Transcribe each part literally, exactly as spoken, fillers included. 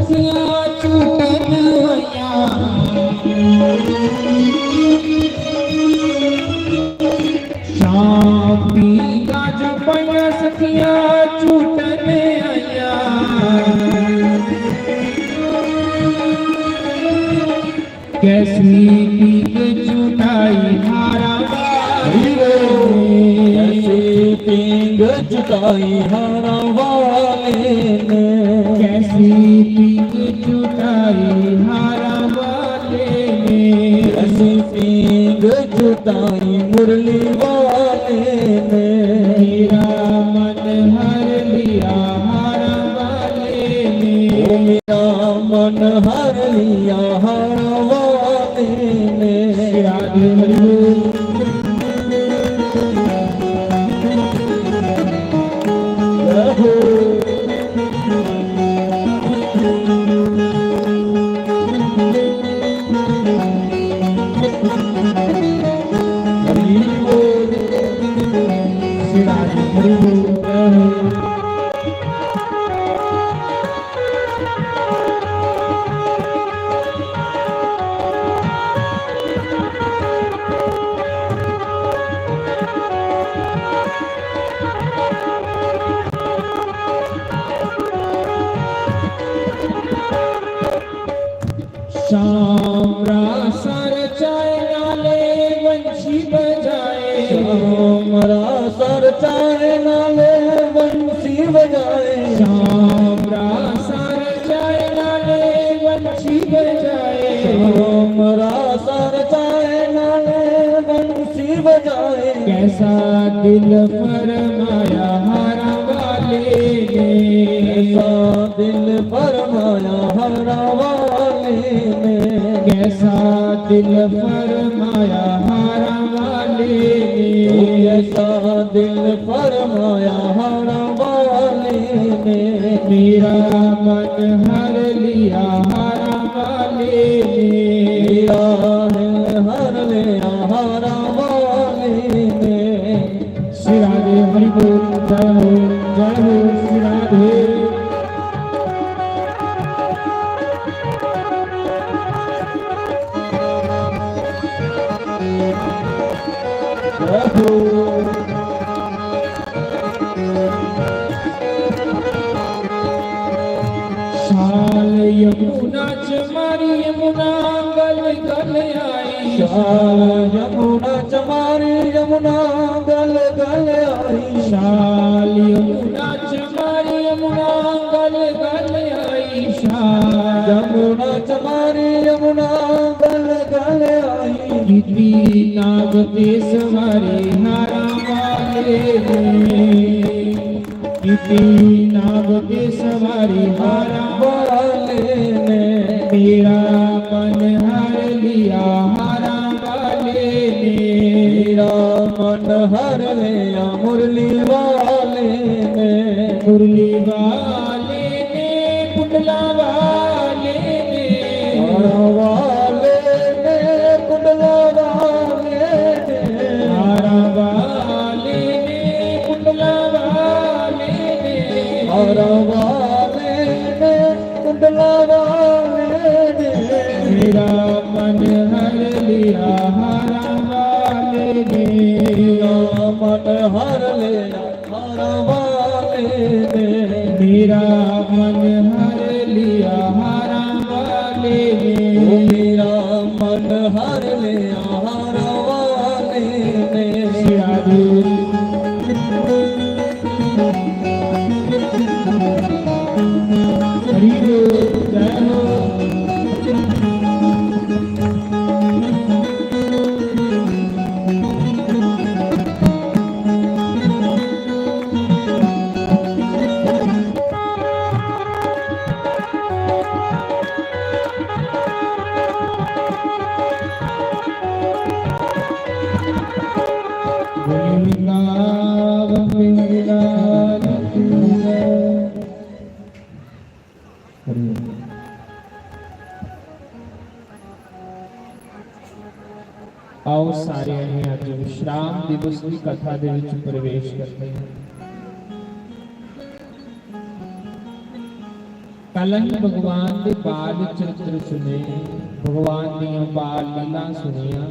सखियां झूटन आइयां। शाम पींघां जो पाइयां सखियां झूटन आइयां। कैसी पींघ झुटाई हारां वाले ने। कैसी पींघ झुटाई हारां वाले ने। कैसी पींघ झुटाई हारां वाले ने। कैसी पींघ झुटाई मुरली वाले ने। मेरा मन हर लिया हारां वाले ने। ओ मेरा मन हर लिया हारां वाले ने। श्री राधे हरि बोल। जय हो। हरि बोल। श्री राधे हरि बोल। जय हो। शाम रा सर चाय नाले वंशी बजाए। शाम रा सर चाय नाले वंशी बजाए। शाम रा सर चाय नाले वंशी बजाए। शाम रा सर चाय नाले वंशी बजाए। कैसा दिल फरमाया हारां वाले ने। कैसा दिल फरमाया हारां वाले ने। कैसा दिल फरमाया हारां वाले ने। ओ कैसा दिल फरमाया हारां वाले ने। मेरा मन हर लिया हारां वाले ने। मेरा दिल हर लिया हारां वाले ने। श्री राधे हरि बोल। जय हो, जय हो श्री राधे। जय हो। शाल यमुना च मारी यमुना गल गल आई। शाल यमुना च मारी यमुना गल गल आई। शाल यमुना च मारी यमुना गल गल आई। शाल यमुना च मारी यमुना गल गल आई। कीती नाग ते सवारी हारां वाले ने। कीती नाग ते सवारी हारां वाले ने। मेरा मन हर लिया हारां वाले ने। मेरा मन हर लिया मुरली वाले ने। मुरली वाले ने, कुंडला वाले ने। हारां वाले ने, कुंडला वाले ने। हारां वाले ने, कुंडला वाले ने। हारां वाले ने, कुंडला वाले ने। मेरा मन हर लिया हारां वाले ने। मेरा मन हर लिया हारां वाले ने। मेरा मन हर लिया हारां वाले ने। ओ मेरा मन हर लिया हारां वाले ने। श्री राधे। हरि बोल, जय हो। वृंदावन बिहारी। आओ सारे अहीं अज विश्राम दिवस की कथा दे विच प्रवेश करते हैं। पैह्लें ही भगवान दे बाल चरित्र सुने, भगवान दियां बाल लीलां सुनियां।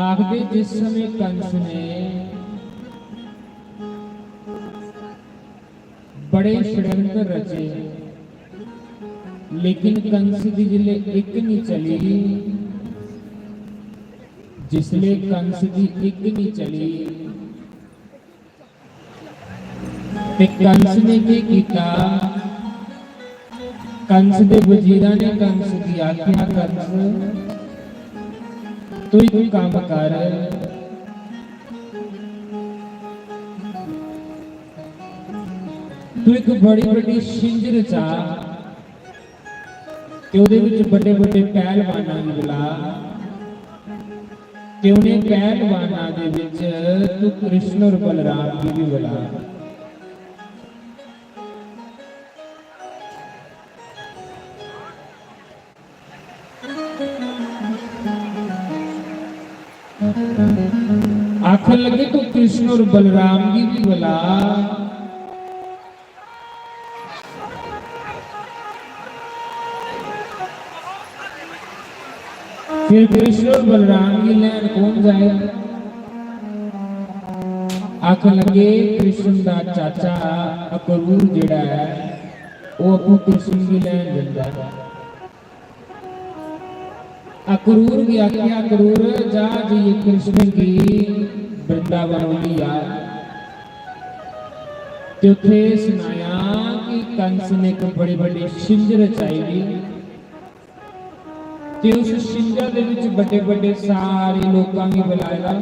आखदे, जिस समें कंस ने बड़े षड्यंत्र रचे, लेकिन कंस दी जिसलै इक निं चली, जिसलै कंस दी इक निं चली, ते कंस ने केह् कीता? कंस दे वजीरां ने कंस गी आखेआ, "कंस, तू इक कम्म कर, तू इक बड़ी बड्डी छिंज रचा ते ओह्दे बिच बड्डे बड्डे पहलवानां गी बुला।" ते उ'नें पहलवानां दे बिच तू कृष्ण और बलराम गी बी बुला। आखन लगे, "तू कृष्ण और बलराम गी बी बुला।" फिर कृष्ण और बलराम गी लैन कौन जाएगा? आखन लगे, कृष्ण दा चाचा अक्रूर जेड़ा ऐ, ओह् अप्पू कृष्ण गी लैन जंदा ऐ। अक्रूर गी आखेआ, "अक्रूर, जा जाइयै कृष्ण गी वृंदावन लेई आ।" ते उत्थे सनाया कि कंस ने इक बड़ी बड्डी छिंज रचाई दी ते उस छिंजा दे विच बड्डे-बड्डे सारे लोकां गी बुलाए दा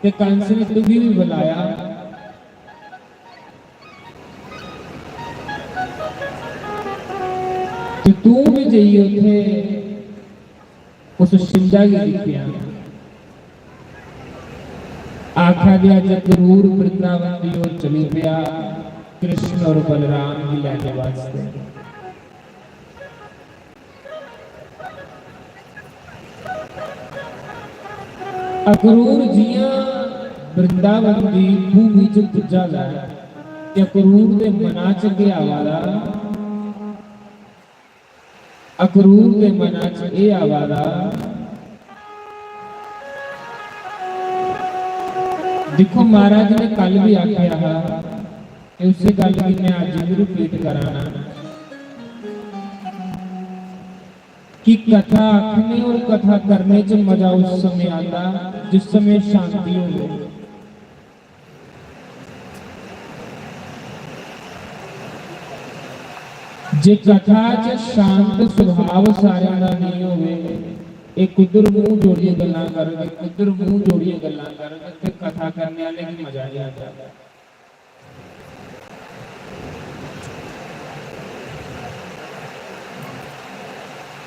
ते कंस ने तुगी भी बुलाया। ते तू भी जाइयै उत्थे उस छिंजा गी दिक्खेआ। आखा गया, जरूर वृंदावन दी ओर चली पेआ कृष्ण और बलराम गी लैने वास्ते। अक्रूर जियां वृंदावन दी भूमि च पुज्जा दा ऐ, ते अक्रूर दे मना च केह् आवा दा? अक्रूर दे मना च एह् आवा दा। दिक्खो, महाराज ने कल भी आखेआ हा, ते उसी गल्ल गी मैं अज्ज भी repeat कराना कि कथा आखने और कथा करने च मजा उस समय आता, जिस समय शांति होवे। जे कथा च शांत सुभाव सारेआं दा नेईं होवे, एह् कुद्धर मूंह जोड़ियै गल्लां करग, कुद्धर मूंह जोड़ियै गल्लां करग, ते कथा करने आह्ले गी मजा नेईं आंदा।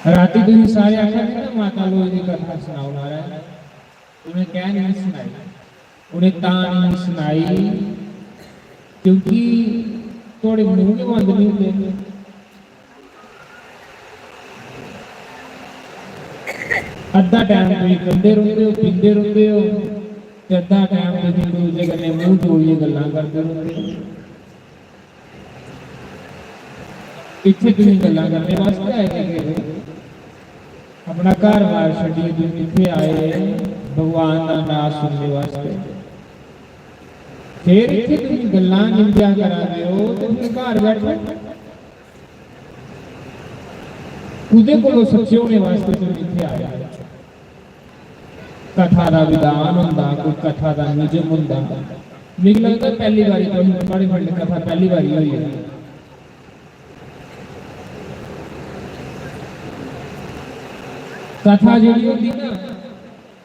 रातीं तुसीं सारे आखा दे ना, माता लोई दी कथा सनाओ महाराज, उ'नें कैं नेईं सनाई? उ'नें तां नेईं सनाई क्योंकि थुआढ़े मूंह गै बंद नेईं होंदे। अद्धा टैम तुसीं खंदे रौंह्दे ओ, पींदे रौंह्दे ओ, ते अद्धा टैम तुसीं इक दूजे कन्नै मूंह जोड़ियै गल्लां करदे रौंह्दे ओ। इत्थै तुसीं गल्लां करने वास्तै आए दे, अपना घर-बार छड्डियै तुसीं इत्थै आए भगवान दा नांऽ सुनने वास्तै। फिर इत्थै तुसीं गल्लां निंदेआ करा दे ओ, ते फिर घर बैठो। कुदे कोलों सच्चे होने वास्तै तुसीं इत्थै आए? कथा दा विधान होंदा, कोई कथा दा निजम होंदा। मिगी लगदा पैह्ली बारी तुहानू, थुआढ़े पिंड कथा पैह्ली बारी होई ऐ। कथा जेह्ड़ी होंदी ना,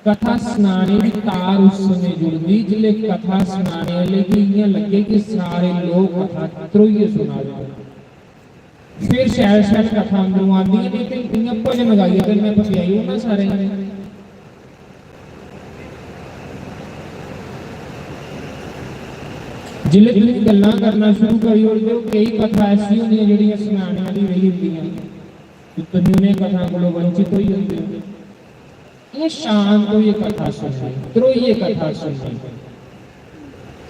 कथा सनाने दी तार उस समें जुड़दी जिसलै कथा सनाने आह्ले गी इ'यां लग्गे कि सारे लोक कथा त्रोइयै सुना दे न। फिर शैल शैल कथा अंदरों आंदी ऐ, नेईं ते इ'यां भजन गाइयै ते में पजाई ओड़ना सारें गी। जिसलै तुस गल्लां करना शुरू करी ओड़दे ओ, केई कथा ऐसी होंदियां जेह्ड़ियां सनाने आह्ली रेही जंदियां, ते तुस उ'नें कथां कोला वंचित होई जंदे ओ। एह् शांत होइयै कथा सुननी, ध्रोइयै कथा सुननी।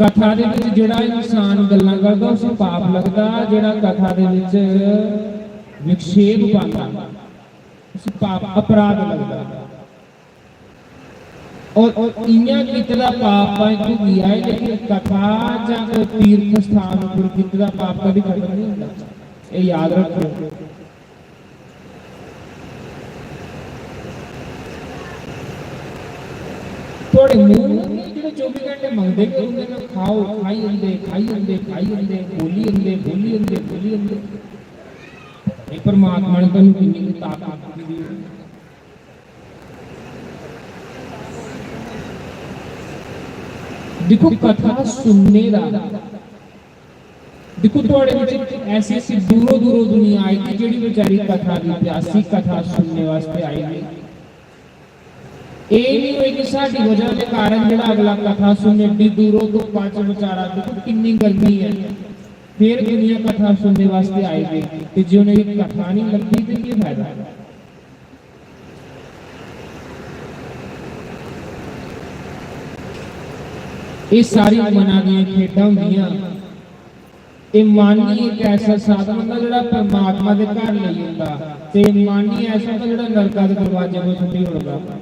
कथा दे बिच जेह्ड़ा इंसान गल्लां करदा, उसी पाप लगदा, जेह्ड़ा कथा दे बिच विक्षेप पांदा, उसी पाप, अपराध लगदा। और, और इ'यां कीते दा पाप भाएं भुगती आए, लेकिन कथा जां कोई तीर्थ स्थान उप्पर कीते दा पाप कदी खत्म नहीं होंदा। एह् याद रक्खो। थुआढ़े मूंह जेह्ड़े चौबी घैंटे मंगदे गै रौंह्दे न, खाओ, खाई जंदे, खाई जंदे, खाई जंदे, बोली जंदे, बोली जंदे, बोली जंदे। एह् परमात्मा ने तुहानू किन्नी कुछ ताकत दित्ती दी ऐ। दिक्खो, कथा सुनने दा, दिक्खो, थुआढ़े बिच ऐसी, ऐसी दूरों, दूरों दुनिया आई दी, जेह्ड़ी बेचारी कथा दी प्यासी, कथा सुनने वास्ते आई दी। एह् नहीं होई कि साढ़ी वजह दे कारण जेह्ड़ा अगला कथा सुनने, एड्डी दूरों धुप्पा च बेचारा, दिक्खो, किन्नी गर्मी ऐ, फिर दुनिया कथा सुनने वास्ते आई गई। ते जे उ'नेंगी कथा नहीं लभदी, ते केह् फायदा? एह् सारी मना दियां खेडां होंदियां। एह् मन ही इक ऐसा साधन होंदा, जेह्ड़ा परमात्मा दे घर लेई जंदा, ते मन ही ऐसा होंदा, जेह्ड़ा नरका दे दरवाजे पर सुट्टी ओड़दा।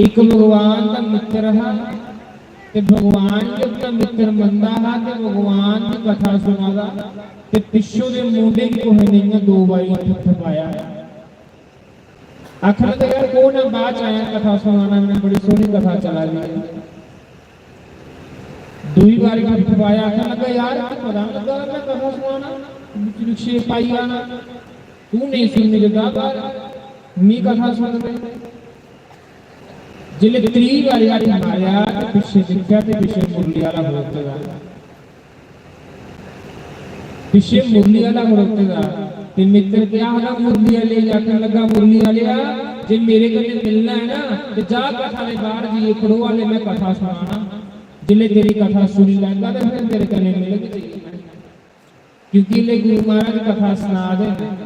इक भगवान दा मित्र हा, ते भगवान गी अपना मित्र मनदा हा, ते भगवान दी कथा सुना दा, ते पिच्छों दे मूंडे गी कुसै ने इ'यां दो बारी थपथपाया। आखन लगा, "यार, कौन है बाहर च आया कथा सुनाना, मैंने बड़ी सोहनी कथा चला दी है।" दूई बारी थपथपाया, आखन लगा, "यार, पता नहीं लगा, मैं कथा सुनाना, विक्षेप पाई आना।" तू नहीं सुनने जगा बाहर, मी कथा सुन दे। जिसले त्री बारी हत्थ मारेआ ते पिच्छे दिक्खेआ ते पिच्छे मुरली आह्ला खड़ोते दा। पिच्छे मुरली आह्ला खड़ोते दा। ते मित्र क्या आखदा मुरली आह्ले गी? आखन लगा, "मुरली आह्लेआ, जे मेरे कन्नै मिलना है ना, ते जा कथा दे बाहर जाइयै खड़ो, हाले मैं कथा सुनाना। जिसले तेरी कथा सुनी लैगा ते फिर तेरे कन्नै मिलग जाइयै।" क्योंकि इसलै गुरु महाराज कथा सना दे न।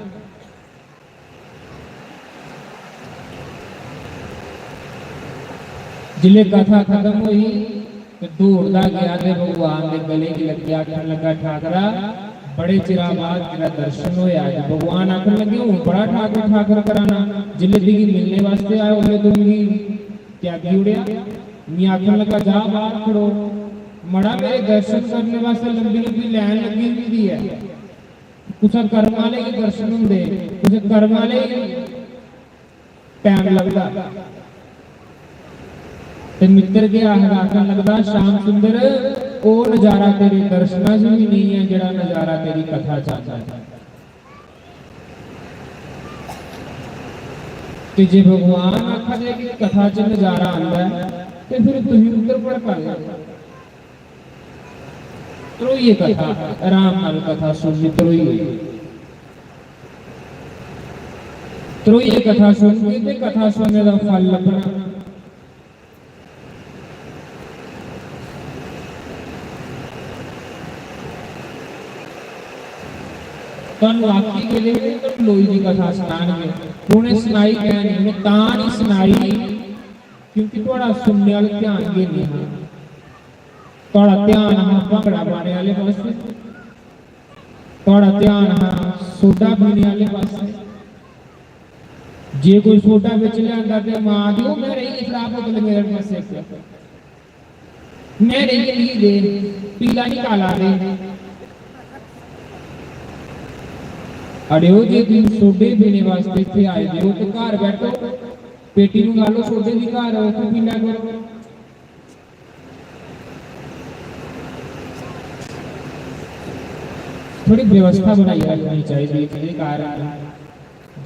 जिसलै कथा खत्म होई ते दौड़दा गेआ ते भगवान दे गले च लग्गेआ, आखन लगा, "ठाकरा, बड़े चिरा बाद तेरा दर्शन होया अज्ज।" भगवान आखन लगे, "हून बड़ा ठाकर ठाकर कराना, जिसलै तुगी मिलने वास्ते आया उसलै तू मिगी त्यागी ओड़ेआ।" मी आखन लगा, "जा बाहर खड़ो, मड़ा, मेरे दर्शन करने वास्ते लंबी लंबी लाइन लग्गी दी है।" कुसै कर्म आह्ले गी दर्शन होंदे, कुसै कर्म आह्ले गी टैम लगदा। ते मित्तर केह् आखदा, आखन लगदा, "श्याम सुंदर, ओह् नजारा तेरे दर्शनां च बी नेईं ऐ, जेह्ड़ा नजारा तेरी कथा च आंदा ऐ।" ते जे भगवान आखा दे कि कथा च नजारा आंदा ऐ, ते फिर तुसीं उद्धर भड़का दे ओ। ध्रोइयै कथा, आराम नाल कथा सुननी, ध्रोइयै। ध्रोइयै कथा सुनगे ते कथा सुनने दा फल लब्भना। तुहानू आखी गेदे हे कि तुहानू लोई दी कथा सनानगे। उ'नें सनाई कैं नहीं? उ'नें तां नहीं सनाई क्योंकि थुआढ़ा सुनने आह्ला ध्यान गै नहीं हा। थुआढ़ा ध्यान हा भांगड़ा पाने आह्ले पास्सै, थुआढ़ा ध्यान हा सोडा पीने आह्ले पास्सै। जे कोई सोडा बिच लेआंदा ते मां दी, "ओह् में रेही गेई, लै बोतल मेरे पास्सै इक, में रेही गेई, मिगी दे, पीला निं काला दे।" अड़ेओ, जे तुसीं सोडे पीने वास्ते इत्थै आए दे ओ ते घर बैठो, पेटी मंगा लो सोडे दी, घर उत्थै पी लै करो। थोड़ी व्यवस्था बनाइयै रक्खनी चाहिदी। जेह्दे कारण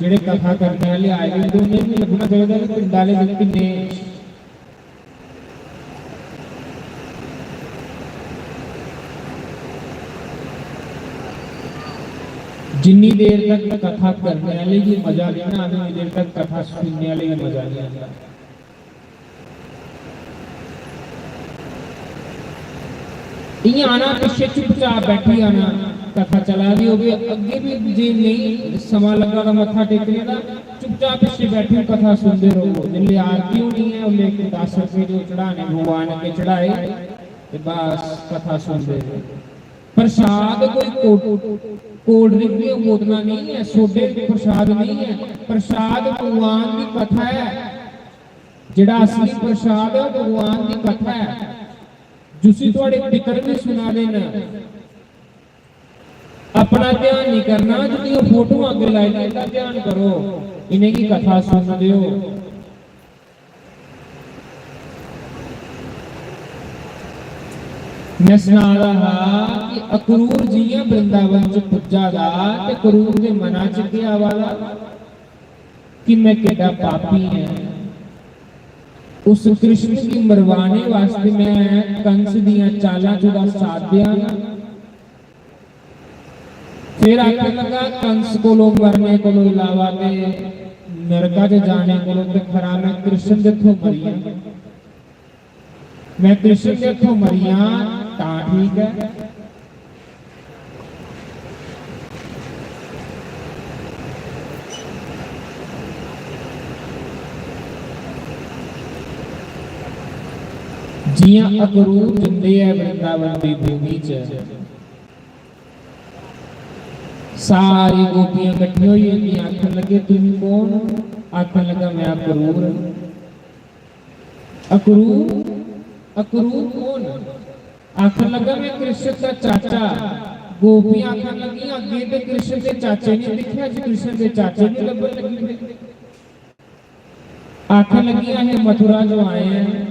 जेह्ड़े कथा करने आह्ले आए दे होंदे, उ'नेंगी बी लब्भना चाहिदा कि पिंड आह्ले बी किन्ने, जिन्नी देर तक कथा करने आह्ले गी मजा निं ना आवे, उन्नी देर तक कथा सुनने आह्ले गी मजा निं आंदा। इ'यां आना, पिच्छे चुपचाप बैठी जाना, कथा चला दी होगी, अग्गें बी जे नेईं समां लग्गा दा मत्था टेकने दा, चुपचाप पिच्छे बैठी कथा सुनदे र'वो। जिसलै आरती होनी ऐ, उसलै इक दस रपेऽ जो चढ़ाने भगवान अग्गें चढ़ाए ते बस कथा सुनदे र'वो। प्रसाद कोई कोल्ड ड्रिंक दी बोतलां नेईं ऐ, सोडे प्रसाद नेईं ऐ। प्रसाद भगवान दी कथा ऐ। जेह्ड़ा असली प्रसाद ऐ, भगवान दी कथा ऐ। जिसी थुआढ़े पितर बी सुना दे न, अपना ध्यान नहीं करना, जिंदियां फोटो अग्गें लाई लाई, इंदा ध्यान करो, इ'नेंगी कथा सुनन देओ। मैं सना दा हा कि अक्रूर जि'यां वृंदावन च पुज्जा दा ते अक्रूर दे मना च केह् आवा दा कि मैं केड्डा पापी ऐ। उस कृष्ण गी मरवाने वास्ते मैं कंस दियां चालां च ओह्दा साथ देआं। फिर आखन लगा, कंस कोलों मरने कोलों इलावा ते नरका च जाने कोलों ते खरा मैं कृष्ण दे हत्थों मरी जां। मैं कृष्ण दे हत्थों मरी जां तां ठीक ऐ। जियां अक्रूर जंदे ऐ वृंदावन दी भूमि च, सारी गोपियां कट्ठियां होई जंदियां, आखन लगे, "तुम कौन?" आखन लगा, "मैं अक्रूर।" "अक्रूर? अक्रूर कौन?" आखन लगा, "मैं कृष्ण दा चाचा।" गोपियां आखन लगियां, "अग्गें ते कृष्ण दे चाचे ने दिक्खेआ, अज्ज कृष्ण दे चाचे भी लब्भन लगी पे।" आखन लगियां, "असें मथुरा जो आए हैं।"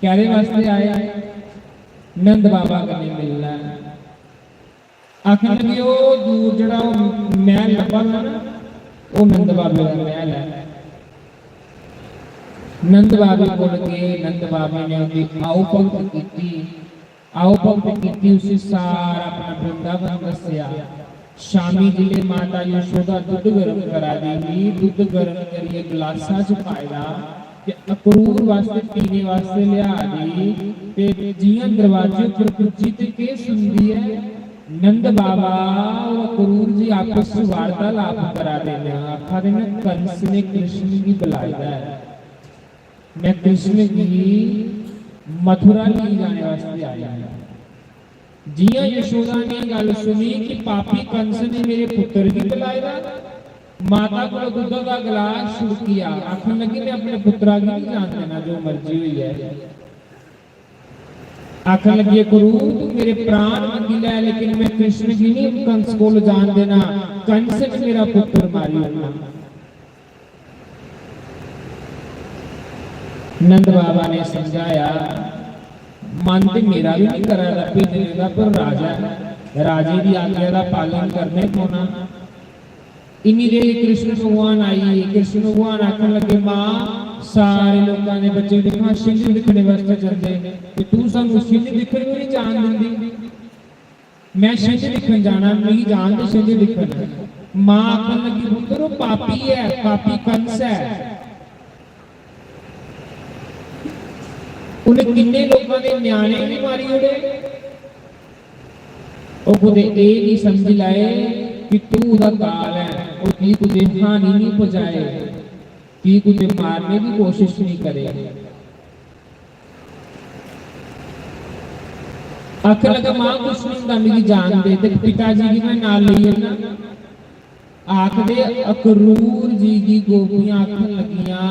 कैह्दे वास्ते आए? "नंद बाबा कन्नै मिलना ऐ।" आखन लगी, "ओह् दूर जेह्ड़ा ओह् मैह्ल लब्भा दा ना, ओह् नंद बाबे दा मैह्ल ऐ।" नंद बाबे कोल गे, नंद बाबे ने उंदी आओ भगत कीती, आओ भगत कीती, उसी सारा अपना वृंदावन दस्सेआ। शामी जिसलै माता यशोदा दुद्ध गर्म करा दी ही, दुद्ध गर्म करियै गलासा च पाए दा ते अक्रूर वास्ते पीने वास्ते लिआ दी, ते जियां दरवाजे उप्पर पुज्जी ते केह् सुनदी ऐ, नंद बाबा और अक्रूर जी आपस च वार्तालाप करा दे न, आखा दे न, "कंस ने कृष्ण गी बुलाए दा ऐ, मैं कृष्ण गी मथुरा लेई जाने वास्ते आया हूं।" जियां यशोदा ने गल्ल सुनी कि पापी कंस ने मेरे पुत्र गी बुलाए दा, माता कोल दुद्धा दा गलास छुड़किया, आखन लगी, "मैं अपने पुत्रा गी नहीं जान देना, जो मर्जी होई जाए।" आखन लगी, "अक्रूर, तू मेरे प्राण मंगी लै, लेकिन मैं कृष्ण गी नहीं कंस कोल जान देना, कंस ने मेरा पुत्र मारी ओड़ना।" नंद बाबा ने समझाया, "मन ते मेरा भी नहीं करा दा भेजने दा, पर राजा ऐ, राजे दी आज्ञा दा पालन करने पौना।" इन्नी देर कृष्ण भगवान आई गे। कृष्ण भगवान आखन लगे, "मां, सारे लोकां दे बच्चे दिक्खां छिंज दिक्खने वास्तै जंदे, ते तू सानू छिंज दिक्खन बी नहीं जान दिंदी।" "मैं छिंज दिक्खन जाना, मिगी जान दे छिंज दिक्खन।" मां आखन लगी, "पुत्तर, ओह् पापी ऐ, पापी कंस ऐ। उन्हें किन्ने लोकां दे ञ्याणे भी मारी ओड़े। ओह् कुतै एह् निं समझी लैए कि तू ओह्दा काल ऐ, ओह् की कुतै हानि निं पजाए, की कुतै मारने दी कोशिश निं करे।" आखन लगा, "मां, कुछ नहीं होंदा, मिगी जान दे, ते पिता जी गी मैं नाल लेई जन्ना।" आखदे, अक्रूर जी गी गोपियां आखन लगियां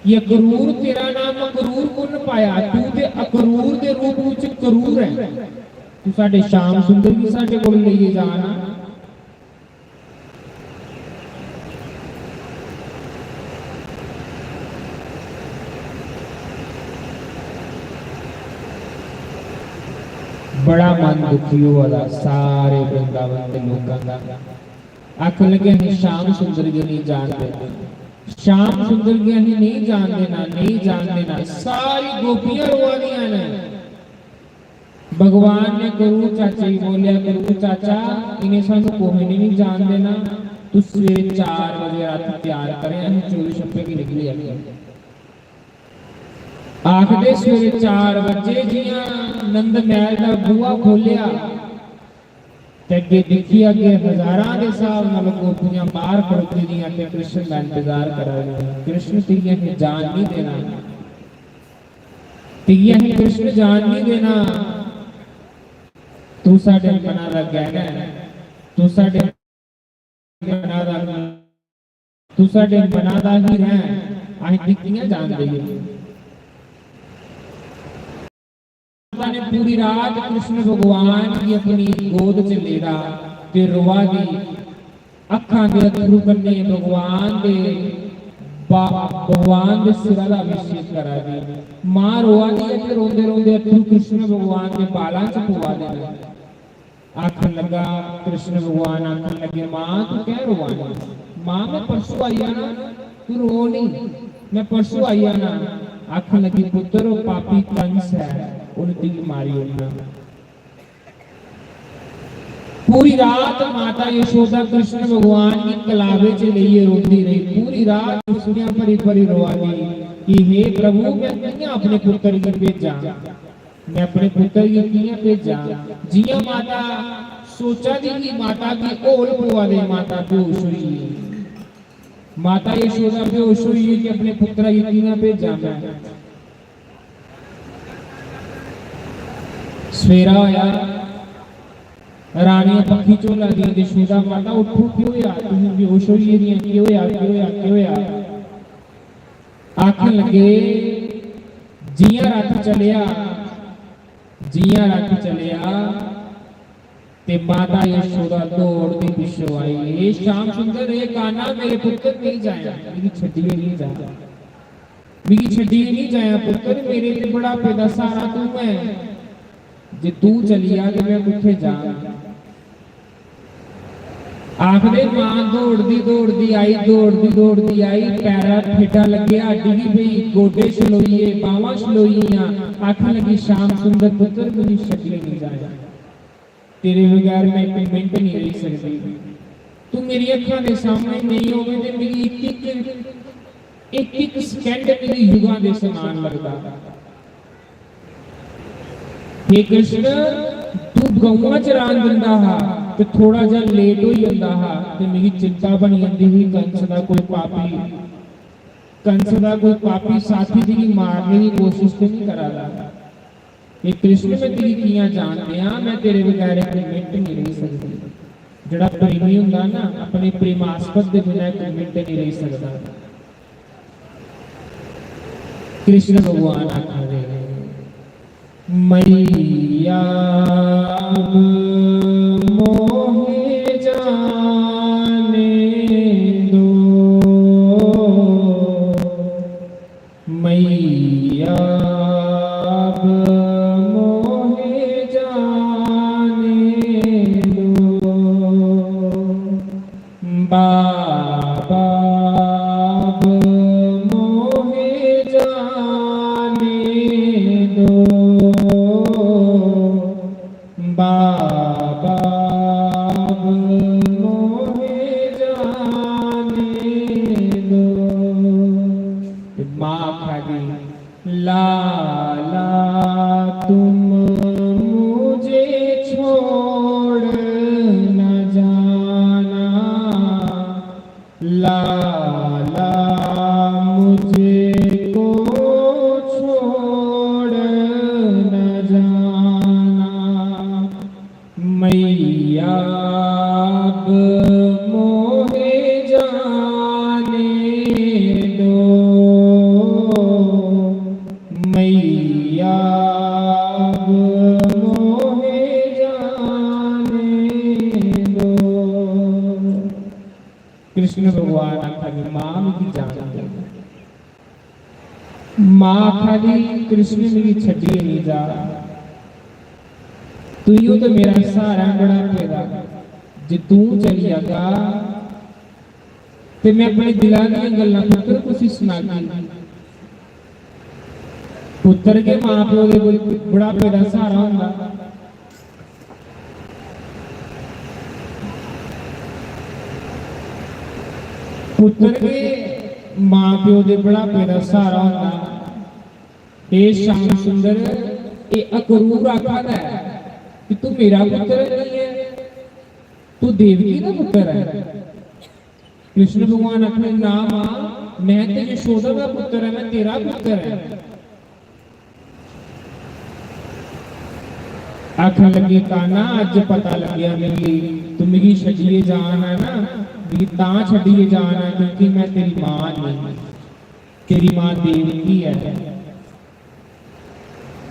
कि अक्रूर, तेरा नाम अक्रूर कु'न पाया? तू ते अक्रूर दे रूप विच क्रूर ऐ। तू साडे श्याम सुंदर गी साडे कोल लेइयै जा ना। बड़ा मन दुखी होआ दा सारे वृंदावन दे लोकां दा। आखन लगे, "असीं श्याम सुंदर गी नेईं जान देना, श्याम सुंदर गी असीं नेईं जान देना, नेईं जान देना।" सारी गोपियां रोआ दियां न। भगवान ने करूर चाचे गी बोलेआ, "करूर चाचा, इ'नें सानू कुसै ने नहीं जान देना, तू सवेरे चार बजे राती तैयार करें, असीं चोरी छप्पे गी निकली जागे।" आखदे सवेरे चार बजे जियां नंद महल दा बूहा खोलेआ ते अग्गे दिक्खी, अग्गे हजारां दे स्हाब नाल गोपियां बाहर खड़ोती दियां ते कृष्ण दा इंतजार करा दियां। कृष्ण, तुगी असें जान नहीं देना, तुगी असें कृष्ण जान नहीं देना। तू साडे मना दा गैहना ऐ, तू साडे मना दा, तू साडे मना दा हीरा ऐ, असें तुगी कियां जान देइये? माता ने पूरी रात कृष्ण भगवान गी अपनी गोद च लेदा ते रोआ दी, अक्खां दे अत्थरू कन्नै भगवान दे बा-, भगवान दे सिरा दा अभिषेक करा दी। मां रोआ दी ऐ ते रोंदे रोंदे अत्थरू कृष्ण भगवान दे बालां च पोआ दे न। आखन लगा, कृष्ण भगवान आखन लगे, "मां, तू कैं रोआ दी? मां, मैं परसों आई जाना, तू रो नहीं, मैं परसों आई जाना।" आखन लगी, "पुत्र, वो पापी कंस है, उन्हें तुगी मारी ओड़ना।" पूरी रात माता यशोदा कृष्ण भगवान गी कलावे च लेइयै रोंदी रही। पूरी रात उसने भरी भरी रोआ दी कि हे प्रभु, मैं कियां अपने पुत्र गी भेजां? मैं अपने पुत्र गी कियां भेजां? जियां माता सोचा दी ही, माता गी हौल पवा दे, माता बेहोश होई गेई। माता यशोदा बेहोश होई गेई कि अपने पुत्रा गी कियां भेजां मैं। सवेरा होया, रानियां पक्खी झोला दियां, यशोदा माता उठो, केह् होया? तुम बेहोश होई गेदियां, केह् होया, केह् होया, केह् होया? आखन लगे, जियां रथ चलेआ, जियां रथ चलेआ, ते माता यशोदा दौड़दी पिच्छों आई, "ए श्याम सुंदर, ए कान्हा, मेरे पुत्र, नहीं जाया, मिगी छड्डियै नहीं जा, मिगी छड्डियै नहीं जाया पुत्र, मेरे ते बुढ़ापे दा सहारा तू ऐ, जे तू चली जा ते मैं कुत्थै जां?" आखदे मां दौड़दी दौड़दी आई, दौड़दी दौड़दी आई, पैरा ठेडा लग्गेआ, डिगी पई, गोडे छलोई गे, बाह्मां छलोई गेइयां, आखन लगी, "श्याम सुंदर पुत्र, मिगी छड्डियै नहीं जाया, तेरे बगैर मैं इक मिंट नहीं रेही सकदी। तू मेरी अक्खां दे सामने नहीं होवे ते मिगी इक इक, इक इक सैकंड मिगी युगां दे समान लगदा।" हे कृष्ण, तू गऊआं चरान जंदा हा ते थोड़ा जा लेट होई जंदा हा ते मिगी चिंता बनी जंदी ही, कंस दा कोई पापी, कंस दा कोई पापी साथी तुगी मारने दी कोशिश ते नहीं करा दा। हे कृष्ण, मैं तुगी कियां जान देआं, मैं तेरे बगैर इक मिंट नहीं रेही सकदी। जेड़ा प्रेमी हुंदा ना, अपने प्रेमास्पद दे बिना इक मिंट नहीं रेही सकदा। कृष्ण भगवान आखा दे, "मैया अब मोहे जाने दो, मैया अब मोहे जाने दो।" बाबा अब मोहे जाने दो, बाबा अब मोहे जाने दो। ते माँ आखा दी, लाला तुम मुझे छोड़ न जाना, लाला मुझको छोड़ न जाना, मैया अब मोहे जाने दो, मैया अब मोहे जाने दो। कृष्ण भगवान आखा दे, मां मिगी जान दे। मां आखा दी, कृष्ण मिगी छड्डियै निं जा, तुइयो ते मेरा सहारा ऐ बुढ़ापे दा, जे तूं चली जागा ते में अपने दिला दियां गल्लां पुत्तर कुसी सनागी? पुत्तर गै मां प्यो दे बुढ़ापे दा सहारा होंदा। पुत्तर गै मां प्यो दे बुढ़ापे दा सहारा होंदा। हे श्याम सुंदर, एह् अक्रूर आखा दा ऐ कि तू मेरा पुत्तर नहीं ऐ, तू देवकी दा पुत्तर ऐ। कृष्ण भगवान आखन, ना मां, मैं ते यशोदा दा पुत्तर ऐ, मैं तेरा पुत्तर ऐ। आखन लगी, कान्हा, अज्ज पता लग्गेआ मिगी, तू मिगी छड्डियै जाना ना, मिगी तां छड्डियै जाना क्योंकि मैं तेरी मां नहीं, तेरी मां देवकी ऐ।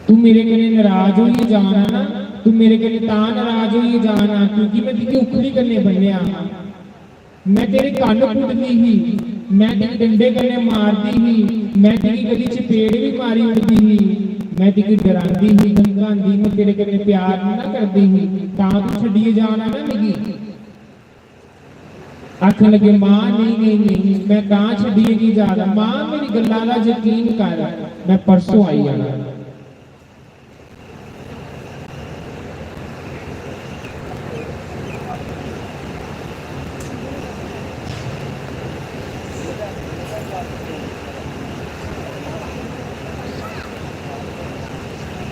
तू मेरे कन्नै नाराज होइयै जाना ना, तू मेरे कन्नै तां नाराज होइयै जाना क्योंकि मैं तुगी उखली कन्नै बन्नेआ। मैं तेरे कन्न कुटदी ही, मैं तेरे डंडे कन्नै मारदी ही, मैं तेरी गली चपेड़ भी मारी उड़दी ही, मैं तेरी डरांदी ही, धमकांदी, मैं तेरे कन्नै प्यार ना करदी ही, तां तू छड्डियै जाना ना मिगी। आखन लगे, मां, नहीं, नहीं, नहीं, मैं तां छड्डियै नहीं जा रहा। मां, मेरी गल्ला दा यकीन कर, मैं परसों आई जाना।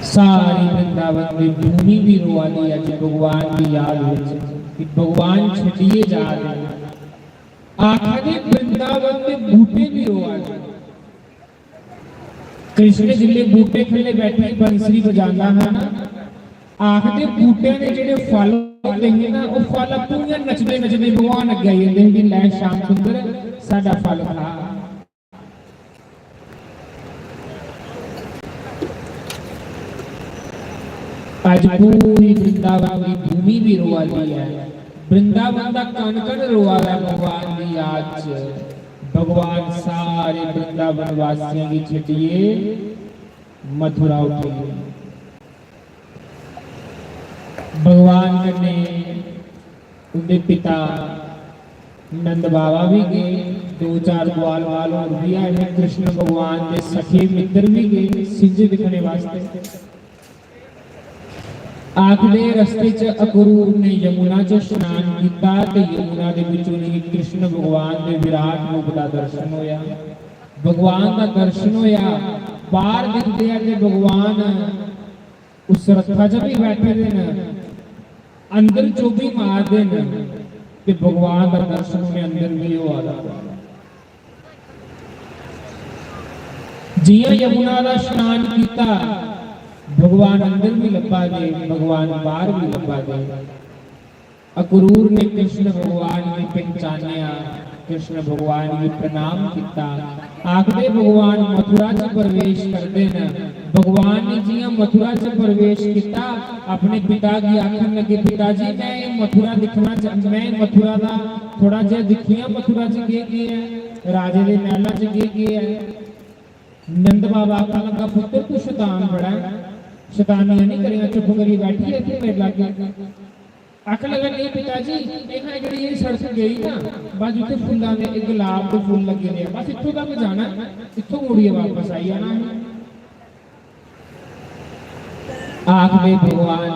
सारी वृंदावन की भूमि भी रोआ दी अज भगवान की याद विच कि भगवान छड्डिए जा रहे हैं। आखा दे वृंदावन के बूटे भी रोआ दे। कृष्ण जिसले बूटे थले बैठे बंसरी बजांदा हा ना, आखदे बूटियां दे जेह्ड़े फल होंदे हे ना, ओह् फल आपूं गै नचदे नचदे भगवान अग्गें आई जंदे हे कि लै श्याम सुंदर, साढ़ा फल खा। अज पूरी वृंदावन की भूमि भी रोआ दी है। वृंदावन का कण कण रोआ है भगवान की याद च। भगवान सारे वृंदावन वासियों की छड्डिए मथुरा उठे। भगवान कन्नै उं'दे पिता नंद बाबा भी गए, दो चार ग्वाल बाल होर भी आए हे। कृष्ण भगवान दे सखे मित्र भी गए सिंझ दिक्खने वास्तै। आखदे रस्ते च अक्रूर ने यमुना च स्नान किया ते यमुना दे विच उ'नेंगी कृष्ण भगवान दे विराट रूप दा दर्शन होया। भगवान दा दर्शन होया। बाहर दिखदे हैं कि भगवान उस रथा च भी बैठे दे न, अंदर चोभी मारदे न, ते भगवान दा दर्शन उ'नें अंदर भी होआ दा। जियां यमुना दा स्नान किया, भगवान अंदर भी लब्भा दे, भगवान बाहर भी लब्भा दे। अक्रूर ने कृष्ण भगवान गी पहचानेआ, कृष्ण भगवान गी प्रणाम किया। आखदे भगवान मथुरा च प्रवेश करदे न। भगवान ने जियां मथुरा च प्रवेश किया, अपने पिता गी आखन लगे, पिता जी, मैं एह् मथुरा दिक्खना चाह-, मैं एह् मथुरा दा थोड़ा जेहा दिक्खियां, मथुरा च केह् केह् ऐ, राजे दे मैह्ला च केह् केह् ऐ। नंद बाबा आखन लगा, पुत्तर, तू शैतान बड़ा ऐ, शैतानियां नहीं करेआं, चुप करियै बैठी ऐ इत्थै मेरे लागै। आखन लगा, नहीं पिता जी, इत्थै जेह्ड़ी एह् सड़क गई ना, बस उत्थै फुल्लां दे, इक गुलाब दे फुल्ल लग्गे दे आ, बस इत्थों तक जाना ऐ, इत्थों मुड़ियै बापस आई जाना ऐ। आखदे भगवान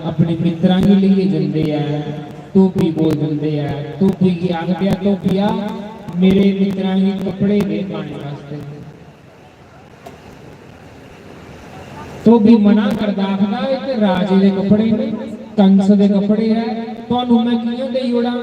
अपने मित्रां गी लेइयै जंदे ऐ, धोबी कोल जंदे ऐ, धोबी गी आखदे ऐ, धोबिया, मेरे मित्रां गी कपड़े दे पाने वास्तै। धोबी मना करदा, आखदा, "एह् ते राजे दे कपड़े न, कंस दे कपड़े ऐ, तुहानू मैं कि'यां देई ओड़ां?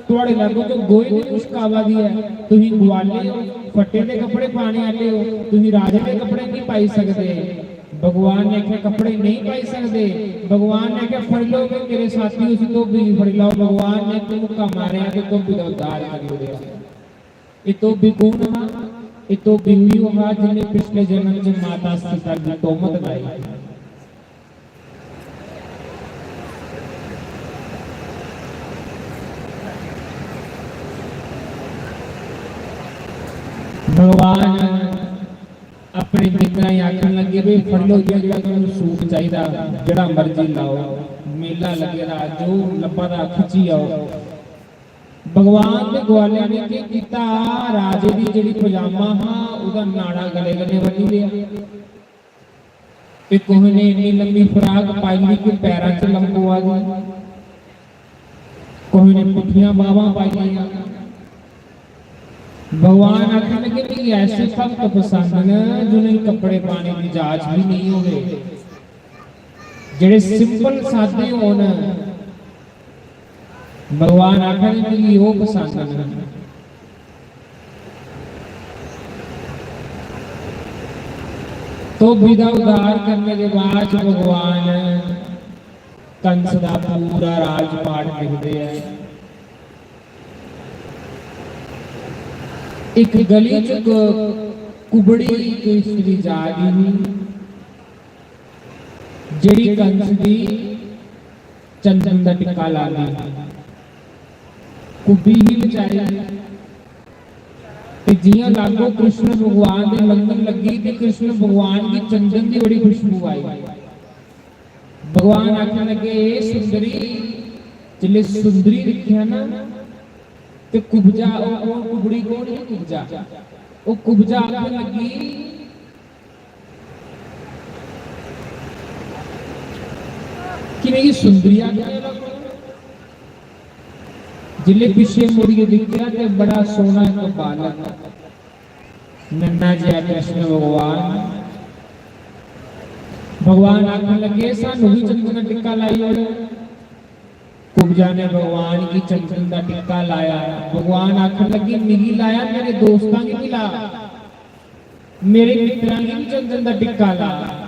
तुहाड़े लागों तो गोहे दी मुश्क आवा दी ऐ, तुसीं गुआले ओ, फट्टे दे कपड़े पाने आह्ले ओ, तुसीं राजे दे कपड़े नहीं पाई सकदे।" भगवान ने आखेआ, "कपड़े नहीं पाई सकदे।" भगवान ने आखेआ, "फड़ी लैओ वे मेरे साथी, उस धोबी गी फड़ी लैओ।" भगवान ने इक मुक्का मारेआ ते धोबी दा उद्धार करी ओड़ेआ। एह् धोबी कु'न हा? एह् धोबी उ'ऐ हा जिन्ने पिछले जन्म च माता सीता दी तोमत लाई ही। भगवान अपने मित्तरें गी आखन लगे, "भाई, फड़ लो, जेह्ड़ा तुहानू सूट चाहिदा, जेह्ड़ा मर्जी लाओ, मेला लग्गे दा, जो लब्भा दा, खिच्ची आओ।" भगवान दे ग्वालें ने केह् कीता, राजे दी जेह्ड़ी पजामा हा, ओह्दा नाड़ा गले कन्नै बन्नी लेआ। ते कुसै ने इन्नी लम्मी फराक पाई ली कि पैरां च लम्बोआ दी, कुसै ने पुट्ठियां बाह्मां पाई लेइयां। भगवान आखन लगे, "मिगी ऐसे भक्त पसंद न जिनेंगी कपड़े पाने की जाच भी नहीं होवे, जेह्ड़े सिंपल सादे होन।" भगवान आखन, "मिगी ओह् पसंद न।" धोबी दा उद्धार करने के बाद भगवान कंस दा पूरा राजपाट लिखदे ऐ। इक गली च इक कुबड़ी कोई स्त्री जा दी ही, जेह्ड़ी कंस दी चंदन दा टिक्का लांदी ही। कुब्बी ही बेचारी। ते जियां लागो कृष्ण भगवान दे लंघन लगी ते कृष्ण भगवान गी चंदन दी बड़ी खुशबू आई। भगवान आखन लगे, "ए सुंदरी।" जिसले सुंदरी दिक्खेआ ना, ते कुब्जा, ओह्, ओह् कुबड़ी कौन ही? कुब्जा। ओह् कुब्जा आखन लगी कि मिगी सुंदरी आखने आह्ला कौन? जिसले पिच्छे मुड़ियै दिक्खेआ ते बड़ा सोहना इक बालक, नन्ना जेहा कृष्ण भगवान। भगवान आखन लगे, "सानू भी चंदन दा टिक्का लाई ओड़।" कुब्जा ने भगवान गी चंदन दा टिक्का लाया। भगवान आखन लगे, "मिगी लाया, मेरे दोस्तां गी भी ला, मेरे मित्तरां गी भी चंदन दा टिक्का ला।"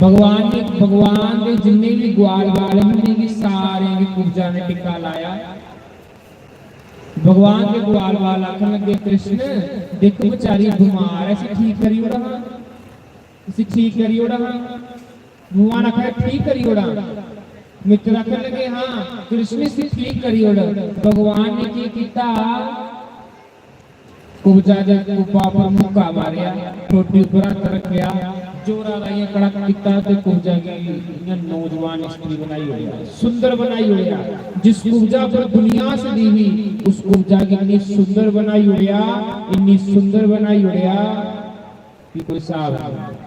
भगवान ने, भगवान दे जिन्ने भी ग्वाल बाल हे, उ'नेंगी सारें गी कुब्जा ने टिक्का लाया। भगवान दे ग्वाल बाल आखन लगे, "कृष्ण, दिक्ख बेचारी बमार ऐ, इसी ठीक करी ओड़ा हां, इसी ठीक करी ओड़ा हां।" भगवान आखन लगे, "ठीक करी ओड़ा।" मित्र आखन लगे, "हां कृष्ण, इसी ठीक करी ओड़।" भगवान ने केह् कीता? कुब्जा दे कुब्बा पर मुक्का मारेआ, ठोडी उप्पर हत्थ रक्खेआ, जोरा दा इ'यां कड़क कीता ते कुब्जा गी इ'यां नौजवान स्त्री बनाई ओड़ेआ, सुंदर बनाई ओड़ेआ। जिस कुब्जा पर दुनिया हसदी ही, उस कुब्जा गी इन्नी सुंदर बनाई ओड़ेआ, इन्नी सुंदर बनाई ओड़ेआ कि कोई स्हाब नहीं।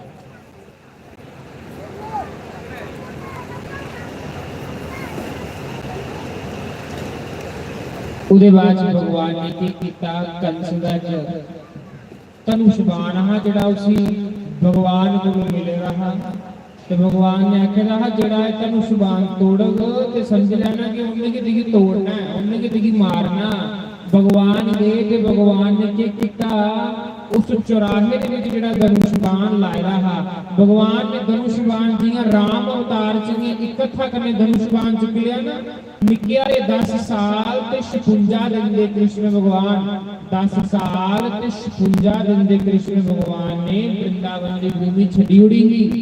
ओह्दे बाद च भगवान ने केह् कीता, कंस दा इक धनुष बाण हा जेह्ड़ा उसी भगवान कोलों मिले दा हा, ते भगवान ने आखे दा हा, "जेह्ड़ा एह् धनुष बाण तोड़ग ते समझ लैना कि उन्नै गै तुगी तोड़ना ऐ, उन्नै गै तुगी मारना।" भगवान गए ते भगवान ने केह् कीता, उस चौराहे दे विच जेह्ड़ा धनुष बाण लाए दा हा, भगवान ने धनुष बाण जियां राम अवतार च इयां इक हत्था कन्नै धनुष बाण चुक्की लेआ ना, निक्के हारे दस साल ते छपुंजा दिन दे कृष्ण भगवान, दस साल ते छपुंजा दिन दे कृष्ण भगवान ने वृंदावन दी भूमि छड्डी ओड़ी ही।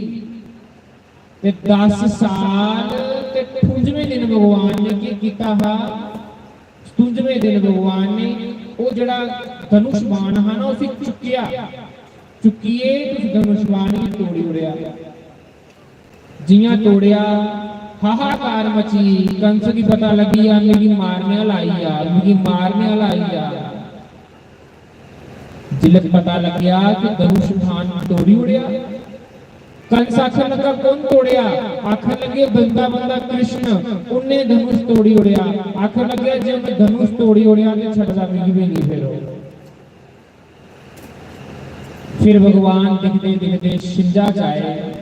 ते दस साल ते ठुंजमें दिन भगवान ने केह् कीता हा? ठुंजमें दिन भगवान ने ओह् जेह्ड़ा धनुष बाण हा ना, उसी चुक्केआ, चुक्कियै उस धनुष बाण गी तोड़ी ओड़ेआ। जियां तोड़ेआ, हाहाकार मची, कंस गी पता लग्गी गेआ, "मिगी मारने आह्ला आई गेआ, मिगी मारने आह्ला आई गेआ।" जिसलै पता लग्गेआ कि धनुष बाण तोड़ी ओड़ेआ, कंस आखन लगा, "कौन तोड़ेआ?" आखन लगे, "बंदा बंदा कृष्ण, उन्ने धनुष तोड़ी ओड़ेआ।" आखन लगे, "जे उन्ने धनुष तोड़ी ओड़ेआ ते छड़दा मिगी भी नहीं फिर ओह्।" फिर भगवान दिखदे दिखदे छिंजा च आए।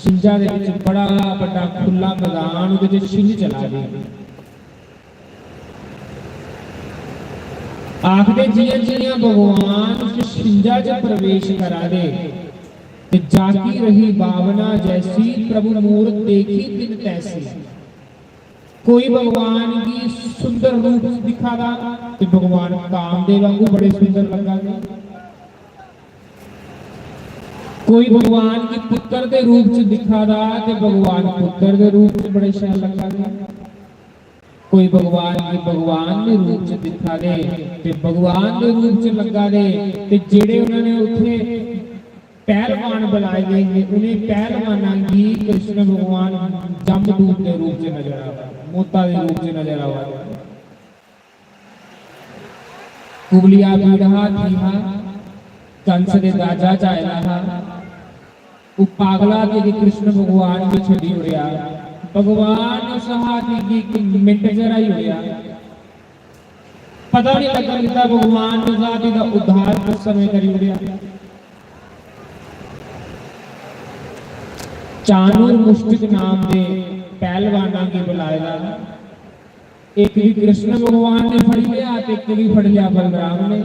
छिंजा दे विच बड़ा बड्डा खु'ल्ला मैदान, ओह्दे च छिंज चला दी। आखदे, जियां जियां भगवान उस छिंजा च प्रवेश करा दे, ते जाकी रही भावना जैसी, प्रभु मूरत देखी तिन तैसी। कोई भगवान गी सुंदर रूप च दिक्खा दा, ते भगवान कामदेव आंगू बड़े सुंदर लग्गा दे। कोई भगवान गी पुत्र दे रूप च दिक्खा दा, ते भगवान पुत्र दे रूप च बड़े शैल लग्गा दे। कोई भगवान गी भगवान दे रूप च दिक्खा दे, ते भगवान दे रूप च लग्गा दे। ते जेह्ड़े उन्होंने उत्थे पहलवान बुलाए गए हे, उन्हें पहलवानां गी कृष्ण भगवान जमदूत दे रूप च नजर आवा, मोता दे रूप च नजर आवा। कुबलिया पीड़ हाथी हा, कंस दे दाजा च आए दा हा। ओह् पागला ते कृष्ण भगवान गी छड्डी ओड़ेआ। भगवान उस हाथी गी इक मिंट च हराई ओड़ेआ। पता नहीं लगन दिता भगवान ने जाति दा उद्धार किस समय करी ओड़ेआ। चाणूर मुष्टिक नाम दे पहलवाना गी बुलाए दा। एक गी कृष्ण भगवान ने फड़ी लिया ते एक गी फड़ी लिया बलराम ने।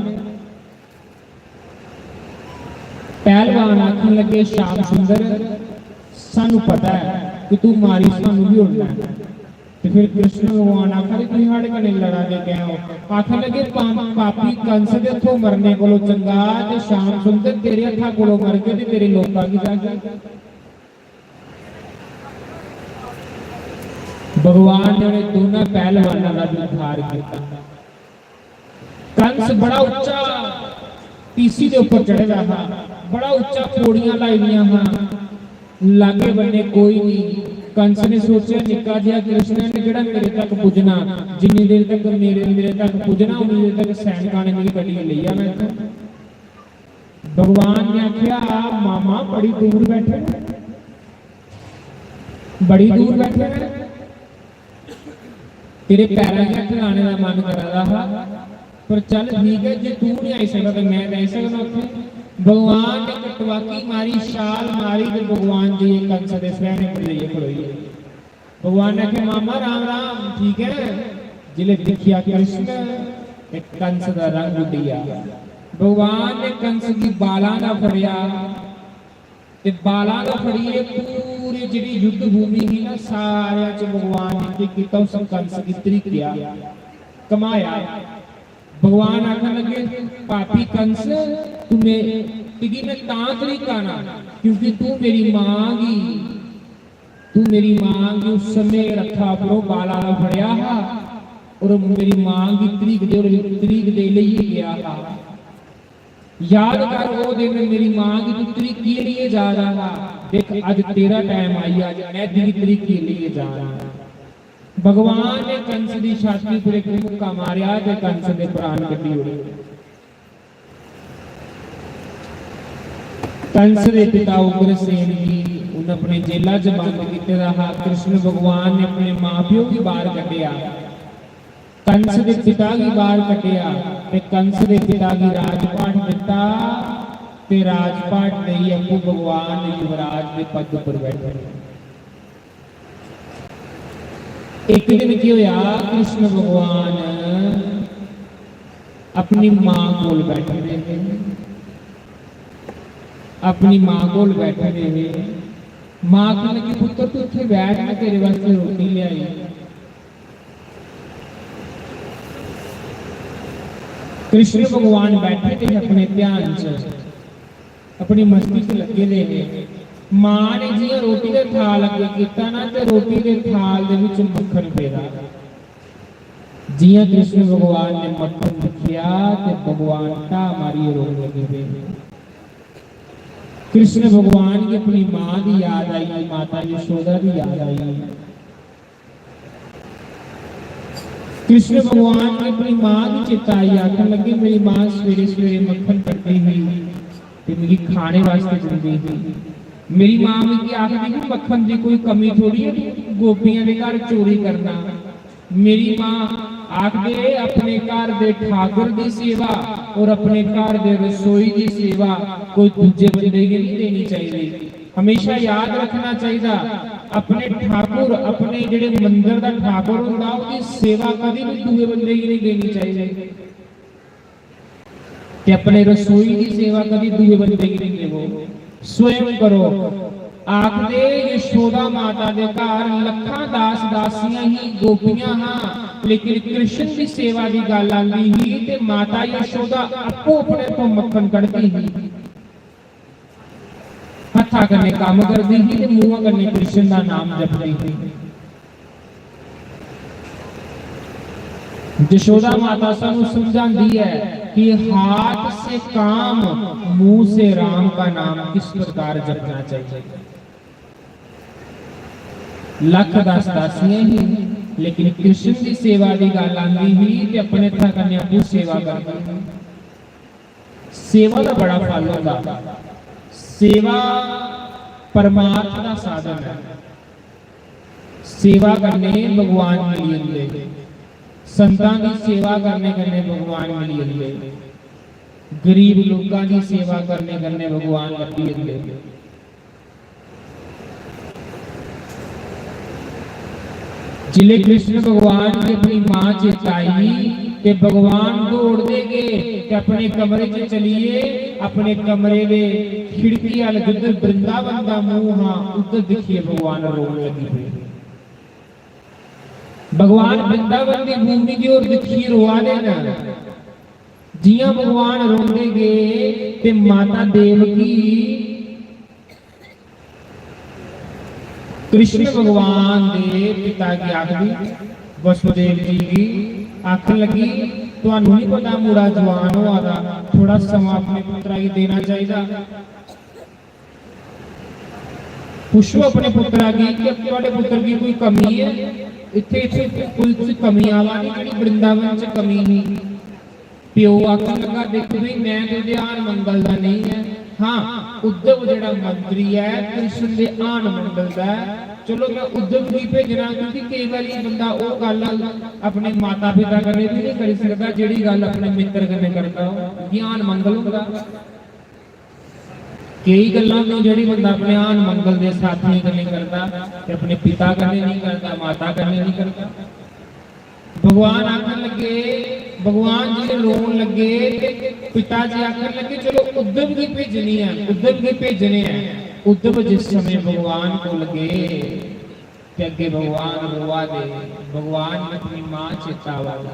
पहलवान आखन लगे, "श्याम सुंदर, सानू पता है कि तू मारी सानू भी उड़ना है।" ते फिर कृष्ण भगवान आखा दे, "तुसीं साढ़े कन्नै लड़ा दे कैं हो?" आखन लगे, "पा-, पापी कंस दे हत्थों मरने कोलों चंगा ते श्याम सुंदर तेरे हत्था कोलों मरगे ते तेरे लोकां गी जागे।" भगवान ने उन्हें दोनों पहलवानों का भी उद्धार किया। कंस बड़ा उच्चा टीसी दे ऊपर चढ़े दा हा, बड़ा उच्चा पौड़ियां लाई दियां हां, लागे बन्ने कोई नहीं। कंस ने सोचेआ, "निक्का जिहा कृष्ण ने जेह्ड़ा मेरे तक पुज्जना, जिन्नी देर तक मेरे, मेरे तक पुज्जना, उन्नी देर तक सैनिकां ने मिगी कड्ढियै लेई जाना इत्थूं।" भगवान ने आखेआ, "मामा, बड़ी दूर बैठे, बड़ी दूर बैठे, तेरे पैरां गी हत्थ लाने दा मन करा दा हा, पर चल ठीक है, जे तू नहीं आई सकदा ते मैं ते आई सकदा उत्थै।" भगवान ने इक टपाकी मारी, छाल मारी ते भगवान जाइयै कंस दे सैहने पर जाइयै खड़ोई गे। भगवान ने आखेआ, "मामा, राम राम, ठीक है?" जिसलै दिक्खेआ कृष्ण ते कंस दा रंग उड्डी गेआ। भगवान ने कंस गी बालां दा फड़ेआ ते बालां दा फड़ियै पूरी जेह्ड़ी युद्ध भूमि ही ना, सारे च भगवान ने केह् कीता, उस कंस गी त्रिक्केआ, घमाया। भगवान आखन लगे, "पापी कंस, तू मे-, तुगी मैं तां त्रिक्का ना, क्योंकि तू मेरी मां गी, तू मेरी मां गी उस समय रथा उप्परों बाला दा फड़ेआ हा और मेरी मां गी त्रिक्कदे, त्रिक्कदे लेइयै गेआ हा। याद कर, वो दिन मेरी मां गी तू त्रिक्कियै लेइयै जा रहा हा। देख, अज तेरा टाइम आई, अज मैं तुगी त्रिक्कियै लेइयै जा रहा हां।" भगवान ने कंस दी छाती पर एक मुक्का मारेआ ते कंस दे प्राण कड्ढी ओड़े। कंस दे पिता उग्रसेन गी उन अपने जेला च बंद कीते दा हा। कृष्ण भगवान ने अपने मां प्यो गी बाहर कड्ढेआ, कंस दे पिता गी बाहर कड्ढेआ ते कंस दे पिता गी राजपाट दिता ते राजपाट देइयै अप्पू भगवान युवराज दे पद पर बैठे। एक दिन केह् होया, कृष्ण भगवान अपनी मां कोल बैठे दे हे, अपनी मां कोल बैठे दे हे। मां आखन लगी, "पुत्र, तू इत्थे बैठ, मैं तेरे वास्ते रोटी ले आई।" कृष्ण भगवान बैठे दे हे अपने ध्यान च, अपनी मस्ती च लग्गे दे हे। मां ने जियां रोटी दे थाल अग्गे कीता ना, ते रोटी दे थाल दे विच मक्खन पेदा। जियां कृष्ण भगवान ने मक्खन दिखेआ, ते भगवान ढाह मारियै रोन लगे पे। कृष्ण भगवान गी अपनी मां दी याद आई, माता यशोदा दी याद आई। कृष्ण भगवान गी अपनी मां दी चेता आई, आखन लगे, "मेरी मां सवेरे सवेरे मक्खन कट्टदी ही ते मिगी खाने वास्ते दिंदी ही। मेरी मां मिगी आखदी ही, 'मक्खन दी कोई कमी थोड़ी है, तू गोपियां दे घर चोरी करना।'" मेरी मां आखदे, "अपने घर दे ठाकुर दी सेवा और अपने घर दे रसोई दी सेवा कोई दूजे बंदे गी नहीं देनी चाहिए।" हमेशा याद रखना चाहिए, अपने ठाकुर, अपने जेह्ड़े मंदर दा ठाकुर होंदा, ओह्दी सेवा कदी भी दूए बंदे गी नहीं देनी चाहिए। ते अपने रसोई दी सेवा कदी दूए बंदे गी नहीं देवो, स्वयं करो। आखदे, यशोदा माता दे घर लखां दास दासियां ही, गोपियां हां, लेकिन कृष्ण दी सेवा दी गल्ल आंदी ही ते माता यशोदा अप्पो अपने तो मक्खन कढदी ही। हत्था कन्नै कम्म करदी ही ते मूहां कन्नै कृष्ण दा नाम जपदी ही। यशोदा माता सानू समझांदी है कि हाथ से काम, मुंह से राम का नाम किस प्रकार जपना चाहिए। लख दस दासियां ही, लेकिन कृष्ण दी सेवा दी गल्ल आंदी ही ते अपने हत्था कन्नै अप्पू सेवा करदी ही। सेवा दा बड़ा फल होंदा। सेवा परमार्थ दा साधन है। सेवा कन्नै भगवान मिली जंदे। संतां दी सेवा करने कन्नै भगवान मिली जंदे, गरीब लोकां दी सेवा करने कन्नै भगवान लब्भी जंदे। जिसलै कृष्ण भगवान गी अपनी मां चेता आई ते भगवान दौड़दे गे ते अपने कमरे च चलिए, अपने कमरे दे खिड़की अल जिद्धर वृंदावन दा मुंह हा, उद्धर दिक्खिए भगवान रोन लगी पे। भगवान वृंदावन दी भूमि दी ओर दिक्खिए रोआ दे न। जियां भगवान रोंदे गे ते माता देवकी कृष्ण भगवान दे पिता गी आखदी, वसुदेव जी गी आखन लगी, "तुहानू नहीं पता मुड़ा जवान होआ दा, थोड़ा समां अपने पुत्रा गी देना चाहिदा। पुच्छो अपने पुत्रा गी कि थुआड़े पुत्र गी कोई कमी है, इत्थे, इत्थे कोई तुसी कमी आवा दी, जेह्ड़ी वृंदावन च कमी ही।" प्यो आखन लगा, "दिक्ख बई, मैं ते ओह्दे हान मंगल दा नेईं ऐ। हां, उद्धव जेह्ड़ा मंत्री ऐ, कृष्ण दे हान मंगल दा ऐ। चलो, मैं उद्धव गी भेजना, क्योंकि केई बारी बंदा ओह् गल्ल अपने माता पिता कन्नै बी नेईं करी सकदा, जेह्ड़ी गल्ल अपने मित्तर कन्नै करदा होऐ, ज्ञान मंगल होंदा।" केई गल्लां होंदियां जेह्ड़ी बंदा अपने हान मंगल दे साथियें कन्नै करदा ते अपने पिता कन्नै नेईं करदा, माता कन्नै नेईं करदा। भगवान आखन लगे, भगवान जी रोन लगे ते पिता जी आखन लगे, "चलो, उद्धव गी भेजनी ऐ, उद्धव गी भेजने ऐ।" उद्धव जिस समय भगवान कोल गे ते अग्गे भगवान रोआ दे, भगवान गी अपनी मां चेता आवा दी,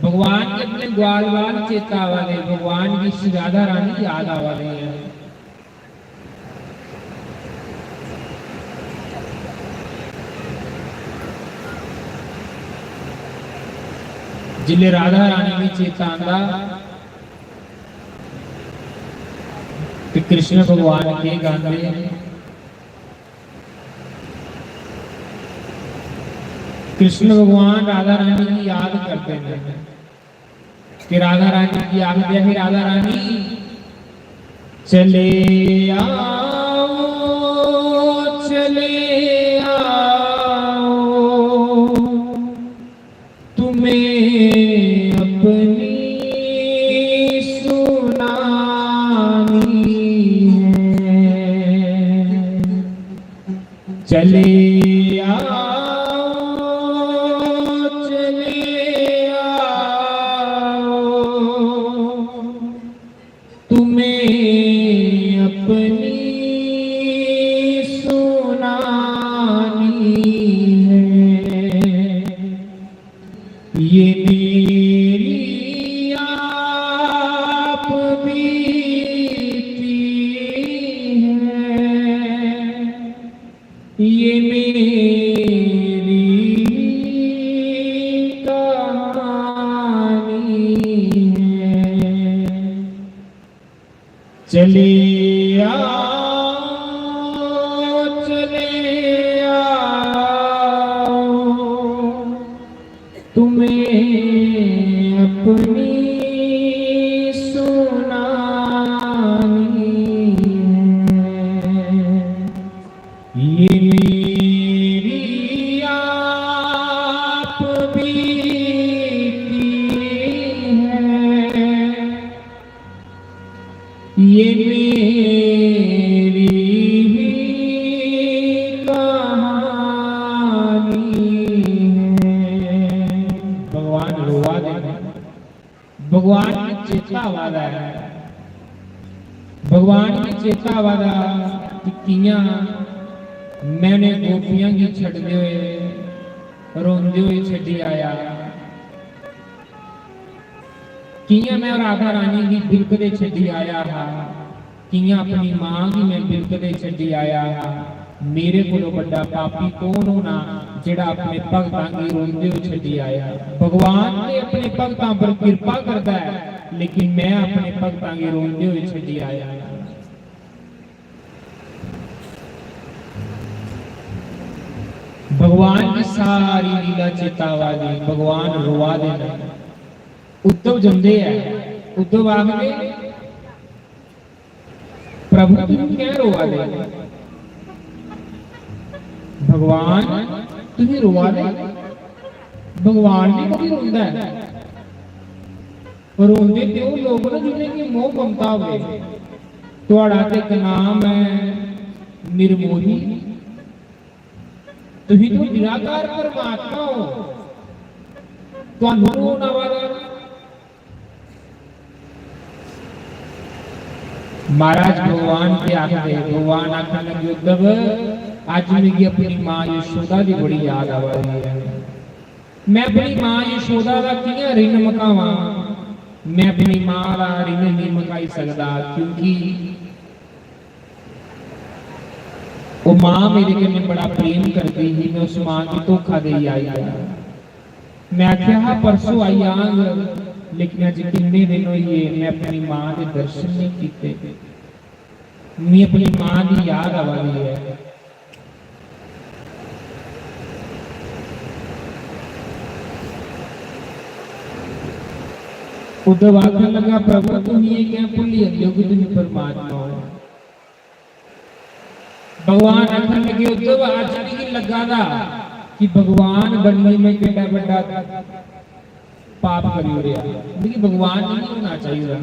भगवान गी अपने ग्वाल बाल चेता आवा दे, भगवान गी श्री राधा रानी याद आवा दी है। जिसले राधा रानी गी चेता आंदा ते कृष्ण भगवान केह् गांदे? कृष्ण भगवान राधा रानी गी याद करदे न कि राधा रानी गी आखदे हे, "राधा रानी, चले आओ, चले आओ, तुम्हें अपनी सुनानी है।" चले आओ, चले आओ, तुम्हें अपनी सुनानी है। ये मेरी आप बीती है, ये मेरी कहानी है। चले आओ, चले आओ, तुम्हें अपनी सुनानी है। ये मेरी आप बीती है, ये मेरी ही कहानी है। भगवान रोआ दे ने। भगवान गी चेता आवा दा ऐ, भगवान गी चेता आवा दा कि कि'यां में उ'नें गोपियां गी छड्डदे होए, रोंदे होए छड्डी आया, कि'यां में राधा रानी गी बिलकदे छड्डी आया हा, कि'यां अपनी मां गी में बिलकदे छड्डी आया हा। मेरे कोलों बड्डा पापी कौन होना, जेह्ड़ा अपने भगतां गी रोंदे होए छड्डी आया? भगवान ते अपने भगतां पर किरपा करदा ऐ, लेकिन में अपने भगतां गी रोंदे होए छड्डी आया। भगवान दी सारी लीला चेता आवा दी, भगवान रोआ दे न। उद्धव जंदे ऐ, उद्धव आखदे, "प्रभु, तुम क्यों रोआ दे? भगवान, तुम रोआ दे?" भगवान बी कदी रोंदा ऐ? रोंदे ते ओह् लोक न जि'नेंगी मोह ममता होवे। थुआढ़ा ते इक नाम ऐ निर्मोही। तुसीं तो निराकार परमात्मा हो, तुहानू रोन आवा दा। महाराज भगवान के आखदे, भगवान आखन लगे, "उद्धव, अज्ज मिगी अपनी मां यशोदा दी बड़ी याद आवा दी ऐ। मैं अपनी मां यशोदा दा कि'यां रिण मकावां? मैं अपनी मां दा रिण नेईं मकाई सकदा, क्योंकि ओह् मां मेरे कन्नै बड़ा प्रेम करदी ही, मैं उस मां गी धोखा देई आई आं।" मैं आखेआ हा, "परसों आई जांग," लेकिन अज्ज किन्ने दिन होई गे, मैं अपनी मां दे दर्शन नहीं कीते। मिगी अपनी मां दी याद आवा दी ऐ। उद्धव आखन लगा, "प्रभु, तुम ये क्या भुल्ली जंदे हो कि तुम परमात्मा हो?" भगवान आखन लगे, "उद्धव, अज्ज मिगी लग्गा दा कि भगवान बनियै मैं केड्डा बड्डा पाप करी ओड़ेआ, मिगी भगवान नहीं होना चाहिदा।"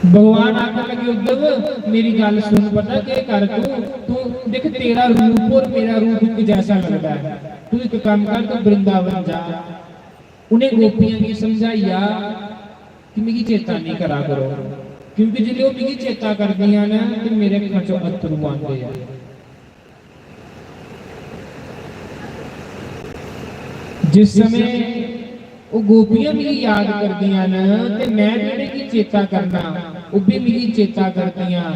भगवान आखन लगे, "उद्धव, मेरी गल्ल सुन, पता केह् कर तू, तू दिक्ख, तेरा रूप और मेरा रूप इक जैसा लगदा ऐ, तू इक कम्म कर, तू वृंदावन जा, उ'नें गोपियां गी समझाई आ कि मिगी चेता नेईं करा करो, क्योंकि जिसलै ओह् मिगी चेता करदियां न ते मेरे अक्खां चों अत्थरू आंदे आ।" जिस समें ओह् गोपियां मिगी याद करदियां न ते मैं बी उ'नेंगी चेता करना, ओह् बी मिगी चेता करदियां।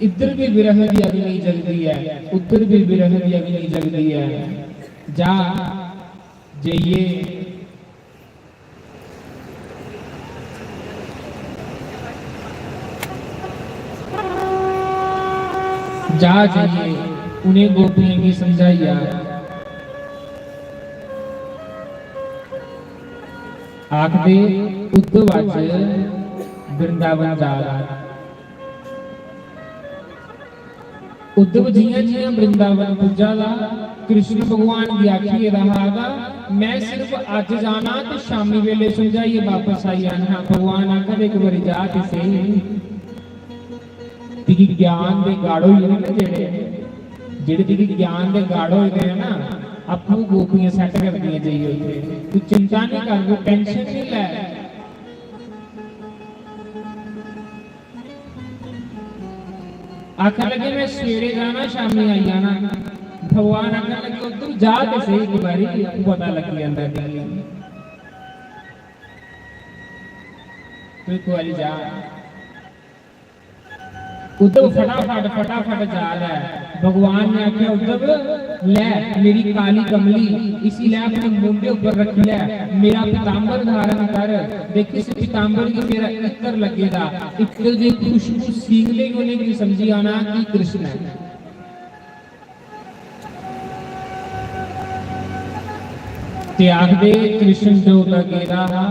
इद्धर बी विरह दी अग्नि जगदी ऐ, उद्धर बी विरह दी अग्नि जगदी ऐ। जा, जाइयै जा, जाइयै उ'नें गोपियें गी समझाइयै आखदे, "उद्धव अज्ज वृंदावन जा दा।" उद्धव जियां जियां वृंदावन पुज्जा दा, कृष्ण भगवान गी आखी गेदा हा दा, "मैं सिर्फ अज्ज जाना ते शामी बेले समझाइयै वापस आई जाना।" भगवान आखा दे, "इक बारी जा ते सेही, तुगी ज्ञान दे गढ़ होई गे ना जेह्ड़े, जेह्ड़े तुगी ज्ञान दे गढ़ होई गए ना, आपूं गोपियां सैट करदियां जाइयै उत्थे। तू चिंता नहीं कर, तू टेंशन नहीं लै।" आखन लगे, "मैं सवेरे जाना, शामी आई जाना।" भगवान आखन लगे, "तू जा ते सेही इक बारी, पता लगी जांदा तुगी। तू इक बारी जा।" उद्धव फटाफट, फटाफट जा रहा है। भगवान ने आख्या, "उद्धव, लै मेरी काली कमली, इसी लै अपने मूंडे ऊपर रखी लै, मेरा पीतांबर धारण कर, देख इस पीतांबर गी मेरा इत्र लगे दा, इत्र दी खुशबू सींघदे ही उ'नेंगी समझी आना कि कृष्ण है।" ते आखदे कृष्ण जो उदा गेदा हा,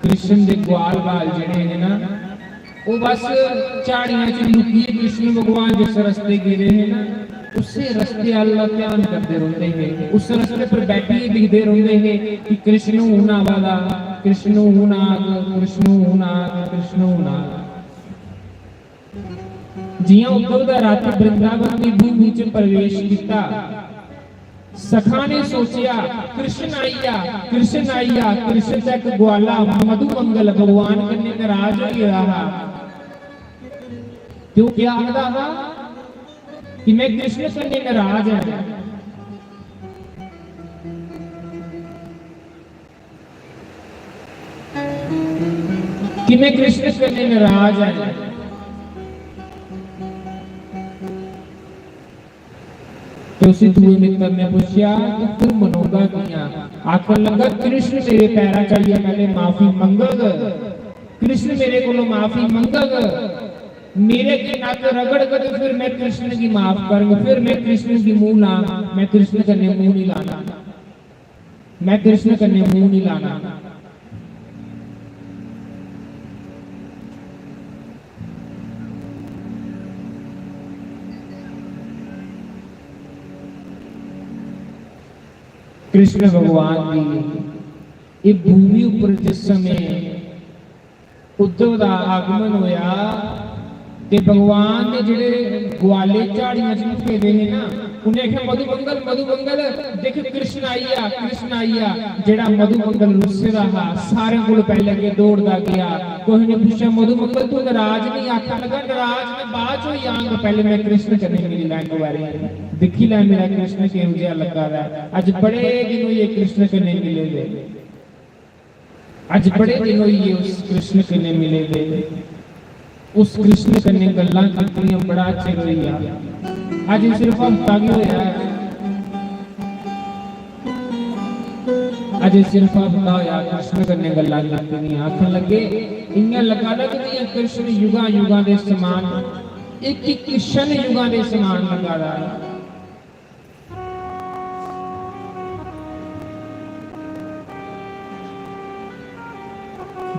कृष्ण दे ग्वाल बाल जेह्ड़े हे ना, ओह् बस झाड़ियां च लुकियै कृष्ण भगवान जिस रस्ते गेदे हे ना, उस्सै रस्ते अल्ल ध्यान करदे रौंह्दे हे, उस रस्ते पर बैठियै दिखदे रौंह्दे हे कि कृष्ण हून आवा दा, कृष्ण हून आग, कृष्ण हून आग, कृष्ण हून आग। जियां उद्धव दा रथ वृंदावन दी भूमि च प्रवेश किता, सखा ने सोचेआ, "कृष्ण आई गेआ, कृष्ण आई गेआ।" कृष्ण दा इक ग्वाला मधुमंगल भगवान कन्नै नाराज होई गेदा हा, ते ओह् केह् आखदा हा कि "मैं कृष्ण कन्नै नाराज आं।" कि "मैं कृष्ण कन्नै नाराज आं।" ते उसी दूए मित्र ने पुच्छेआ, "तू फिर मनोगा कियां?" आखन लगा, "कृष्ण मेरे पैरां च आइयै पैह्ले माफी मंगग, कृष्ण मेरे कोलों माफी मंगग, मेरे अग्गें नक्क रगड़ग ते फिर मैं कृष्ण गी माफ करङ, फिर मैं कृष्ण गी मूंह लाङ, मैं कृष्ण कन्नै मूंह नहीं लाना।" मैं कृष्ण कन्नै मूंह नहीं लाना। कृष्ण भगवान दी एह् भूमि उप्पर जिस समें उद्धव दा आगमन होया ते भगवान दे जेह्ड़े ग्वाले झाड़ियां च लुके दे हे ना, उ'नें आखेआ, "मधुमंगल, मधुमंगल, दिक्ख कृष्ण आई गेआ, कृष्ण आई गेआ।" जेह्ड़ा मधुमंगल रुस्से दा हा, सारें कोल पैह्लें अग्गें दौड़दा गेआ। कुसै ने पुच्छेआ, "मधुमंगल, तू नराज नहीं?" आखन लगा, "नराज में बाद च होई जांग, पैह्लें में कृष्ण कन्नै मिली लैं इक बारी, दिक्खी लैं मेरा कृष्ण किहो जेहा लग्गा दा ऐ।" अज्ज बड़े दिन होई गे कृष्ण कन्नै मिले दे। अज्ज बड़े दिन होई गे उस कृष्ण कन्नै मिले दे, उस कृष्ण कन्नै गल्लां कीतियां बड़ा चिर होई गेआ। अज्ज सिर्फ हफ्ता गै होया ऐ, अज्ज सिर्फ हफ्ता होया कृष्ण कन्नै गल्लां कीती दियां। आखन लगे, इ'यां लग्गा दा कि जि'यां कृष्ण युगां युगां दे समान, इक इक क्षण युगां दे समान लग्गा दा ऐ।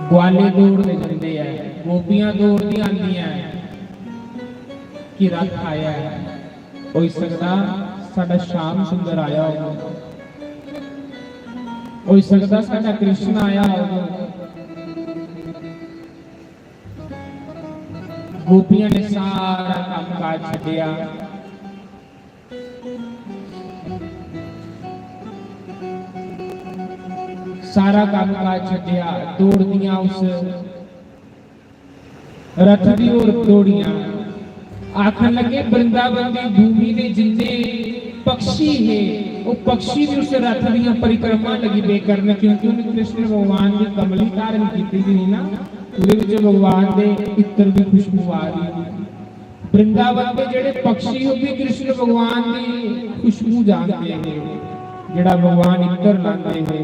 ग्वाले दौड़दे जंदे ऐ, गोपियां दौड़दियां आंदियां ऐ कि रथ आया ऐ। होई सकदा साढ़ा श्याम सुंदर आया होग, होई सकदा साढ़ा कृष्ण आया होग। गोपियां ने सारा काम काज छड्डेआ, सारा काम काज छड्डेआ, दौड़दियां उस रथ दी होर दौड़ियां। आखन लगे, वृंदावन दी भूमि दे जिन्ने पक्षी हे, ओह् पक्षी भी उस रथ दियां परिक्रमा लगी पे करन, क्योंकि उन्हें कृष्ण भगवान दी कमली धारण की दी ही ना, ओह्दे विच भगवान दे इत्र दी खुशबू आ रही थी। वृंदावन दे जेह्ड़े पक्षी, ओह् भी कृष्ण भगवान दी खुशबू जानदे हे, जेह्ड़ा भगवान इत्र लांदे हे।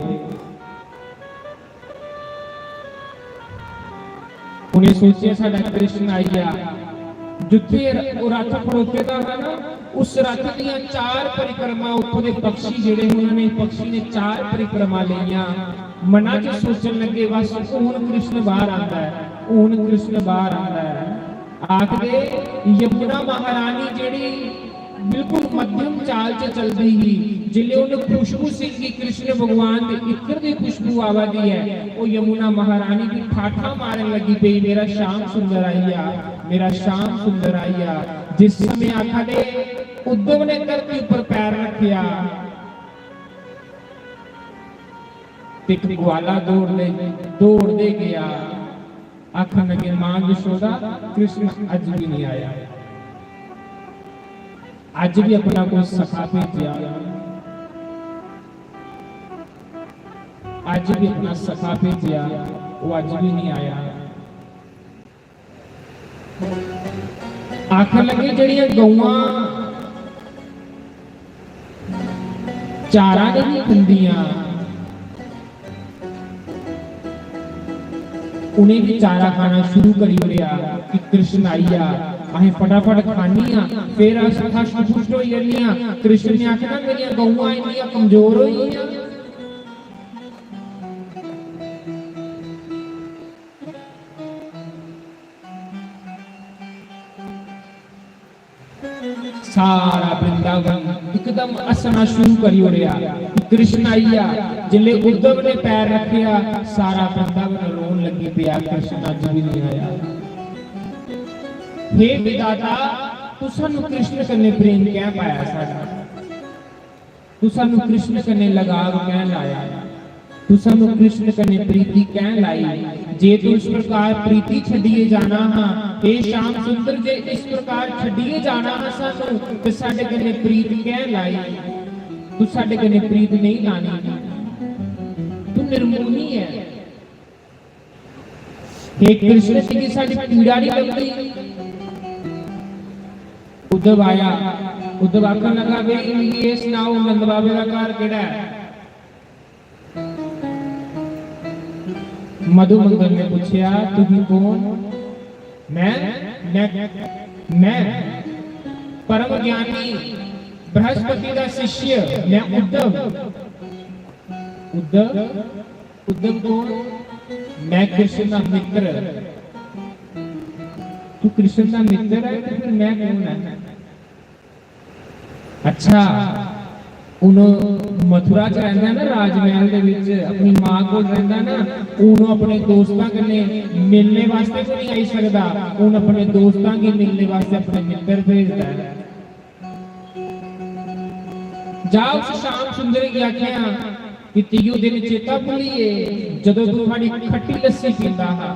उ'नें सोचेआ, "साढ़ा कृष्ण आई गेआ।" जित्थे ओह् रथ खड़ोते दा हा ना, उस रथ दियां चार परिक्रमा, उत्थों दे पक्षी जेह्ड़े हे, उ'नें पक्षी ने चार परिक्रमा लेइयां। मना च सोचन लगे, "बस हून कृष्ण बाहर आंदा ऐ, हून कृष्ण बाहर आंदा ऐ।" आखदे, यमुना महारानी जेह्ड़ी बिल्कुल मध्यम चाल च चलदी ही, जिसलै उन्हें खुशबू सिंह गी कृष्ण भगवान दे इत्र दी खुशबू आवा दी ऐ, ओह् यमुना महारानी भी ठाठां मारन लगी पेई, "मेरा श्याम सुंदर आई गेआ, मेरा श्याम सुंदर आई गेआ।" जिस समय आखा दे उद्धव ने धरती पर पैर रखेआ, ते इक ग्वाला दौड़दे, दौड़दे गेआ, आखन लगे, "मां यशोदा, कृष्ण अज्ज भी नहीं आया, अज्ज भी अपना कोई सखा भेजेआ, अज्ज भी अपना सखा भेजेआ, ओह् अज्ज भी नहीं आया।" आखन लगे, "जेह्ड़ियां गौआं चारा नहीं खंदियां, उ'नें भी चारा खाना शुरू करी ओड़ेआ कि कृष्ण आई गेआ, असें फटाफट खानी आं, फिर अस हष्ट पुष्ट होई जन्ने आं।" कृष्ण ने आखना, "मेरियां गौआं इन्नियां कमजोर होई गेइयां।" सारा वृंदावन इकदम हस्सना शुरू करी ओड़ेआ। कृष्ण आई गेआ। जिसले उद्धव ने पैर रखेआ, सारा वृंदावन रोन लगी पेआ, "कृष्ण अज्ज भी नहीं आया।" हे विधाता, तू सानू कृष्ण कन्नै प्रेम कैं पाया साढ़ा? तू सानू कृष्ण कन्नै लगाव कैं लाया? तू सानू कृष्ण कन्नै प्रीति कैं लाई? जे तू इस प्रकार प्रीति छड्डियै जाना हा, हे श्याम सुंदर, जे इस प्रकार छड्डियै जाना हा सानू, ते साडे कन्नै प्रीत कैं लाई? तू साडे कन्नै प्रीत नहीं लानी ही। तू निर्मोही है। हे कृष्ण जी गी साडी पीड़ा नहीं लगदी? उद्धव आया, उद्धव आखन लगा, "बे, मिगी एह् सनाओ, नंद बाबे दा घर केह्ड़ा ऐ?" मधु मंगल ने पूछेआ, "तुम कौन?" "मैं, मैं, मैं परम ज्ञानी बृहस्पति का शिष्य, मैं उद्धव।" "उद्धव?" "उद्धव कौन?" "मैं कृष्ण का मित्र।" "तू कृष्ण का मित्र है, तो फिर मैं कौन है?" "अच्छा, हून ओह् मथुरा च रैंह्दा ना, राजमैह्ल दे बिच अपनी मां कोल रैंह्दा ना। हून ओह् अपने दोस्तां कन्नै मिलने वास्तै बी निं आई सकदा, हून अपने दोस्तां गी मिलने वास्तै अपने मित्तर भेजदा ऐ। जा उस श्याम सुंदर गी आखेआं कि तुगी ओह् दिन चेता भुल्ली गे, जदूं तूं साढ़ी खट्टी लस्सी पींदा हा,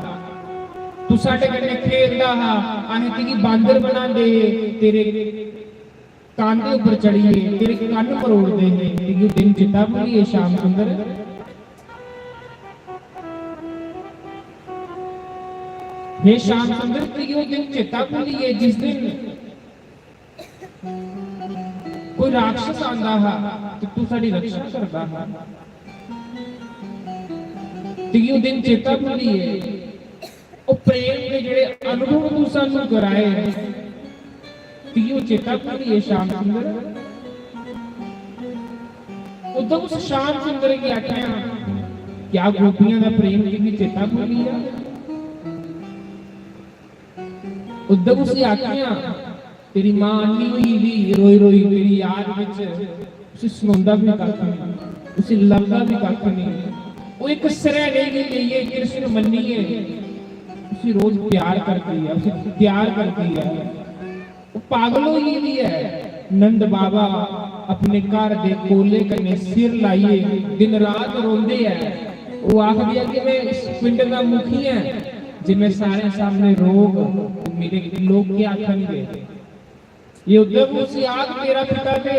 तूं साढ़े कन्नै खेलदा हा, असें तुगी बांदर बनांदे हे, तेरे कांधे उप्पर चढ़ियै तेरे कन्न मरोड़दे हे। तुगी ओह् दिन चेता भुल्ली गे श्याम सुंदर? हे श्याम सुंदर, तुगी ओह् दिन चेता भुल्ली गे जिस दिन कोई राक्षस आंदा हा ते तू साढ़ी रक्षा करदा हा? तुगी ओह् दिन चेता भुल्ली गे? ओह् प्रेम दे जेह्ड़े अनुभव तू सानू कराए, तुगी ओह् चेता भुल्ली गे श्याम सुंदर? उद्धव उस श्याम सुंदर गी आखेआ, क्या गोपियां दा प्रेम तुगी चेता भुल्ली गेआ? उद्धव उसी आखेआ, तेरी मां अन्नी होई दी, रोई रोई तेरी याद बिच उसी सनोंदा बी कक्ख नेईं, उसी लभदा बी कक्ख नेईं। ओह् इक सरैह्ने गी लेइयै कृष्ण मन्नियै उसी रोज प्यार करदी ऐ, उसी प्यार करदी ऐ। ओह् पागल होई गेदी ऐ। नंद बाबा अपने घर दे कोले कन्नै सिर लाइयै दिन रात रोंदे ऐ। ओह् आखदे ऐ कि मैं इस पिंड दा मुखी ऐ, जे मैं सारें सामने रोग, मेरे लोग क्या आखणगे? ये उद्धव उसी आख, तेरा पिता ते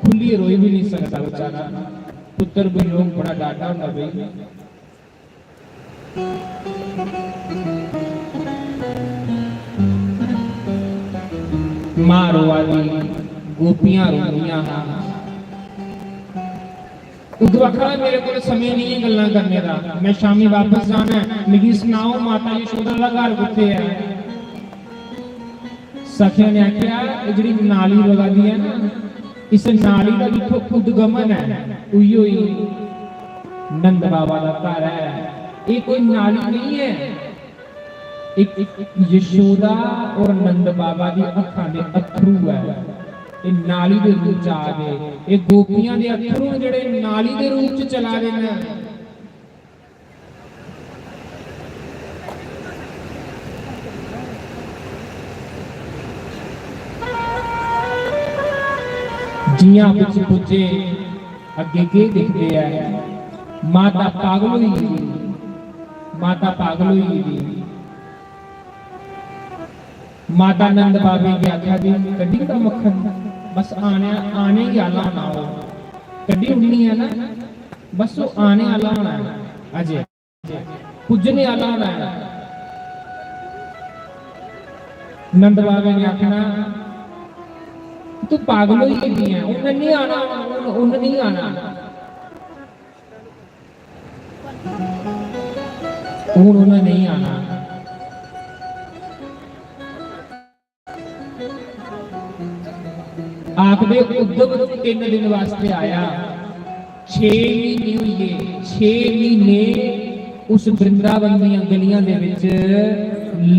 खुल्लियै रोई भी नहीं सकदा बेचारा। पुत्र वियोग बड़ा डाढा होंदा भाई। मां रोआ दी, गोपियां रोंदियां हां। उद्धव आखा दा, मेरे कोल समें नहीं है गल्लां करने दा, मैं शामी वापस जाना है, मिगी सनाओ माता यशोदा दा घर कुत्थे है? सखिया ने आखेआ, एह् जेह्ड़ी नाली बगा दी ऐ ना, इस नाली दा जित्थों उद्गमन ऐ, उइयो ही नंद बाबा दा घर ऐ। एह् कोई नाली नहीं ऐ, इक यशोदा और नंद बाबा दी अक्खां दे अत्थरू ऐ। एह् नाली दे रूप च आ दे, एह् गोपियां दे अत्थरू न जेह्ड़े नाली दे रूप च चला दे न। जियां बिच पुज्जे, अग्गे केह् दिखदे ऐ? माता पागल होई गेदी, माता पागल होई गेदी। माता नंद बाबे गी आखा दी, "कड्ढी ओड़ा मक्खन, बस आने, आने गै आह्ला होना ओह्, कड्ढी ओड़नी ऐ ना, बस ओह् आने आह्ला होना ऐ अजें, पुज्जने आह्ला होना ऐ।" नंद बाबे ने आखना, "तू पागल होई गेदी ऐ, उन्न निं आना, उन्न, उन्न निं आना।" हून उन्नै नेईं आना। आखदे उद्धव तिन्न दिन वास्तै आया, छे म्हीने होई गे, छे म्हीने उस वृंदावन दियां गलियां दे विच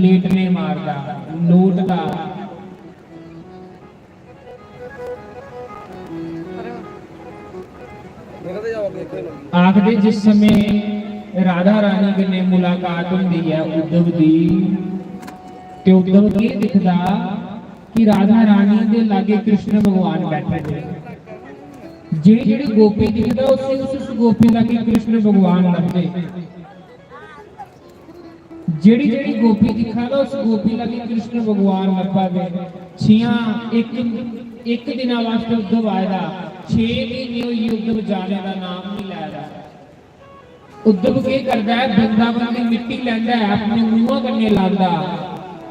लेटने मारदा, लोटदा। आखदे जिस समय राधा रानी कन्नै मुलाकात होंदी ऐ उद्धव दी, ते उद्धव केह् दिखदा कि राधा रानी दे लागे कृष्ण भगवान बैठे दे। जेह्ड़ी जेह्ड़ी गोपी दिखदा उसी उस, उस गोपी लागे कृष्ण भगवान लभदे। जेह्ड़ी जेह्ड़ी गोपी दिक्खा दा उस गोपी लागे कृष्ण भगवान लब्भा दे। छियां इक, इक दिना वास्तै उद्धव आए दा, छे म्हीने होई गे उद्धव जाने दा नाम नहीं लै दा। उद्धव केह् करदा ऐ? वृंदावन दी मिट्टी लैंदा ऐ, अपने मुंहा कन्नै लांदा।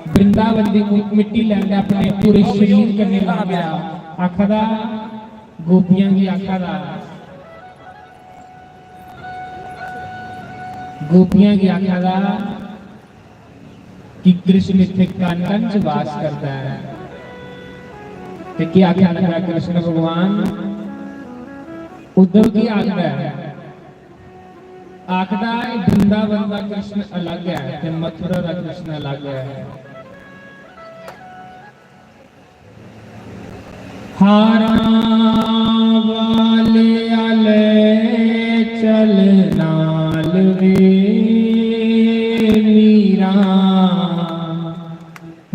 वृंदावन दी मु-, मिट्टी लैंदा ऐ, अपने पूरे शरीर कन्नै लांदा ऐ। आखदा, गोपियां गी आखदा, गोपियां गी आखा दा कि कृष्ण इत्थे कण कण च वास करदा ऐ। ते केह् आखन लगा कृष्ण भगवान? उद्धव की आखदा ऐ? आखदा है, वृंदावन का कृष्ण अलग है ते मथुरा का कृष्ण अलग है। हारा चल नाल वे मीरा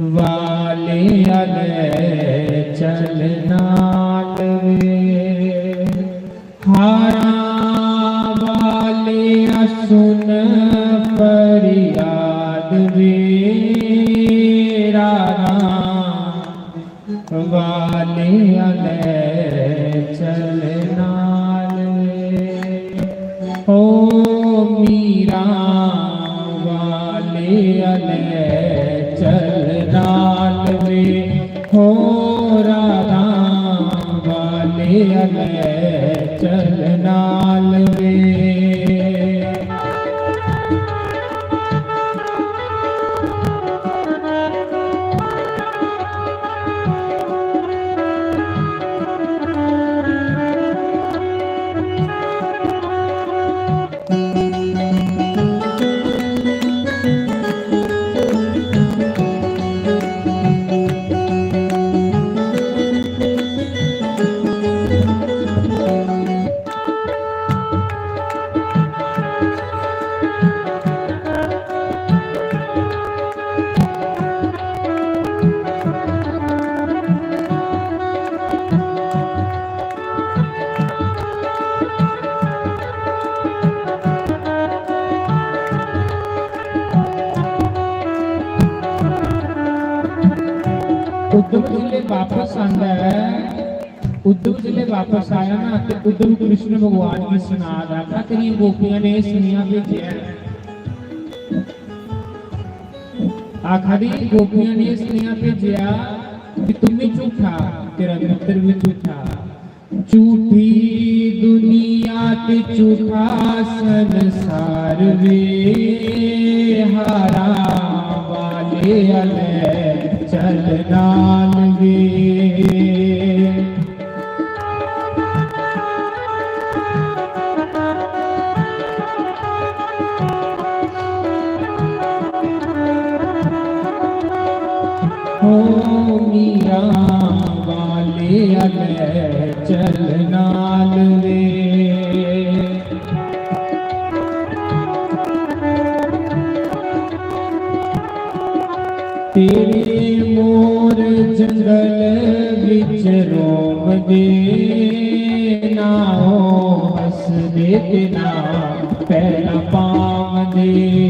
वाले अले चल नाल वे। हारा वाले सुन फरियाद वे रारा वाले अले चल नाल वे। ओ मीरा वाले अले चल नाल वे। हो राधा वाले अले चल नाल वे। उद्धव जिसलै बापस आंदा ऐ, उद्धव जिसलै बापस आया ना, ते उद्धव कृष्ण भगवान गी सना दा, आखा, "तेरियां गोपियां ने एह् सनेहा भेजेआ ऐ।" आखा दी, "गोपियां ने एह् सनेहा भेजेआ कि तुम भी झूठा, तेरा मित्र भी झूठा।" झूठी दुनिया ते झूठा संसार वे, हारा वाले अले चल नाल वे। हो मीरा वाले अले चल नाल वे। तेरे मोर जंगल विच रोवदे, ना ओ हसदे ते ना पैरा पावदे।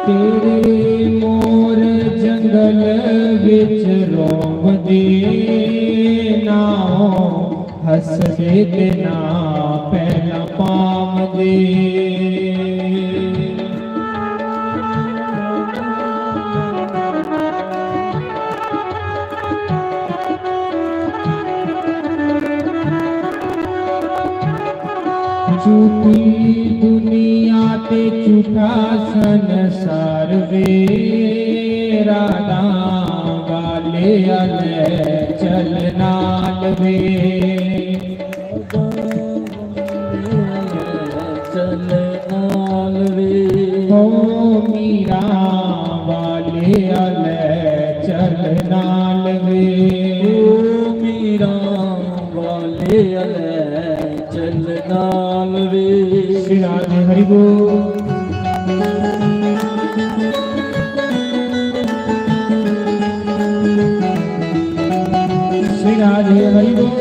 तेरे मोर जंगल विच रोवदे, ना ओ हसदे ते ना पैरा पावदे। झूठी दुनिया ते झूठा संसार वे, राधा वाले अले चल नाल वे। चल नाल वे। ओ मीरा वाले अले चल नाल वे। ओ मीरा वाले अले चल नाल वे। श्री राधे हरि बोल। श्री राधे हरि बोल।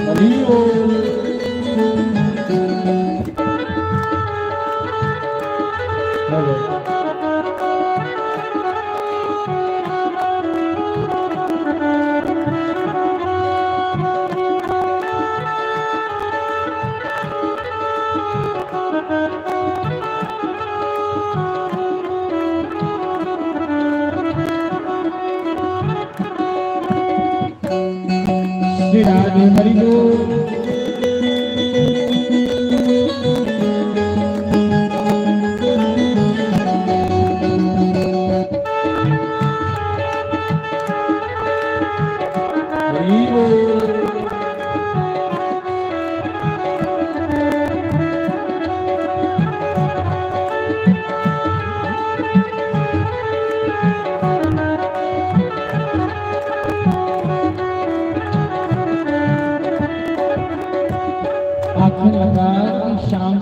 हरि बोल। हेलो। श्री राधे हरि बोल।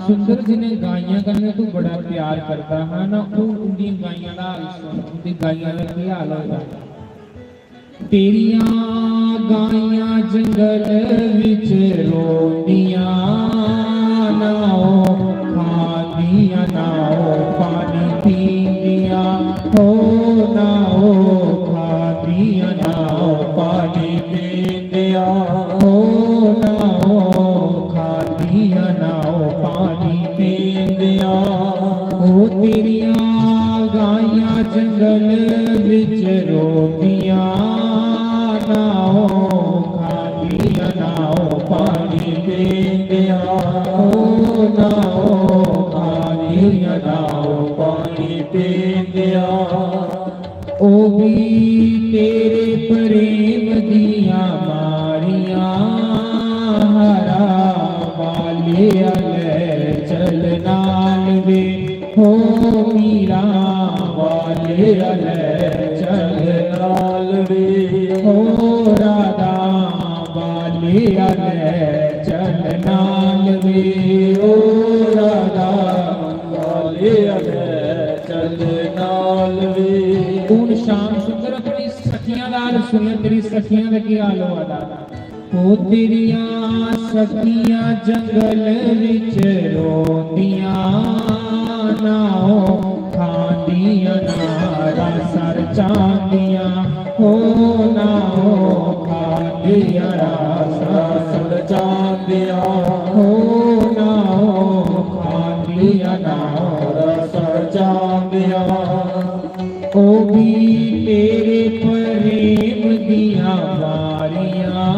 सुंदर जिनें गाइयां कन्नै तू बड़ा प्यार करदा हा ना, हून उंदियां गाइयां दा हाल सुन, उंदी गाइयां दा केह् हाल होए दा। तेरियां गाइयां जंगल विच रोंदियां, ना ओह् खांदियां ना ओह् पानी पींदियां, हो ना ओह् खांदियां ना ओह् पानी पींदियां, हो ना ओह् खांदियां ना ओह् पानी पींदियां। ओ तेरियां गाइयां जंगल विच रोंदियां, ना ओह् खांदियां ना ओह् पानी पींदियां, ओ ना ओह् खांदियां ना ओह् पानी पींदियां। ओ भी तेरे प्रेम दियां मारियां, हरा बाले आले चल नाल वे, हो मीरा बाले आले चल नाल वे, हो राधा बाले आले चल नाल वे, हो राधा बाले आले चल नाल वे। हून श्याम सुंदर अपनी सखियां दा हाल सुनियो, तेरी सखियां दा की हाल होआ दा। ओ तेरियां सखियां जंगल विच रोंदियां, ना ओ खांदियां ना रस रचांदियां, हो ना ओ खांदियां रस रचांदियां, हो ना ओ खांदियां ना रस रचांदियां। ओ भी तेरे प्रेम दियां मारियां,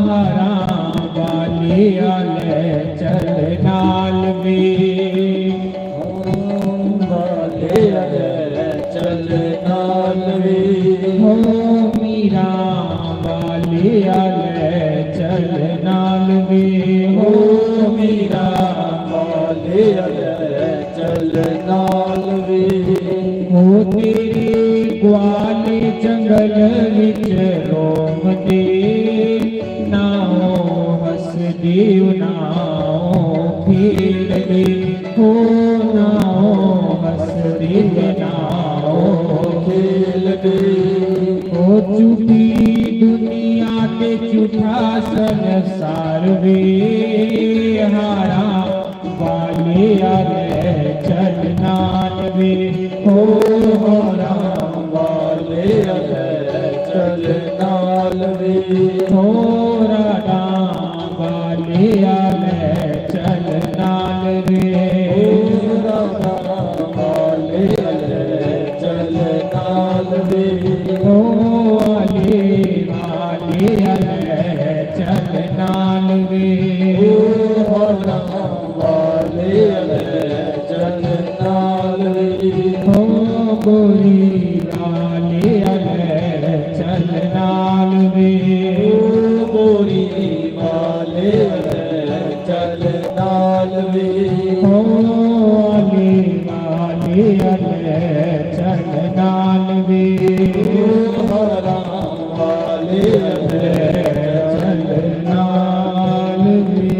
हरा बाले आले चल नाल वे, हो बाले आले चल नाल वे, हो मीरा बाले आले चल नाल वे, हो मीरा बाले आले चल नाल वे। हो तेरे ग्वाले जंगल विच रोंदे, ना ओ हसदे ना ओ खेलदे, हो ना ओ हसदे ना ओ खेलदे। ओ झूठी दुनिया ते झूठा संसार वे, हारा बाले आले चल नाल वे, हो हारा बाले आले चल नाल वे, हो राधा बाले आले चल नाल वे, हो राधा बाले आले चल नाल वे, हो आले बाले आले चल नाल वे, हो राधा बाले आले चल नाल वे, हो गोरी बाले आले चल नाल वे, हो गोरी बाले आले चल नाल वे, हो आले बाले आले चल नाल वे, हो हारा बाले आले चल नाल वे।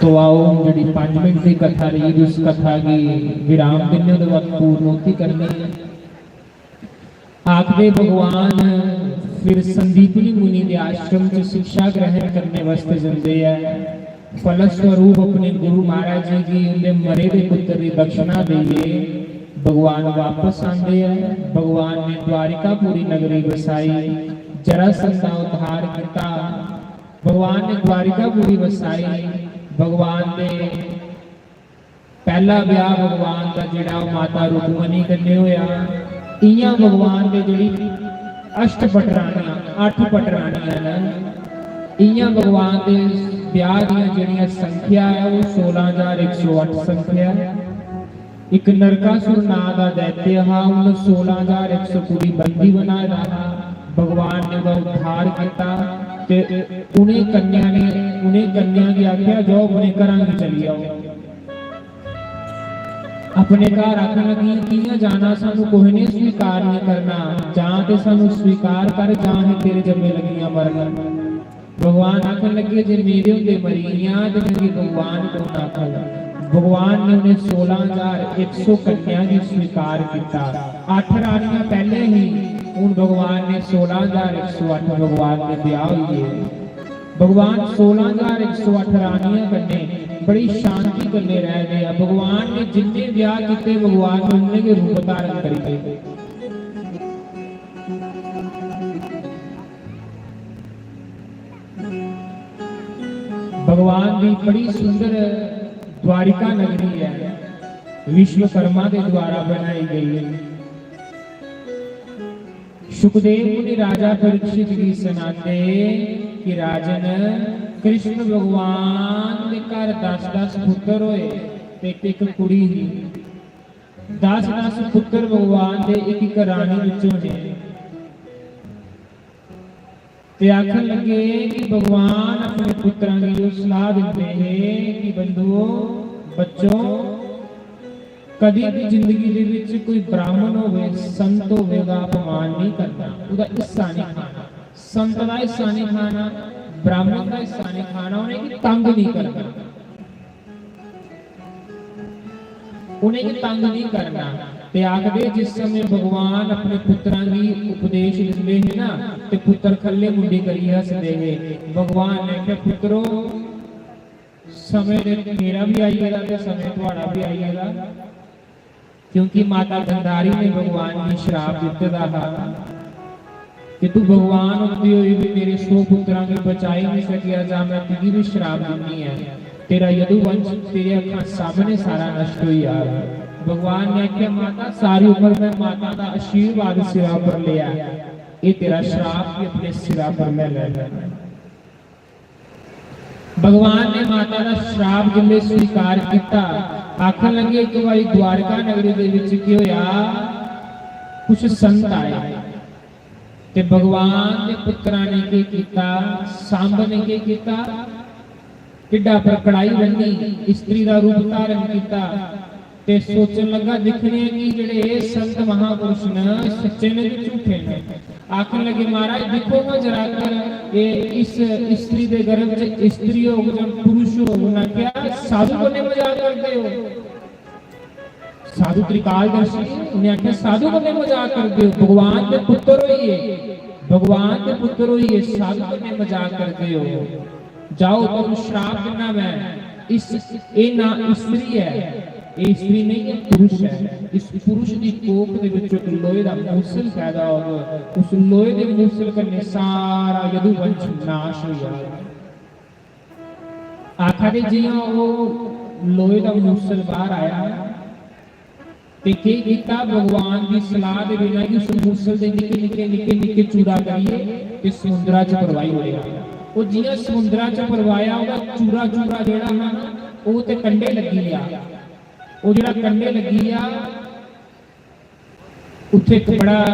तो आओ, जेह्ड़ी पंज मिनट दी कथा रेही, उस कथा गी विराम दिन्ने, ओह्दे बाद पूर्णोक्ति करनी ऐ। आखदे भगवान फिर संदीपनी मुनि दे आश्रम च शिक्षा ग्रहण करने वास्तै जंदे ऐ। फलस्वरूप अपने गुरु महाराज जी गी उंदे मरे दे पुत्र दी दक्षिणा देइयै भगवान वापस आंदे ऐ। भगवान ने द्वारिकापुरी नगरी बसाई, जरासंध दा उद्धार कीता। भगवान ने द्वारिकापुरी बसाई। भगवान दे पैह्ला ब्याह भगवान दा जेह्ड़ा ओह् माता रुक्मणी कन्नै होआ, इ'यां भगवान दे जेह्ड़ी अष्ट पटरानियां, अट्ठ पटरानियां न, इ'यां भगवान दे ब्याह दियां जेह्ड़ियां संख्या ऐ, ओह् सोलां ज्हार इक सौ अट्ठ संख्या ऐ। इक नरकासुर नां दा दैत्य हा, उन्न सोलां ज्हार इक सौ कुड़ी बंदी बनाए दा हा। भगवान ने ओह्दा उद्धार कीता ते उ'नें कन्या ने, उ'नें कन्या गी आखेआ, "जाओ, अपने घरां गी चली जाओ।" अपने घर आखन लगी, "कि'यां जाना? सानू कोहे ने स्वीकार नहीं करना, जां ते सानू स्वीकार कर, जां असें तेरे जम्मे लगियां मरन।" भगवान आखन लगे, "जे मेरे होंदे मरी गेइयां ते मिगी भगवान कौन आखग?" भगवान ने उ'नें सोलां ज्हार इक सौ कन्या गी स्वीकार किया। अठ रानियां पहले ही, हूं भगवान ने सोलां ज्हार इक सौ अठ भगवान ने ब्याह होई गए। भगवान सोलां ज्हार इक सौ अठ रानियां कन्ने बड़ी शांति कन्ने रह गए। भगवान ने जिन्ने ब्याह किते, भगवान ने उन्ने के रूप धारण करी गए। भगवान दी बड़ी सुंदर द्वारिका नगरी है, विश्वकर्मा के द्वारा बनाई गई है। सुखदेव मुनि राजा परीक्षित की सुनाते कि राजन, कृष्ण भगवान के घर दस दस पुत्र होए ते एक कुड़ी ही। दस दस पुत्र भगवान दे एक एक रानी विचों ने। ते आखन लगे कि भगवान अपने पुत्रां गी ओह् सलाह दिंदे हे कि बंधुओ, बच्चो, कदी भी जिंदगी दे विच कोई ब्राह्मण होवे, संत होवे, ओह्दा अपमान नहीं करना, ओह्दा हिस्सा नहीं खाना। संत दा हिस्सा नहीं खाना, ब्राह्मण दा हिस्सा नहीं खाना, उ'नेंगी तंग नहीं करना। उ'नेंगी तंग नहीं करना। ते आखदे, जिस समय भगवान अपने पुत्रां गी उपदेश दिंदे हे ना, ते पुत्र खल्ले मुंडी करियै हसदे हे। भगवान ने आखेआ, "पुत्रो, समय ते मेरा भी आई गेदा ते समय थुआड़ा भी आई गेदा।" क्योंकि माता गंधारी ने भगवान गी श्राप दित्ते दा हा कि तू भगवान होंदे होई भी मेरे सौ पुत्रां गी बचाई नहीं सकेआ, जां मैं तुगी भी श्राप दिन्नी ऐ, तेरा यदुवंश तेरे अक्खां सामने सारा नष्ट होई जाग। भगवान ने आखेआ, "माता, सारी उम्र मैं माता दा आशीर्वाद सिरा पर लेआ, ये तेरा श्राप भी अपने सिरा पर मैं ले लैना।" भगवान ने माता दा श्राप जिसले स्वीकार किया, आखन लगे, "एक बारी द्वारका नगरी दे विच केह् होया, कुछ संत आए ते भगवान दे पुत्रा ने केह् किया, सांब ने केह् किया, ढिड्डा पर कढ़ाई बन्नी, स्त्री दा रूप धारण किया।" ते सोचन लगा, दिक्खने आं कि जेह्ड़े एह् संत महापुरुष न, सच्चे न कि झूठे न। आखन लगे, "महाराज, दिक्खो हां जरा कर, एह् इस स्त्री दे गर्भ च स्त्री होग जां पुरुष होग?" उ'नें आखेआ, "साधु कन्नै मजाक करदे ओ, साधु त्रिकालदर्शी।" उ'नें आखेआ, "साधु कन्नै मजाक करदे ओ, भगवान दे पुत्तर होइयै, भगवान दे पुत्तर होइयै साधु कन्नै मजाक करदे ओ।" जाओ, तुहानू श्राप दिन्ना मैं। इस, एह् ना स्त्री ऐ, एह् स्त्री नहीं है, पुरुष है। इस पुरुष दी कोख दे विचों इक लोहे दा मूसल पैदा होग, उस लोहे दे मूसल कन्नै सारा यदुवंश नाश होई जाग। आखा दे जियां ओह् लोहे दा मूसल बाहर आया, ते केह् कीता? भगवान दी सलाह दे बिना ही उस मूसल दे निक्के, निक्के, निक्के, निक्के चूरा करियै ते समुंदरा च परवाही ओड़ेआ। ओह् जि'यां समुंदरा च परवाया, ओह्दा चूरा, चूरा जेह्ड़ा हा ना, ओह् ते कंढे लग्गी गेआ। ओह् जेह्ड़ा कंढे लग्गी गेआ, उत्थै इक बड़ा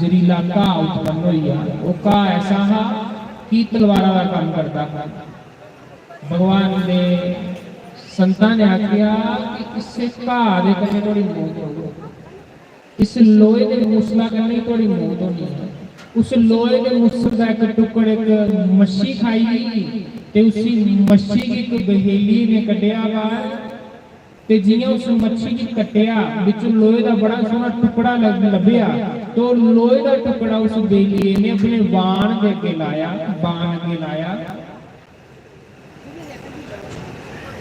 जरीला घाऽ उत्पन्न होई गेआ। ओह् घाऽ ऐसा हा कि तलवारा दा कम्म करदा हा। भगवान दे संतां ने आखेआ कि इस्सै घाऽ दे कन्नै थुआढ़ी मौत होग, इस लोहे दे मूसला कन्नै ही थुआढ़ी मौत होनी ऐ। उस लोहे दे मूसल दा इक टुकड़ इक मच्छी खाई गेई ते उसी मच्छी गी इक बहेलिये ने कड्ढेआ बाहर। ते जि'यां उस मच्छी गी कट्टेआ, बिच लोहे दा बड़ा सोह्ना टुकड़ा लग-, लब्भेआ, ते ओह् लोहे दा टुकड़ा उस बहेलिये ने अपने बाण दे अग्गें लाया, बाण अग्गें लाया।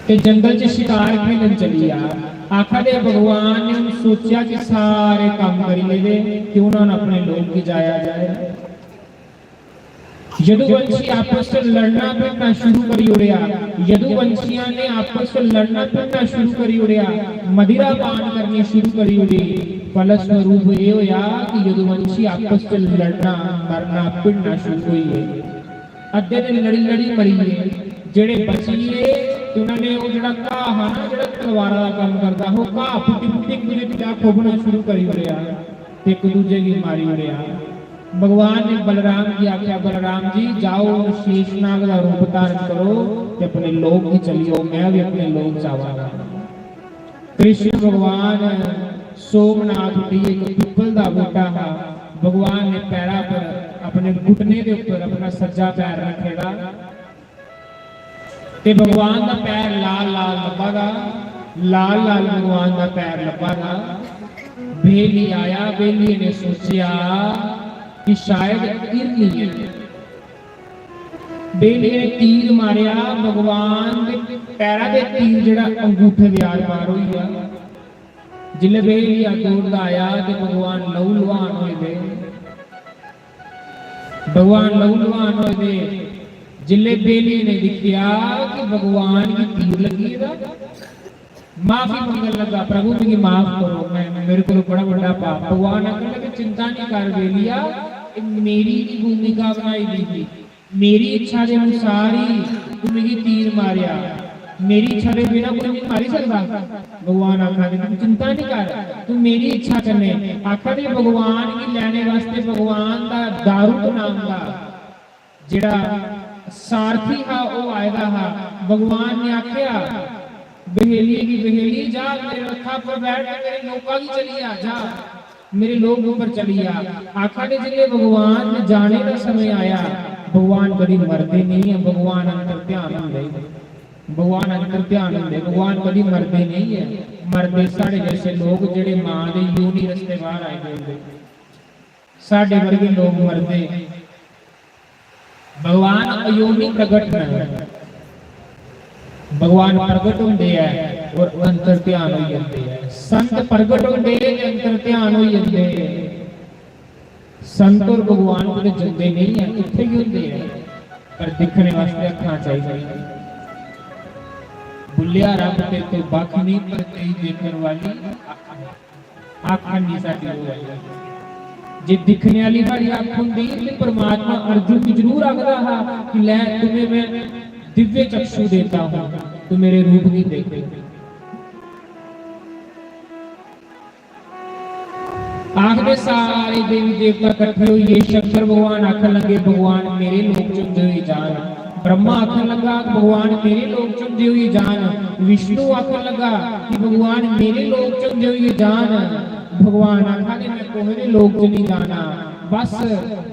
ते जंगल च शिकार खेलन चली गेआ। आखा दे भगवान ने हून सोचेआ कि सारे कम्म करी लेदे, क्यों ना हून अपने लोक गी जाया जाए। यदुवंशी आपस च लड़ना भिड़ना शुरू करी ओड़ेआ। यदुवंशियां ने आपस च लड़ना भिड़ना शुरू करी ओड़ेआ, मदिरा पान करनी शुरू करी ओड़ी। फलस्वरूप एह् होया कि यदुवंशी आपस च लड़ना, मरना, भिड़ना शुरू होई गे। अद्धे ते लड़ी लड़ी मरी गे, जेह्ड़े बची गे उन्होंने वो जेह्ड़ा घाऽ हा ना, जेह्ड़ा तलवारा दा कम्म करदा हा, ओह् घाऽ पुट्टी पुट्टी इक दूजे च जा खुब्भना शुरू करी ओड़ेआ ते इक दूजे गी मारी ओड़ेआ। भगवान ने बलराम गी आखेआ, "बलराम जी, जाओ, हून शेषनाग दा रूप धारण करो ते अपने लोक गी चली जाओ, में भी अपने लोक च आवा ना।" कृष्ण भगवान सोमनाथ उठी एक पीपल दा बूटा हा, भगवान ने पैरा पर अपने घुटने दे ऊपर अपना सज्जा पैर रखे दा ते भगवान दा पैर लाल लाल लब्भा दा, लाल लाल भगवान दा पैर लब्भा दा। बेली आया, बेली ने सोचेआ कि शायद हिरनी है। बेली ने तीर मारेआ, भगवान दे पैरा दे तीर जेह्ड़ा अंगूठे दे आर पार होई गेआ। जिसलै बेलिया दौड़दा आया ते भगवान लहू लुहान होए दे। भगवान लहू लुहान होए दे। जिसलै बेली ने दिक्खेआ कि भगवान गी तीर लग्गी गेदा, माफी मंगन लगा, "प्रभु, मिगी माफ करो, मैं, मेरे को बड़ा बड्डा पाप।" भगवान आखन लगे, "चिंता नहीं कर बेलिया, ये मेरी ही भूमिका बनाई दी थी।" मेरी इच्छा दे अनुसार ही तू मिगी तीर मारेआ, मेरी इच्छा दे बिना कोई मिगी मारी सकदा? भगवान आखा दे, "तू चिंता नहीं कर, तू मेरी इच्छा कन्नै।" आखा दे भगवान गी लैने वास्ते भगवान दा दारुक नाम दा जेड़ा सारथी हा, ओह आए दा हा। भगवान ने आख्या, "बहेलिये गी बहेलिये जा, मेरे रथा पर बैठ के मेरे लोका गी चली आ, जा।" मेरे लोक उप्पर चली आ। आखा दे जिसले भगवान दे जाने दा समय आया, भगवान कदी मरदे नहीं है, भगवान अंतर ध्यान होंदे। भगवान अंतर ध्यान होंदे, भगवान कदी मरदे नहीं है। मरदे साढ़े जैसे लोग जेड़े मां दे योनि रस्ते बाहर आए दे होंदे। साढ़े वर्गे लोग मरदे। भगवान अयोनि प्रगट न। भगवान प्रगट होंदे ऐ और अंतर ध्यान होई जंदे ऐ। संत प्रगट होंदे ते अंतर ध्यान होई जंदे। संत और भगवान कुतै जंदे नहीं ऐ, इत्थे ही होंदे ऐ, पर दिक्खने वास्ते अक्खां चाहिदियां। बुल्लिया रब तेरे तो बख नहीं, पर तेरी देखण वाली अख नहीं। अख नहीं साडी ओह ऐ। जे दिक्खने आली साडी अख होंदी ते परमात्मा अर्जुन गी जरूर आखदा हा कि लै तुम्हें मैं दिव्य चक्षु देता हूं, तू मेरे रूप गी देख। आखदे सारे देवी देवता कट्ठे होइए शंकर भगवान आखन लगे, "भगवान मेरे लोक च होंदे होई जान।" ब्रह्मा आखन लगा, "भगवान मेरे लोक च होंदे होई जान।" विष्णु आखन लगा कि भगवान मेरे लोक च होंदे होई जान। भगवान आखा दे, "मैं कोहे दे लोक च नहीं जाना।" बस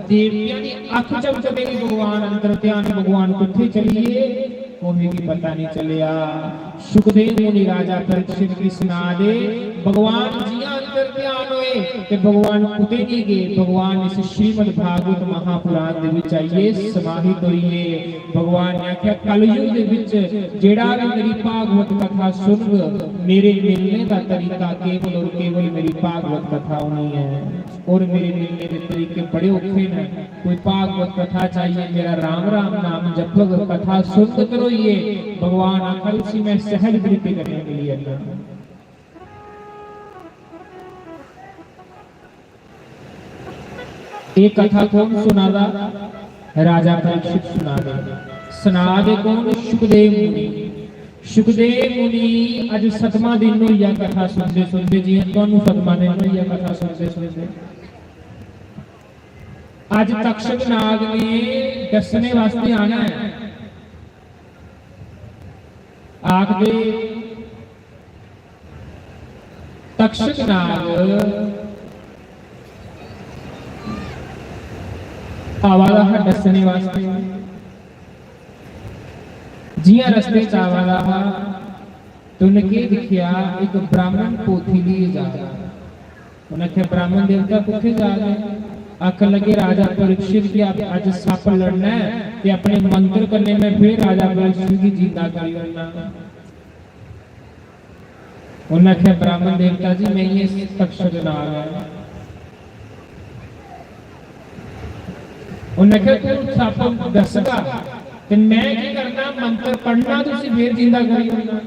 देवतियां दी अख चमकदे ही भगवान अंतर ध्यान, भगवान कुत्थे चलिए, कोहे गी पता नहीं चलिया। सुखदेव मुनि राजा परीक्षित गी सुना दे, भगवान जियां अंतर ध्यान होए ते भगवान कुते नहीं गए। भगवान इस श्रीमद् भागवत महापुराण दे विच आइए, समाहित होइए। भगवान ने आख्या, "कलयुग दे विच जेड़ा भी मेरी भागवत कथा सुनग, मेरे मिलने का तरीका केवल और केवल मेरी भागवत कथा होनी है।" और मेरे मिलने दे तरीके बड़े औखे न। कोई भागवत कथा च आइए मेरा राम राम नाम जपग, कथा सुनत करोइए, भगवान आखर उसी मैं सहज प्रीति कन्नै मिली जन्ना। ये कथा कौन सुना दा? राजा परीक्षित सुना दे। सुना दे कौन? सुखदेव मुनि। सुखदेव मुनि अज सतवां दिन होई गया कथा सुनदे सुनदे, जियां तुहानू सतवां दिन होई गया कथा सुनदे सुनदे। अज तक्षक नाग ने दसने वास्ते आना है। आखदे तक्षक नाग आवा दा हा दसने वास्ते। जियां रस्ते च आवा दा हा, ते उन्हें केह् दिक्खेआ? इक ब्राह्मण पोथी लेइयै जा दा। उन्हें आखेआ, "ब्राह्मण देवता कुत्थे जा दे?" आखन लगे, "राजा परीक्षित गी अप-, अज्ज सप्प लड़ना ऐ ते अपने मंत्र कन्नै मैं फिर राजा परीक्षित गी जींदा करी ओड़ना।" उन्हें आखेआ, "ब्राह्मण देवता जी, मैं ये तक्षक नाग ऐ।" उन्हें आखेआ, "तू सप्प दसगा ते मैं की करना, मंत्र पढ़ना ते उसी फिर जींदा करी ओड़ना।"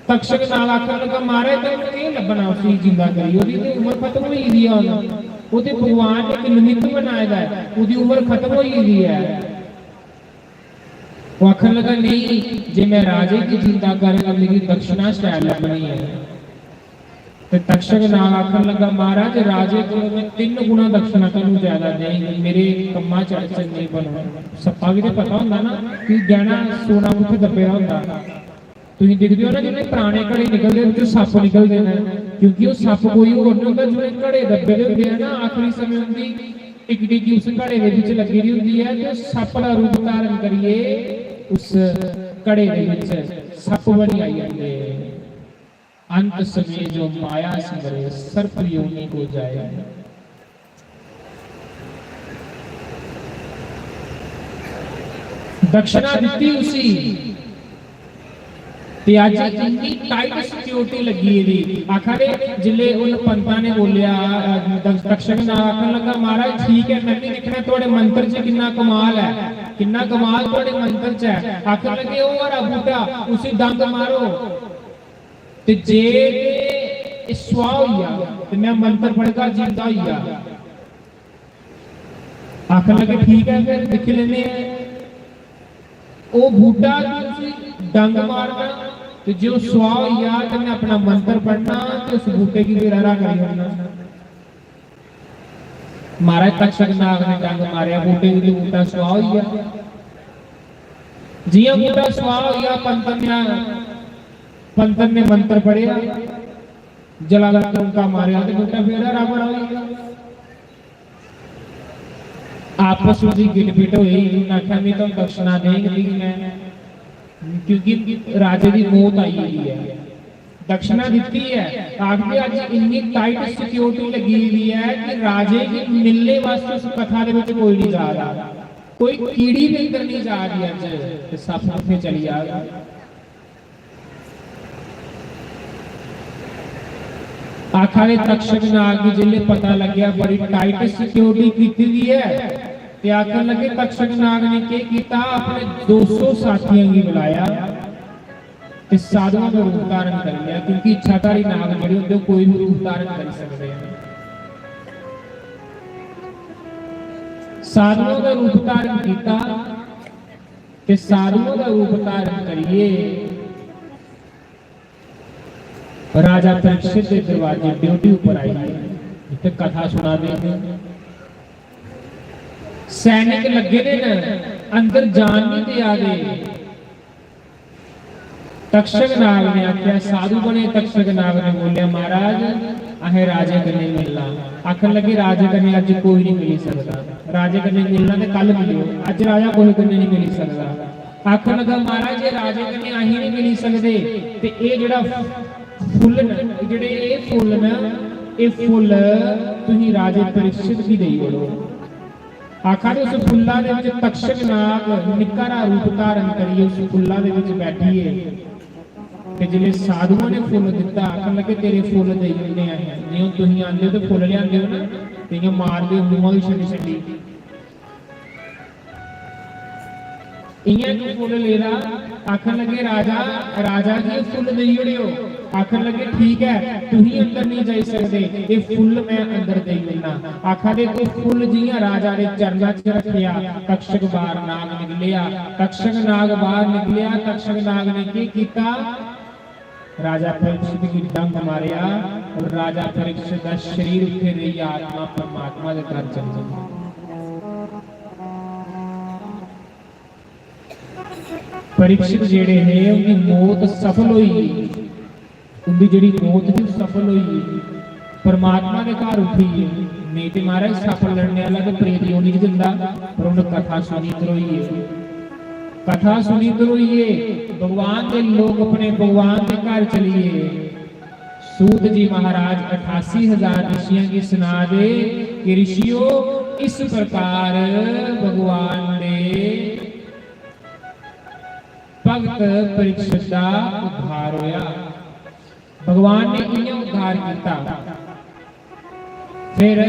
तक्षक नाग आखन लगा, "महाराज, तैनू केह् लब्भना उसी जींदा करी? ओह्दी ते उम्र खत्म होई गेदी ऐ, हून ओह् ते भगवान ने इक निमित्त बनाए दा ऐ, ओह्दी उम्र खत्म होई गेदी ऐ।" ओह् आखन लगा, "नेईं, जे में राजे गी जींदा करङ, मिगी दक्षिणा शैल लब्भनी ऐ।" ते तक्षक नाग आखन लगा, "महाराज, राजे कोलों में तिन्न गुणा दक्षिणा तुहानू ज्यादा देंग, मेरे कम्मा च अड़चन नेईं बनो।" सप्पा गी ते पता होंदा ना कि गैह्ना सोना कुत्थै दब्बे दा होंदा। तुसीं दिखदे हो ना, जिन्ने पराने घड़े निकलदे, उं'दे चों सप्प निकलदे न, क्योंकि ओह् सप्प कोई होर निं होंदा, जि'नें घड़े दब्बे दे होंदे आ ना, आखिरी समें उं'दी टिकी टिकी उस घड़े दे बिच लग्गी दी होंदी ऐ, ते ओह् सप्प दा रूप धारण करियै उस घड़े दे बिच सप्प बनी आई जंदे। अंत समय जो माया सिमरे, सर्प योनि को जाए। दक्षिणा दित्ती उसी, ते अज्ज इन्नी टाइट सिक्योरिटी लग्गी दी। आखा दे, जिसले उन पंता ने बोलेआ, अ, दक्ष-, दक्षक ने आखन लगा, "महाराज, ठीक है, मैं भी दिक्खना थुआड़े मंत्र च किन्ना कमाल है, किन्ना कमाल थुआड़े मंत्र च है।" आखन लगे, "ओह् हरा बूटा, उसी डंग मारो, ते जे ते एह् सुआह होई जा, ते मैं मंत्र पढ़गा, जींदा होई जा।" आखन लगे, "ठीक ऐ, फिर दिक्खी लैने आं।" ओह् बूटा ते उसी डंग मारना, ते जे ओह् सुआह होई जा, ते में अपना मंत्र पढ़ना, ते उस बूटे गी फिर हरा करी ओड़ना। महाराज, तक्षक नाग ने डंग मारेआ बूटे गी, ते बूटा सुआह होई गेआ। जियां बूटा सुआह होई गेआ, पंतर ने, पंतर ने मंत्र पढ़ेआ, जला दा त्रौंका मारेआ, ते बूटा फिर हरा भरा होई गेआ। आपस च गिटपिट होई, उन्नै आखेआ, "मिगी तुम दक्षिणा देंग, मिगी मैं," क्योंकि राजे दी मौत आई गेदी ऐ। दक्षिणा दित्ती ऐ, आखदे अज्ज इन्नी टाइट सिक्योरिटी लग्गी दी ऐ कि राजे गी मिलने वास्तै उस कथा दे बिच कोई नहीं जा रहा, कोई कीड़ी भी अंदर नहीं जा रही अज्ज। ते सप्प कुत्थै चली जाग? आखा दे तक्षक नाग गी जिसलै पता लग्गेआ, बड़ी टाइट सिक्योरिटी कीती दी ऐ, ते आखन लगे, तक्षक नाग ने केह् कीता, अपने दो सौ साथियां गी बुलाया ते साधुआं दा रूप धारण करी लिया, क्योंकि इच्छाधारी नाग जेह्ड़े होंदे, ओह् कोई भी रूप धारण करी सकदे न। साधुआं दा रूप धारण कीता ते साधुआं दा रूप धारण करियै राजा परीक्षित दे दरवाजे ड्योढ़ी उप्पर आई गे, इत्थै कथा सुना दे हे। सैनिक लग्गे दे न, अंदर जान नहीं देआ दे। तक्षक नाग ने आखेआ, साधु बने तक्षक नाग ने बोलेआ, "महाराज, असें राजे कन्नै मिलना।" आखन लगे, "राजे कन्नै अज्ज कोई नहीं मिली सकदा, राजे कन्नै मिलना ते कल मिलेओ, अज्ज राजा कोई कन्नै नहीं मिली सकदा।" आखन लगा, "महाराज, जे राजे कन्नै अहीं नहीं मिली सकदे, ते एह् जेह्ड़ा फुल्ल न, जेह्ड़े एह् फुल्ल न, एह् फुल्ल तुसीं राजे परीक्षित गी देई ओड़ो।" आखा दे उस फुल्ला दे विच तक्षक नाग निक्का रा रूप धारण करियै उस फुल्ला दे विच बैठियै ते जिसलै साधुआं ने फुल्ल दित्ता, आखन लगे, "तेरे फुल्ल देई ओड़ने आं अस। जि'यां तुसीं आंदे ओ ते फुल्ल लेआंदे ओ ना, ते इ'यां मारदे ओ मूंहा गी छंडी छंडी।" इ'यां इक फुल्ल लेदा, आखन लगे, "राजा, राजा गी एह् फुल्ल देई ओड़ेओ।" आखन लगे, "ठीक ऐ, तुसीं अंदर नेईं जाई सकदे, एह् फुल्ल मैं अंदर देई ओड़ना।" आखा दे, ओह् फुल्ल जि'यां राजा दे चरणा च रक्खेआ, तक्षक बाहर नाग निकलेआ। तक्षक नाग बाहर निकलेआ, तक्षक नाग ने केह् कीता? राजा परीक्षित गी डंग मारेआ और राजा परीक्षित दा शरीर उत्थे रेही गेआ, आत्मा परमात्मा दे घर चली गई। परीक्षित जेह्ड़े हे, उंदी मौत सफल होई गेई, उंदी जेह्ड़ी मौत ही, सफल होई गेई, परमात्मा दे घर उठी गे। नेईं ते महाराज, सप्प लड़ने आह्ला ते प्रेत योनि च जंदा, पर उ'नें कथा सुनी, ध्रोइये। कथा सुनी, ध्रोइये, भगवान दे लोक अपने भगवान दे घर चली गे। सूत जी महाराज अठासी हजार ऋषियां गी सुना दे कि ऋषियो, इस प्रकार भगवान दे भगत परीक्षित दा उद्धार होया। भगवान ने इ'यां उद्धार किया। फिर,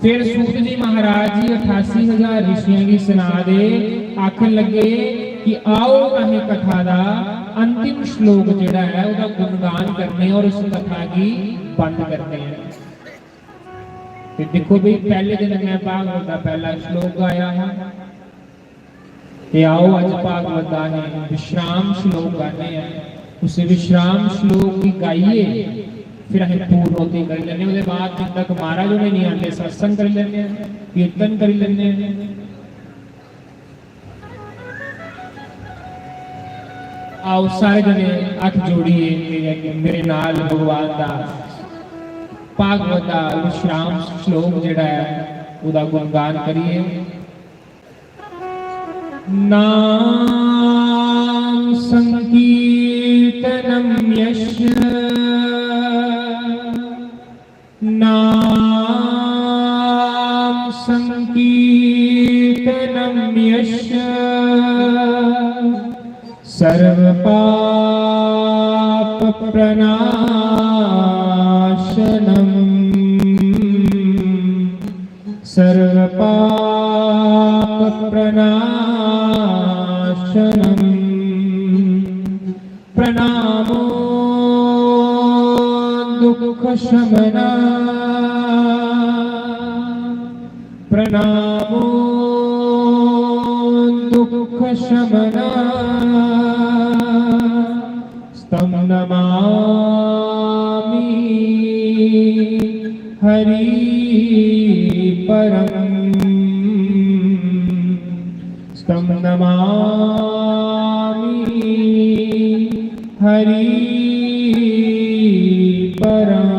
फिर सूत जी महाराज जी अठासी हजार ऋषियों गी सुना दे, आखन लगे कि आओ, असें कथा दा अंतिम श्लोक जेह्ड़ा ऐ, ओह्दा गुणगान करने और उस कथा गी बंद करने हैं। ते दिक्खो भाई, पैह्ले दिन मैं भागवत दा पैह्ला श्लोक गाया हा। ते आओ, अज्ज भागवत दा असें विश्राम श्लोक गाने आं। उस विश्राम श्लोक गी गाइयै फिर असें पूर्णोती करी लैने। ओह्दे बाद जिन तक महाराज होरें नहीं आंदे, सत्संग करी लैने आं, कीर्तन करी लैने आं। आओ, सारे जने हत्थ जोड़िए मेरे, मेरे नाल भगवान दा भागवत दा विश्राम श्लोक जेह्ड़ा ऐ, ओह्दा गुणगान करिए। नाम संकीर्तनम यश, नाम संकीर्तनम यश, सर्व पाप प्रणाशनम, सर्व पाप प्रणाशनम। प्रणामो दुख शमना, प्रणामो दुख शमना, तं नमामि हरि परम। तं नमामि हरि परम।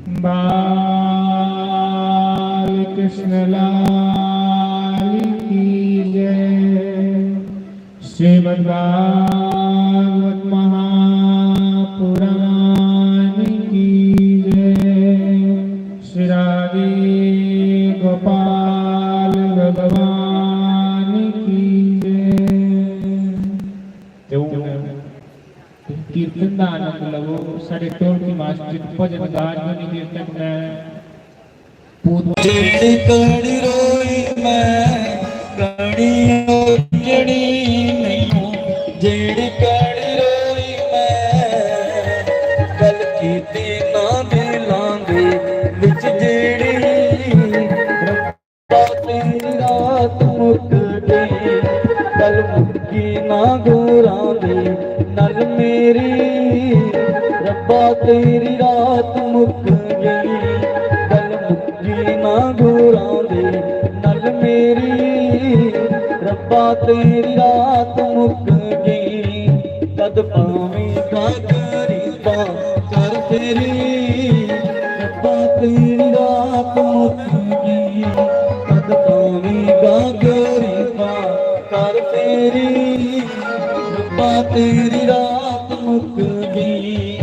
बाल कृष्ण लाल की जय। श्रीमद् भागवत महापुराण की जय। श्री राधे गोपाल भगवान की जय। ते हून कीर्तन दा आनंद लवो। साढ़े ढोलकी मास्टर भजन गा दे, उन्नी देर तक मैं पूत- जेड़ी कड़ी रोई मैं, कड़ी ओचनी नहीं। जेड़ी कड़ी रोई मैं, गल कीती ना दिलां दे विच जेड़ी। रब्बा तेरी रात मुक गई, गल मुक्की ना गोरां दे नल मेरी। रब्बा तेरी रात मुक गई, गल मुक्की ना गोरां दे नल मेरी। रब्बा तेरी रात मुक गई, कद पावें गागरी पा कर फेरी। रब्बा तेरी रात मुक गई, कद पावें गागरी पा कर फेरी। रब्बा तेरी रात मुक गई,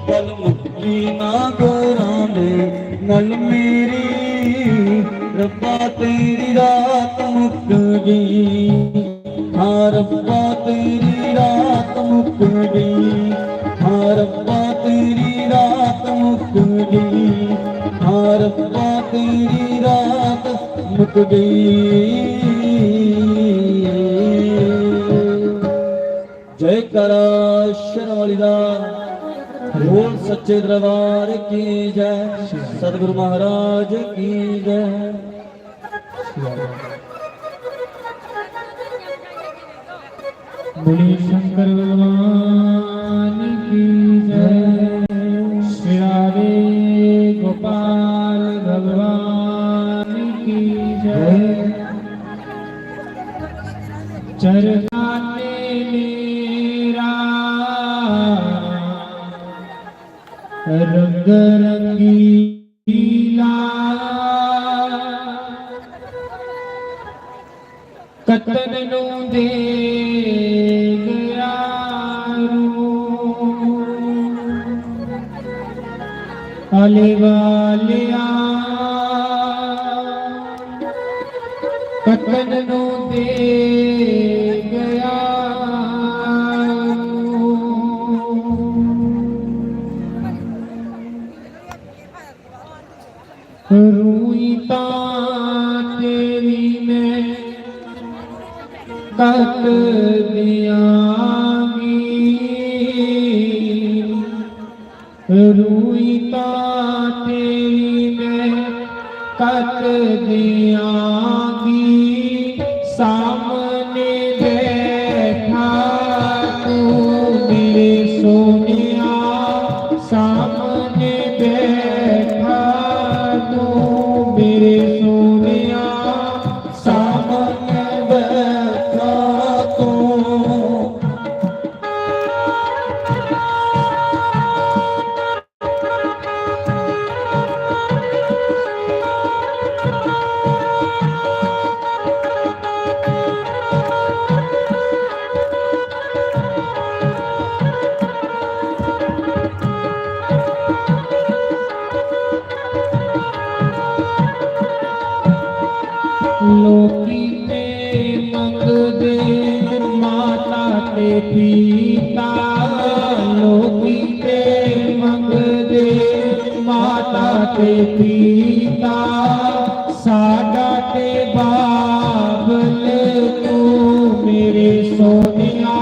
गल मुक्की ना गोरां दे नल मेरी। रब्बा तेरी रात मुक गई, हाँ रब्बा तेरी रात मुक गई, हाँ रब्बा तेरी रात मुक गई, हाँ रब्बा तेरी रात मुक गई। जयकारा शेरां वाली दा, बोल सच्चे दरबार की जय, सतगुरु महाराज की जय। बोलिए शंकर भगवान की जय, श्री राधे गोपाल भगवान की जय। चरखा ते मेरा रंग रंगीला, कतन नू दे गया रूं। आले वालिया, कतन नू दे गया रूं। रूई तां तेरी मैं कत दियांगी, रूई तां तेरी मैं कत दियांगी। सामने बैठा तू मेरे सोनिया, सामने बैठा तू मेरे सोनिया, सामने बैठा तू। लोकी ते मंगदे माता ते पिता, लोकी ते मंगदे माता ते पिता, साडा ते बाबल तू मेरे सोनिया,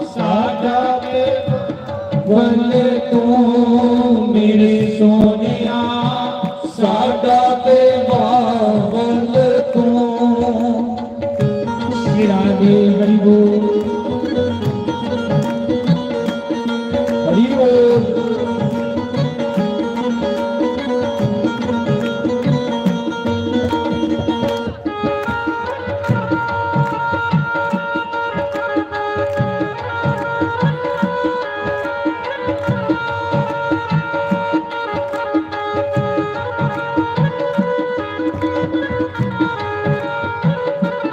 साडा ते बाबल तू मेरे सोनिया, साडा ते बाबल तू। श्री राधे हरि बोल, हरि बोल।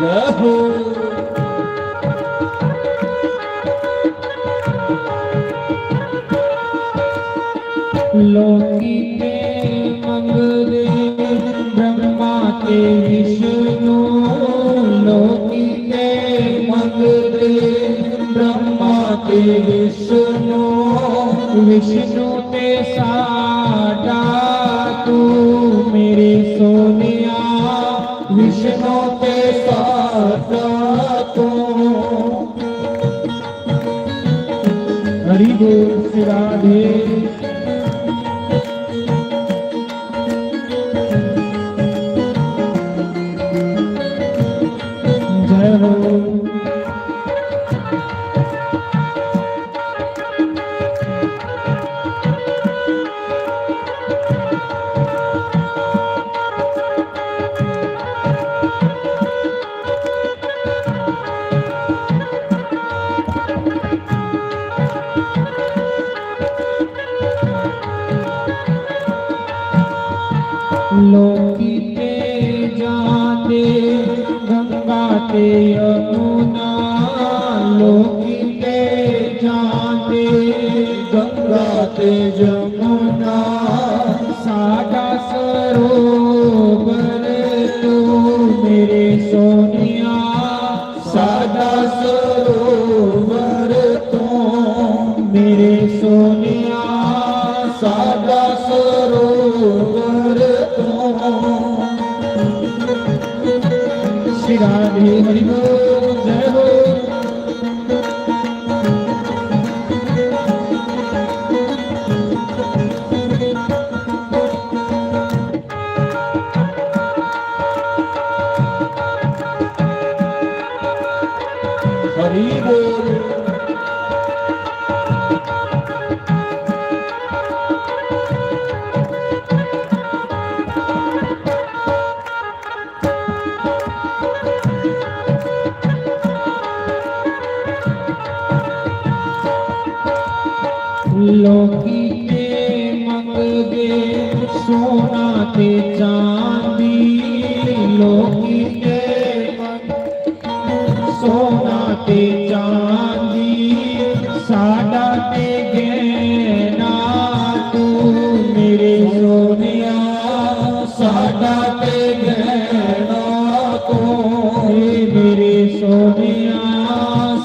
जय हो। लोकी ते मंगदे ब्रह्मा ते विष्णु, लोकी ते मंगदे ब्रह्मा ते विष्णु, विष्णु ते साडा तू मेरे सोनिया, विष्णु ते साडा तू। हरि बोल श्री राधे। जय हो। लोकी ते जाते गंगा ते यमुना, लोकी ते जाते गंगा ते यमुना, साडा सरोवर तू मेरे सोनिया, साडा सरोवर तू मेरे सोनिया, साडा सरोवर तू। श्री राधे हरि बोल, जय हो। हरि बोल। लोकी ते मंगदे सोना ते चांदी, लोकी ते मंग-, सोना ते चांदी, साडा ते गहना तू मेरे सोनिया, साडा ते गहना तू, ए मेरे सोनिया,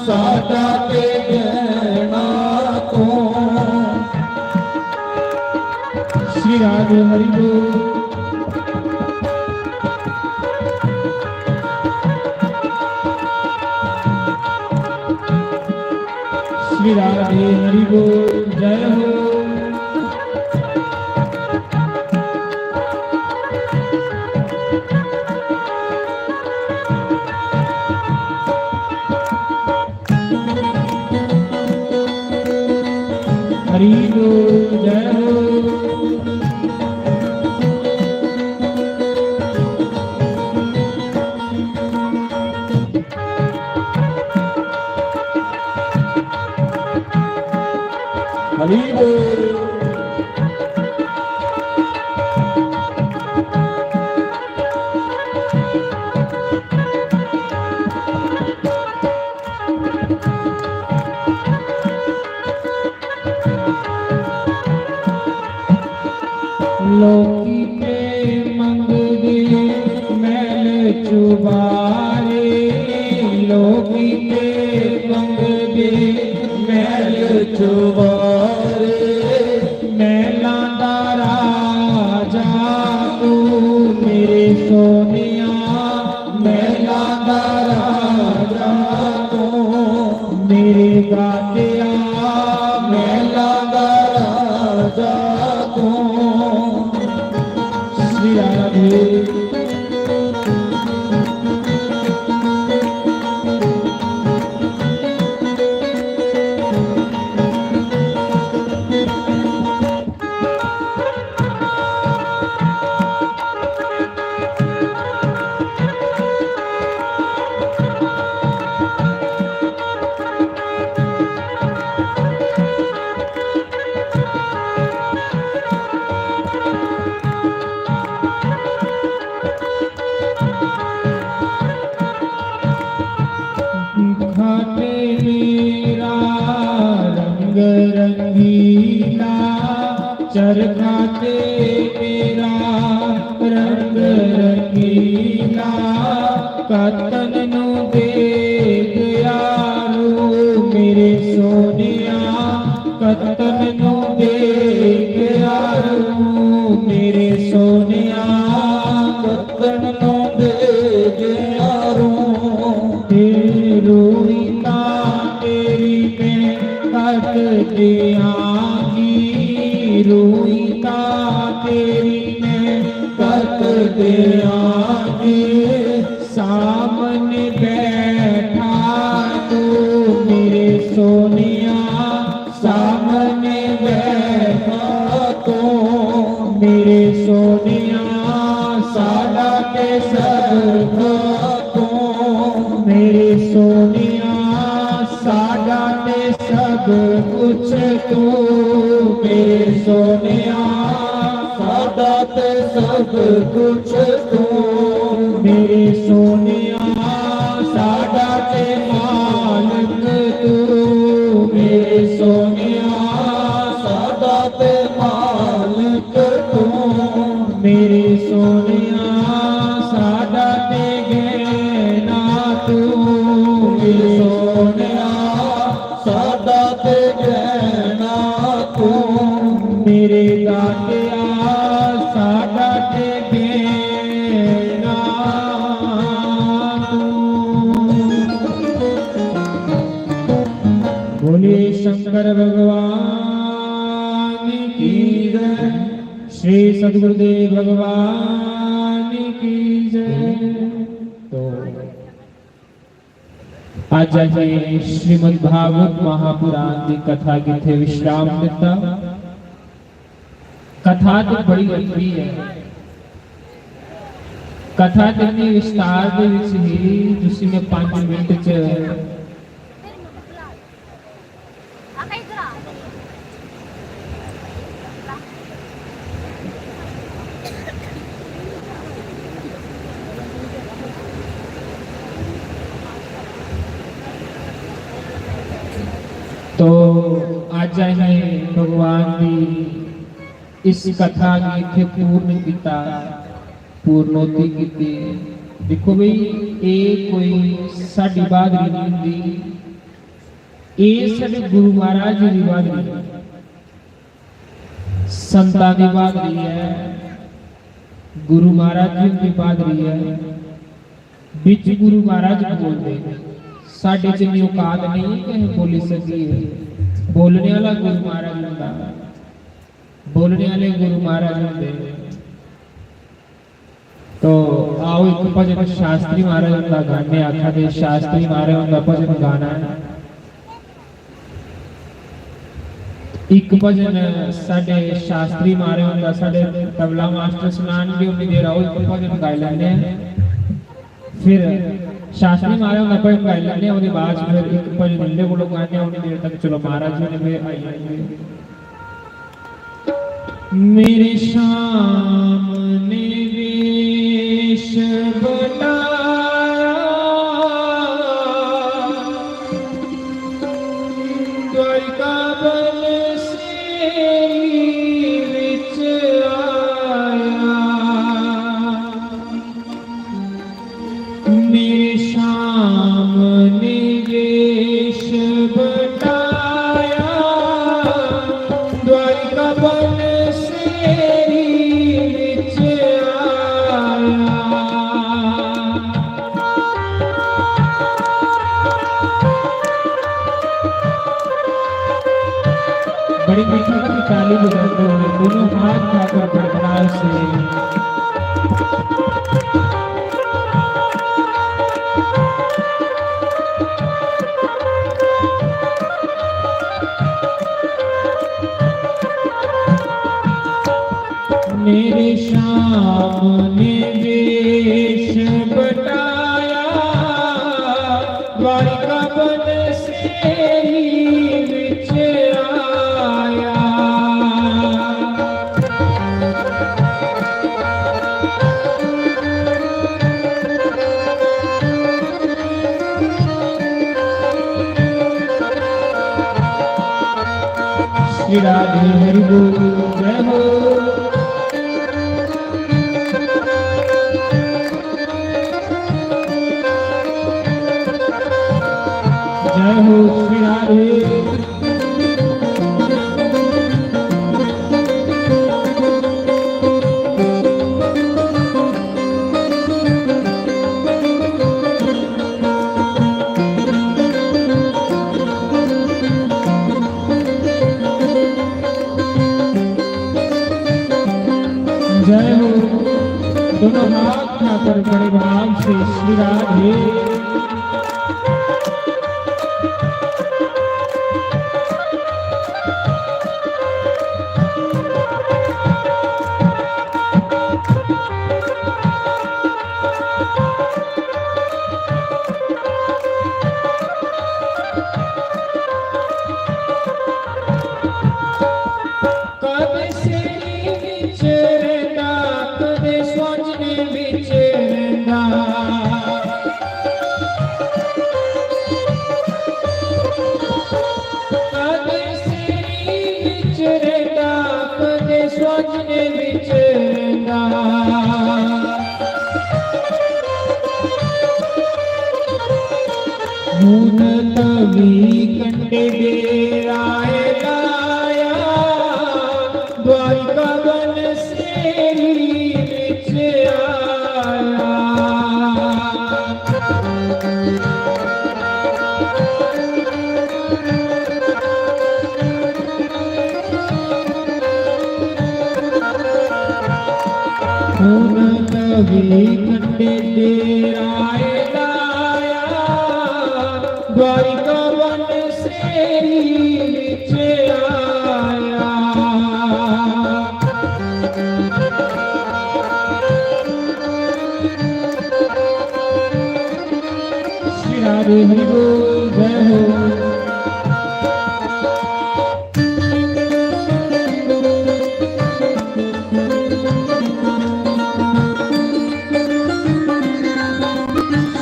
साडा ते गहना तू। श्री राधे हरि बोल। श्री राधे हरि बोल, जय हो। हरि बोल, जय हो। हरि बोल। लोकी ते मंगदे मैल चुबारे, लोकी ते मंगदे मैल चुबारे। मैलां दा राजा तू मेरे सोनिया, मैलां दा राजा तू मेरे दातिया, मैलां दा राजा तू। श्री राधे। दिखा ते मेरा रंग रंगीला, चरखा ते मेरा रंग रंगीला। कत्तन नू देख यारो मेरे सोनिया, कत्तन नू देख यारो मेरे सोनिया, कत्तन नू देख यारो। ते रोई तां तेरी मैं कट दियांगी, रोई तां तेरी मैं कट दियांगी। सामने बैठा तू मेरे सोनिया, सामने बैठा तू मेरे सोनिया, साडा ते सब कुछ तू मेरे सोनिया, साडा ते सब कुछ तू मेरे सोनिया, साडा ते सब कुछ तू मेरे सोनिया, साडा ते मालिक तू मेरे सोनिया, साडा ते मालिक तू मेरे सोनिया, साडा ते गहना तू मेरे सोनिया, साडा ते गहना तू मेरे दातिया, साडा ते गहना तू। बोलिए शंकर भगवान की जय, श्री सदगुरुदेव भगवान की जय। तो अज्ज असें श्रीमद् भागवत महापुराण दी कथा गी इत्थै विश्राम दित्ता। कथा ते बड़ी लंबी ऐ, कथा ते इन्नी विस्तार दे विच ही जिसी मैं पंज मिनट च तो अज्ज असें भगवान दी इस कथा गी इत्थै पूर्ण कीता, पूर्णोति कीती। दिक्खो भाई, एह् कोई साढ़ी बहादरी नहीं होंदी, एह् साढ़े गुरु महाराज जी दी बहादरी ऐ, संतां दी बहादरी ऐ, गुरु महाराज जी दी बहादरी ऐ। बिच गुरु महाराज बोलदे, साढ़े च इन्नी औकात नहीं कि अस बोली सकिए। बोलने आह्ला गुरु महाराज होंदा, बोलने आह्ले गुरु महाराज होंदे। तो आओ, इक भजन शास्त्री महाराज हुंदा गाने, आखा दे शास्त्री महाराज हुंदा भजन गाना है। इक भजन साढ़े शास्त्री महाराज हुंदा, साढ़े तबला मास्टर सनान गे, उन्नी देर आओ इक भजन गाई लैने आं। फिर शास्त्री महाराज हुंदा भजन गाई लैने आं, ओह्दे बाद च फिर इक भजन इंदे कोलों गाने आं, उन्नी देर तक चलो महाराज जी ने फिर आई जाएंगे। मेरे सामने वेश बनाया, द्वारिका बन से विच आया। मेरे सामने वेश बनाया, द्वारिका बन सेरी विच आया। बड़ी मीठी मीठी ताली बजाते हुए दोनों हाथ उठाकर बड़बड़ाहट से। मेरे सामने वेश बनाया, द्वारिका बन सेरी विच आया। श्री राधे हरि बोल, जय हो। जय हो श्री राधे। जय हो। दोनों हाथ उठाकर बड़े भाव से श्री राधे। कदे सेरी विच रैंदा, कदे सुआंझने विच रैंदा। कदे सेरी विच रैंदा, कदे सुआंझने विच रैंदा। हुन तवी कंडे डेरा ए लाया, द्वारिका बन सेरी विच आया। हुन तवी कंडे डेरा ए लाया, द्वारिका बन सेरी विच आया। श्री राधे हरि बोल, जय हो।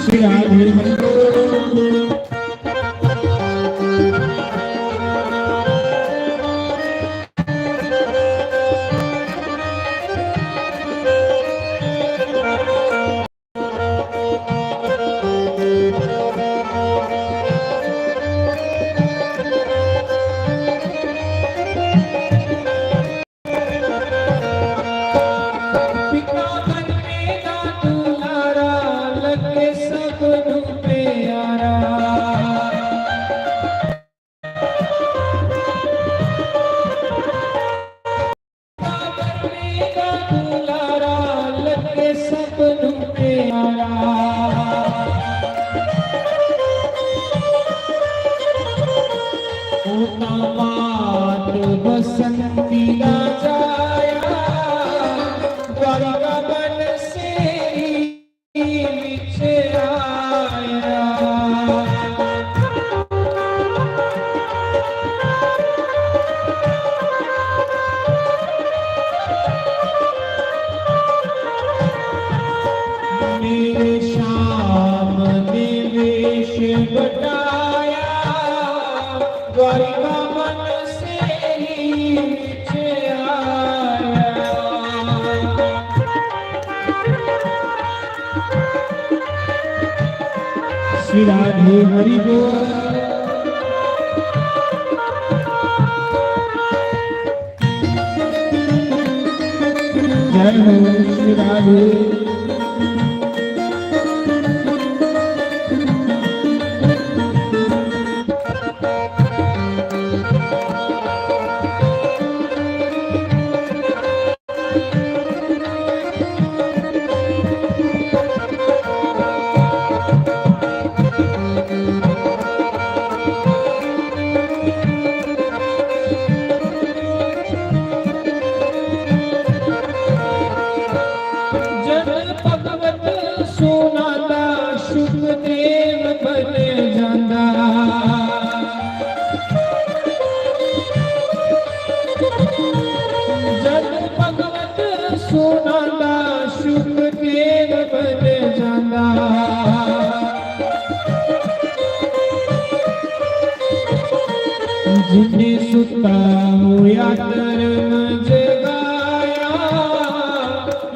श्री राधे हरि बोल। पिता बनने दा दुलारा, लगे सबनू प्यारा। पिता बनने दा दुलारा, लगे सबनू प्यारा। ओ तां मात बसंती राजाया, द्वारिका बन सेरी विच आया। मेरे श्याम ने वेश बटाया, द्वारिका बन सेरी विच आया। श्री राधे हरि बोल। जय हो श्री राधे। जद भगवत सुनादा शुकदेव बन जांदा। जद भगवत सुनादा शुकदेव बन जांदा। जिन्हें सुता होया धर्म जगाया,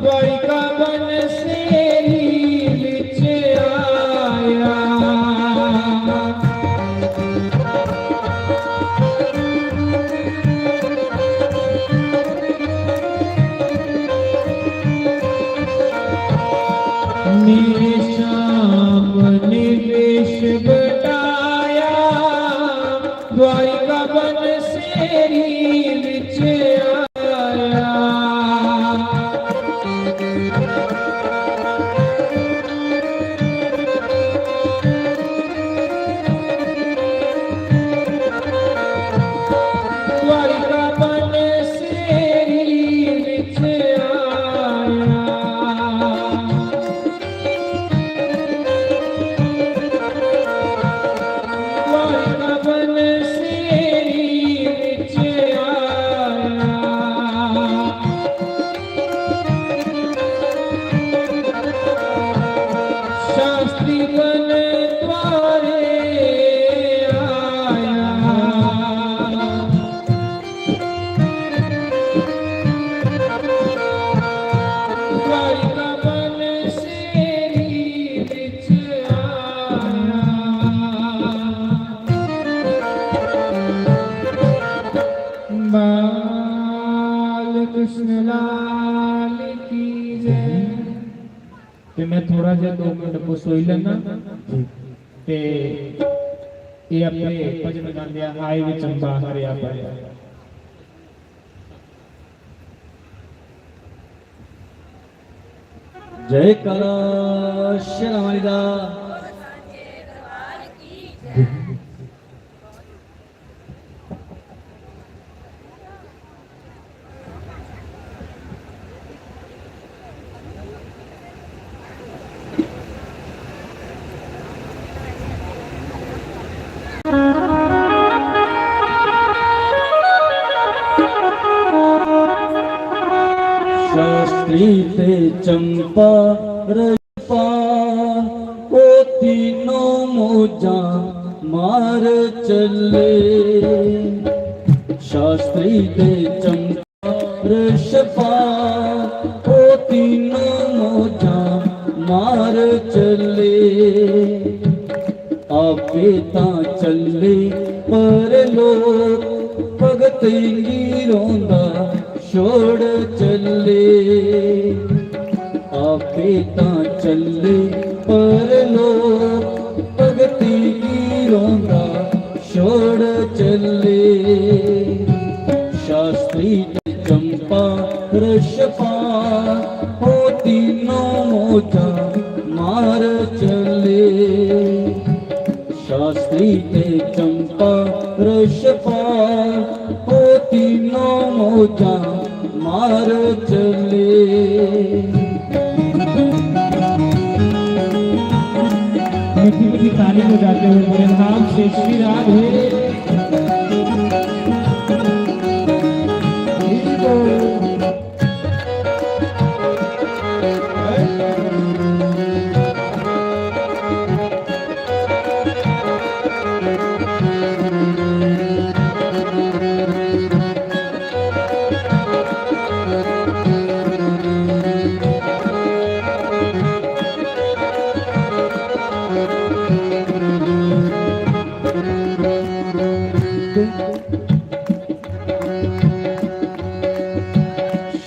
द्वारिका बन सेरी विच आया। मेरे श्याम ने वेश बटाया, द्वारिका बन सेरी विच आया। द्वारिका बन सेरी विच आया। द्वारिका बन सेरी विच आया। शास्त्री बन द्वारे आया। द्वारिका बन सेरी विच आया। बाल कृष्ण लाल की जय। ते मैं थोड़ा जेहा दो मिनट बसोई लैना। जी। ते एह् आपे भजन गांदे आ, "हाय वे चंबा हरेआ भरेआ।" जयकारा शेरां वाली दा। शास्त्री ते चंपा रजपा, ओ तीनों मौजां मार चले। शास्त्री ते चंपा रजपा, ओ तीनों मौजां मार चले। आपे तां चले परलोक, भगतें गी रोंदा छोड़ चले। आपे तां चले परलोक, भगतें गी रोंदा छोड़ चले। शास्त्री ते चंपा रजपा, ओ तीनों मौजां मार चले। शास्त्री ते चंपा रजपा, ओ तीनों मौजां मार चले। मीठी मीठी ताली बजाते हुए बलराम से श्री राधे।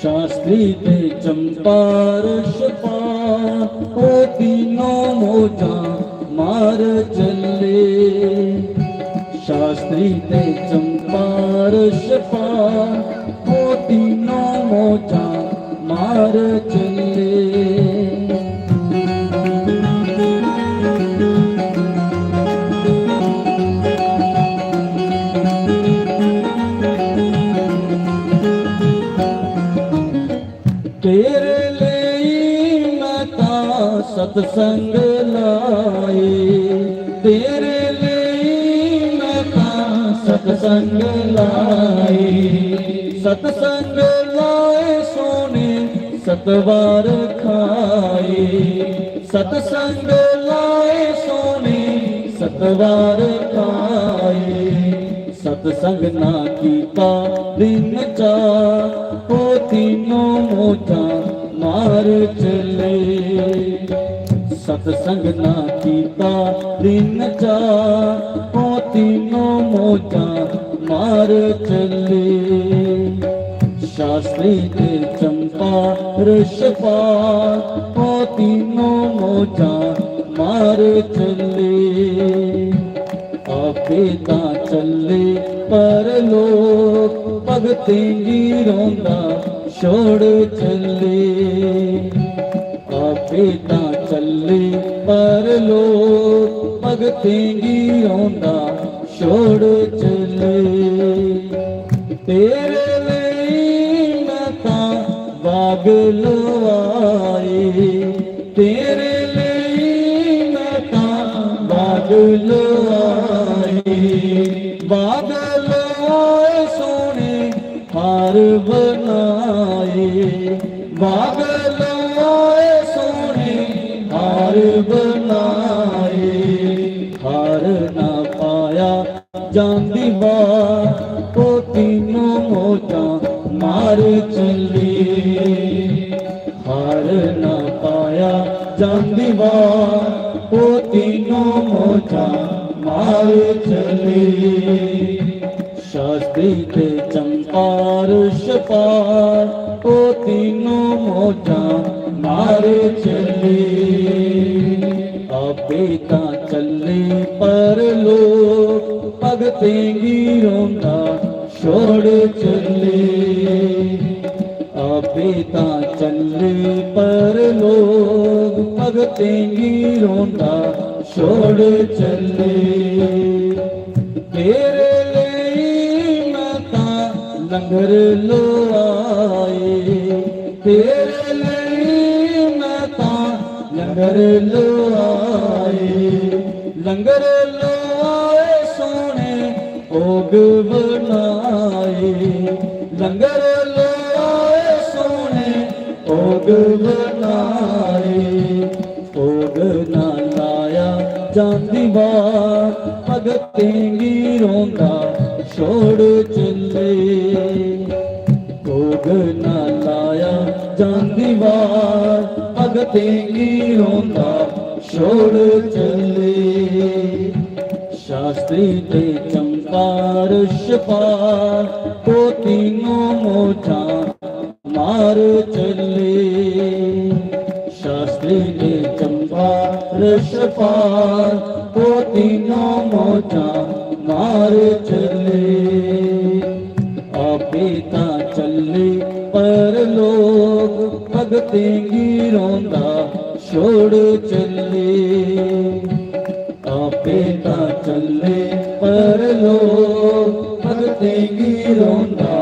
शास्त्री ते चंपा ऋषपा, ओ तीनों मौजां मार चले। शास्त्री ते चंपा ऋषपा, ओ तीनों मौजां मार चले। तेरे लेई मैं तां सतसंग लाए, तेरे लेई मैं तां सतसंग लाए। सतसंग लाए सोने सतवार खाए, सतसंग लाए सोने सतवार खाए। सतसंग ना कीता दिन चार, ओ तीनों मौजां मार चले। सतसंग ना कीता दिन चार, ओ तीनों मौजां मार चले। शास्त्री ते चंपा ऋषपा, ओ तीनों मौजां मार चले। आपे तां चले परलोक, भगतें गी रोंदा छोड़ चले। आपे तां चले परलोक, भगतें गी रोंदा छोड़ चले। तेरे लेई मैं तां बाग लुआए, तेरे लेई मैं तां बाग लुआए। बाग लुआए सोने हार बनाए, बाग लुआए सोने हार बनाए। हार ना पाया जांदी बार, ओ तीनों मौजां मार चले। हार ना पाया जांदी बार, ओ तीनों मौजां मार चले। शास्त्री ते चंपा ऋषपा, ओ तीनों मौजां मार चले। आपे तां चले परलोक, भगतें गी रोंदा छोड़ चले। आपे तां चले परलोक, भगतें गी रोंदा छोड़ चले। तेरे लेई मैं तां लंगर लुआए, तेरे लेई मैं तां लंगर लुआए। लंगर लुआए सोने भोग बनाए, लंगर लुआए सोने भोग बनाए। भोग ना लाया जांदी बार, भगतें गी रोंदा छोड़ चले। भोग ना लाया जांदी बार, भगतें गी रोंदा छोड़ चले। शास्त्री ते चंपा ऋषपा, ओ तीनों मौजां मार चले। शास्त्री ते चंपा ऋषपा, ओ तीनों मौजां मार चले। आपे तां चले परलोक, भगतें गी रोंदा छोड़ चले। आपे तां चले परलोक, भगतें गी रोंदा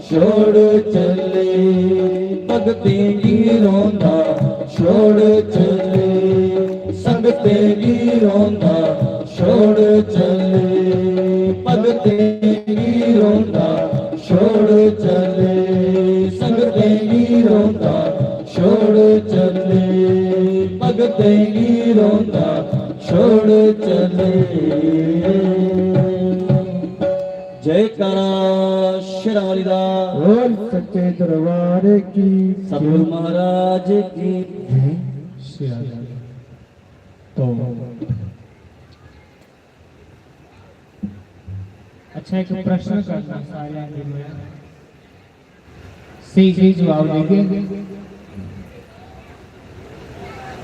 छोड़ चले, भगतें गी रोंदा छोड़ चले, संगतें गी रोंदा छोड़ चले, भगतें गी रोंदा छोड़ चले, संगतें गी रोंदा छोड़ चले, भगतें गी रोंदा छोड़ चले। जयकारा शेरां वाली दा। बोल सच्चे दरबार की। सतगुरु महाराज की। जय श्री राधे। तो अच्छा, एक प्रश्न करना सारे अग्गें मैं। स्हेई स्हेई जवाब देगे।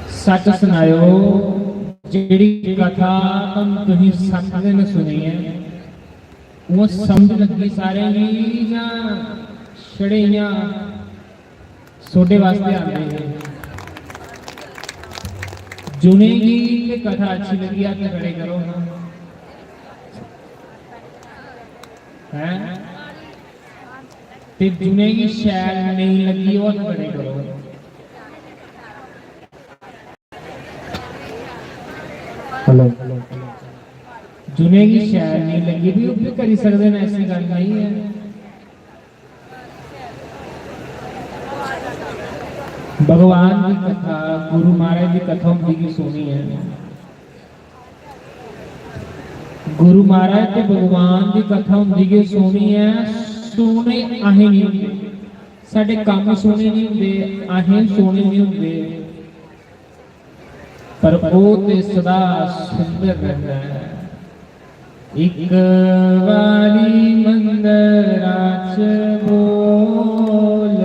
सच सनायो, जेह्ड़ी कथा तुम तुसीं सत्त दिन सुनी ऐ, ओह् समझ लग्गी सारें गी जां छड़े इ'यां सोडे वास्ते आंदे हे? जिनेंगी एह् कथा अच्छी लग्गी, हत्थ खड़े करो हां। हैं? ते जिनेंगी शैल नेईं लग्गी, ओह् हत्थ खड़े करो। हेलो। जिनेंगी शैल नेईं लग्गी, भी ओह् भी करी सकदे न, ऐसी गल्ल नेईं ऐ। भगवान दी कथा, गुरु महाराज दी कथा होंदी गै सोहनी ऐ। गुरु महाराज ते भगवान दी कथा होंदी गै सोहनी ऐ। सोहने असें नहीं होंदे, साढ़े कम्म सोहने नहीं होंदे, असें सोहने नहीं होंदे, पर ओह् ते सदा सुंदर रहंदा ऐ। इक बारी मंदरा च बोल,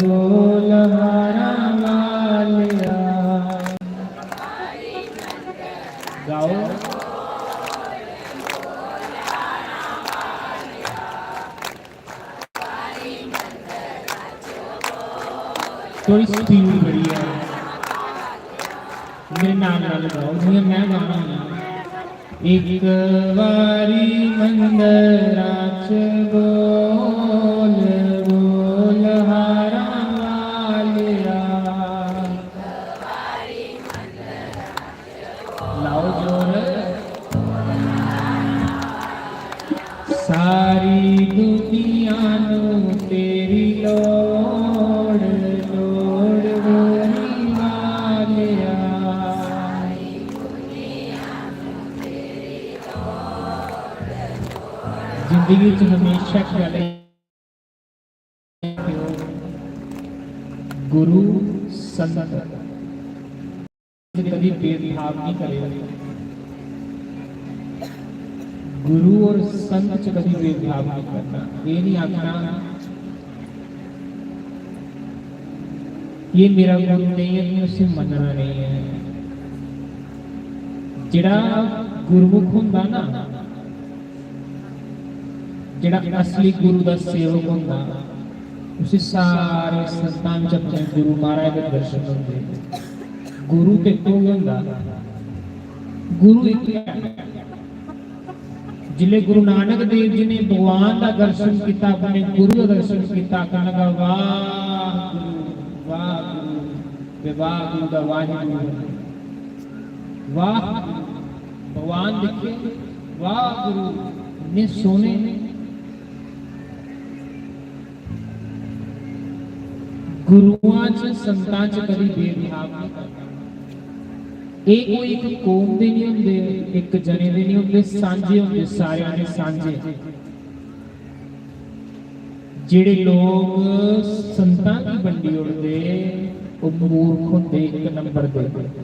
बोल हारां वालेआ। गाओ। थोड़ी स्पीड बड़ी है, मेरे नाम ना लगाओ, जियां मैं गाना होना। एक बारी मंदरा च बोल, बोल हारां वालेआ। लाओ जोर। सारी दुनिया नू तेरी लोड़, लोड़ गोरी वालेआ। जिंदगी च हमेशा इक गल्ल गुरु संत च कदी भेदभाव नहीं करे। गुरु और संत च कदी भेदभाव नहीं करना। ये नहीं आखना ये मेरा गुरु नहीं है, मैं उसे मनना नहीं है। जेड़ा गुरुमुख होंदा ना, जेड़ा असली गुरु दा सेवक होंदा, उसी सारे संतां च अपने गुरु महाराज दे दर्शन होंदे। गुरु ते कोई होंदा, गुरु इक ऐ। जिसले गुरु नानक देव जी ने भगवान का दर्शन किया, अपने गुरु का दर्शन किया, कहने लगा, "वाह गुरु, वाह गुरु।" ते वाह गुरु दा वाह गुरु। वाह गुरु। भगवान दिखे, वाह गुरु, इन्ने सोहने। गुरुआं च, संतां च कदी भेदभाव नहीं करना। एह् कोई इक कौम दे नहीं होंदे, इक जने दे नहीं होंदे, सांझे होंदे, सारेआं दे सांझे। जेड़े लोग संतां गी बंडी ओड़दे, ओह् मूर्ख होंदे, इक नंबर दे।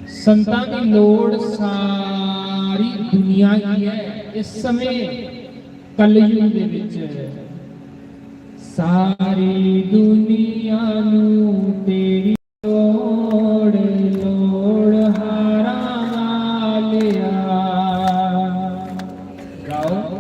संतां दी लोड़ सारी दुनिया गी ऐ। इस समें कलयुग दे विच सारी दुनिया नू तेरी लोड़, लोड़ हारां वालेआ। गाओ।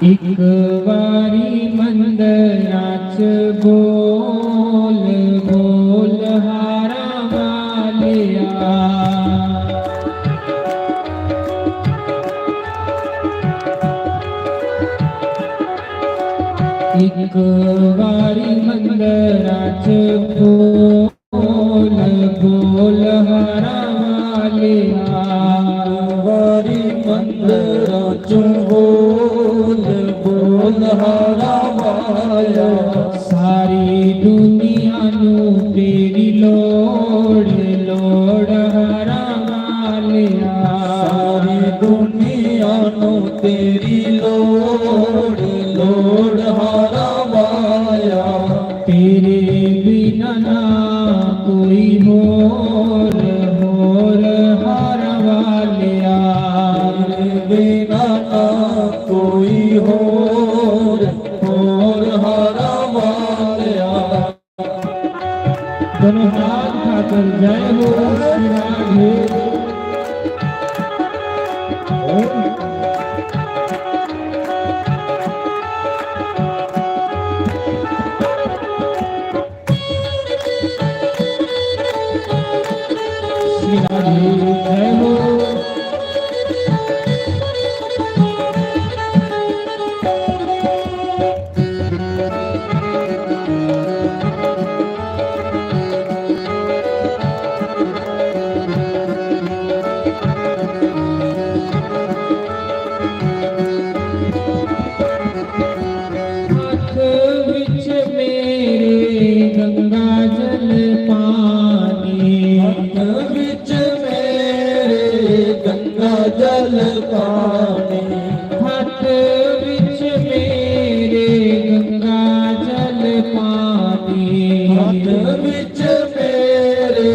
एक बारी मंदरा च बोल, बोल हारा वालिया। एक बारी मंदरा च बोल, बोल हारा वालिया। वारी मंदरा चों बोल, बोल हारा वालिया। सारी दुनिया नू तेरी लोड़, लोड़ हारा वालिया। सारी दुनिया नू तेरी लोड़, लोड़ हारा वालिया। तेरे बिना ना कोई होर, होर हारा वालिया। तेरे बिना ना कोई होर, होर हारा वालिया। दोनों हाथ उठाकर जय हो श्री राधे। श्री राधे जय हो। हाथ विच मेरे गंगा जल पानी। हाथ विच मेरे गंगा जल पानी। हाथ विच मेरे गंगा जल पानी। हाथ विच मेरे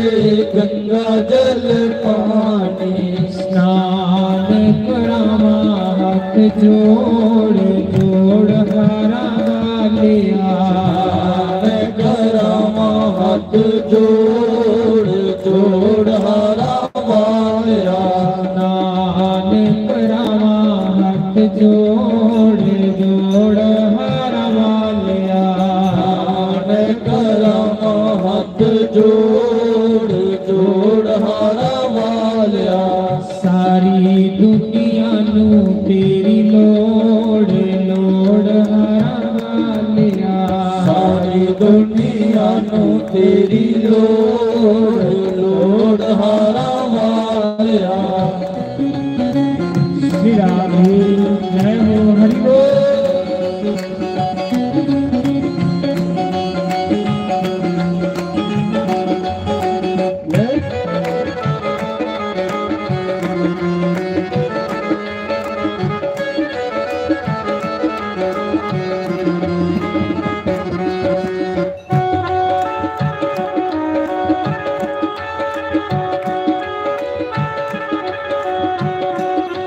गंगा जल पानी। स्नान करावां हथ जोड़ जोड़ हारा वालिया। स्नान करावां हथ जोड़ जोड़ हारा वालिया। स्नान करावां हथ जोड़ जोड़ हारा वालिया। स्नान करावां हथ जोड़ जोड़ हारा वालिया। सारी दुनिया नू तेरी लोड़, लोड़ हारा वालिया। सारी दुनिया नू तेरी लोड़, लोड़ हारा वालिया। श्री राधे जय हो, हरि बोल।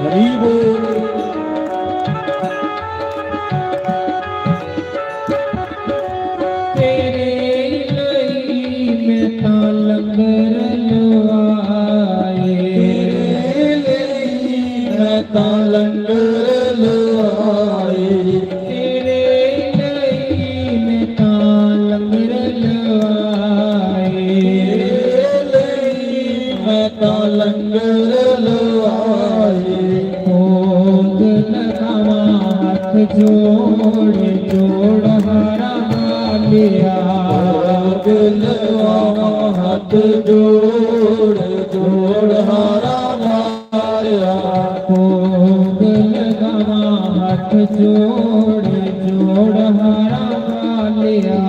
हरि बोल। तेरे लई मैं तां लंगर लवाए। तेरे लई मैं तां लंगर लवाए। तेरे लई मैं तां लंगर लवाए। तेरे लई मैं तां लंगर लवाए। भोग लगावां हथ जोड़ जोड़ हारा वालिया। भोग लगावां हथ जोड़ जोड़ हारा वालिया। भोग लगावां हथ जोड़ जोड़ हारा वालिया।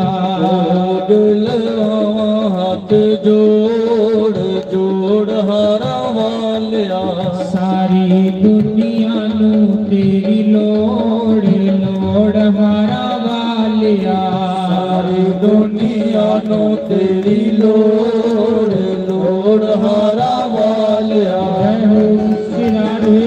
भोग लगावां हथ जोड़ जोड़ हारा वालिया। सारी दुनिया नू तेरी लोड़, लोड़ हारा वालिया। सारी दुनिया नू तेरी लोड़, लोड़ हारा वालिया। जय हो श्री राधे।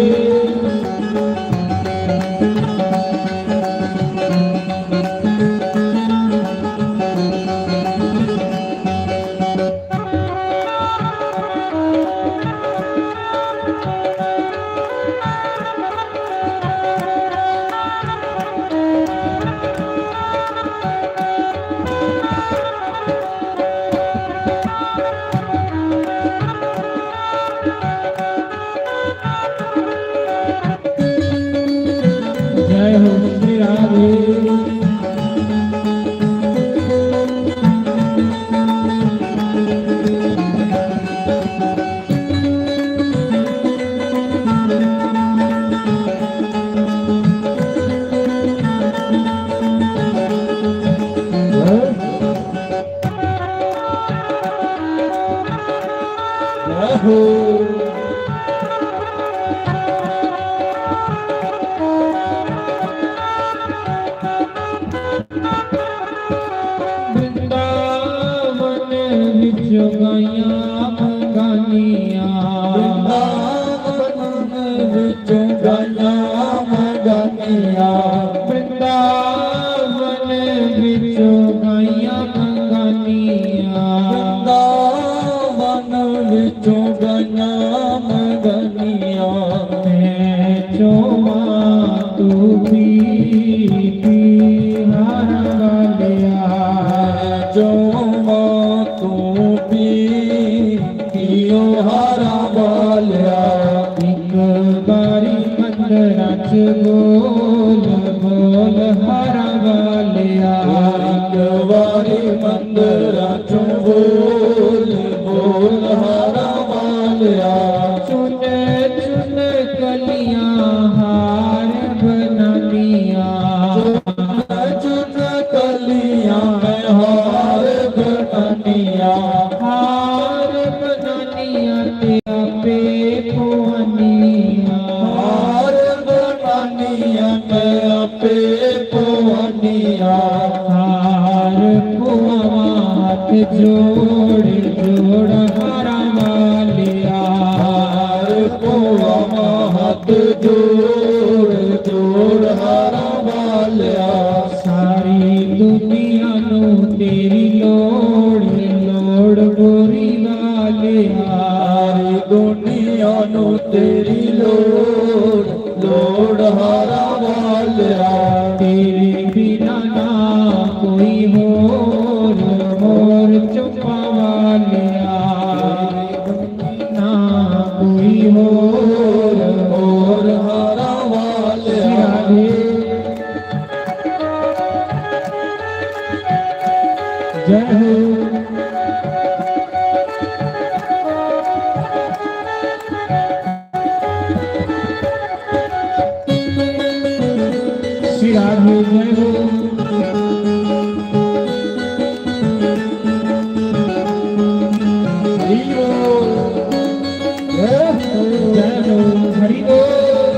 श्री राधे। वृंदावन विच गाइयां मंगानियां। वृंदावन विच गाइयां मंगानियां। वृंदावन विच गाइयां मंगानियां। वृंदावन विचों गाइयां मंगानियां। मैं चोवां तू पी, पी हारां वालिया। मैं चोवां तू पी, पी ओ हारां वालिया। एक बारी मंदरां च बोल, बोल हारां वालिया। एक बारी मंदरां चों बोल, बोल हारां वालिया। चुन चुन कलियां हार बनानियां। चुन चुन कलियां मैं हार बनानियां। हार बनानियां ते आपे पुआनियां। हार बनानियां ते आपे पुआनियां। हार पुआवां हत्थ जोड़ जोड़ हारां वालिया। हार पुआवां हत्थ जोड़ जोड़ हारां वालिया। सारी दुनिया नू तेरी लोड़, लोड़ गोरी वालिया। सारी दुनिया नू तेरी लोड़, लोड़ हारां वालिया। तेरे बिना ना कोई होर, होर चुप्पां वालिया। ना कोई होर, होर हारां वालिया। जय हो। श्री राधे जय हो। हरि बोल। जय हो, हरि बोल।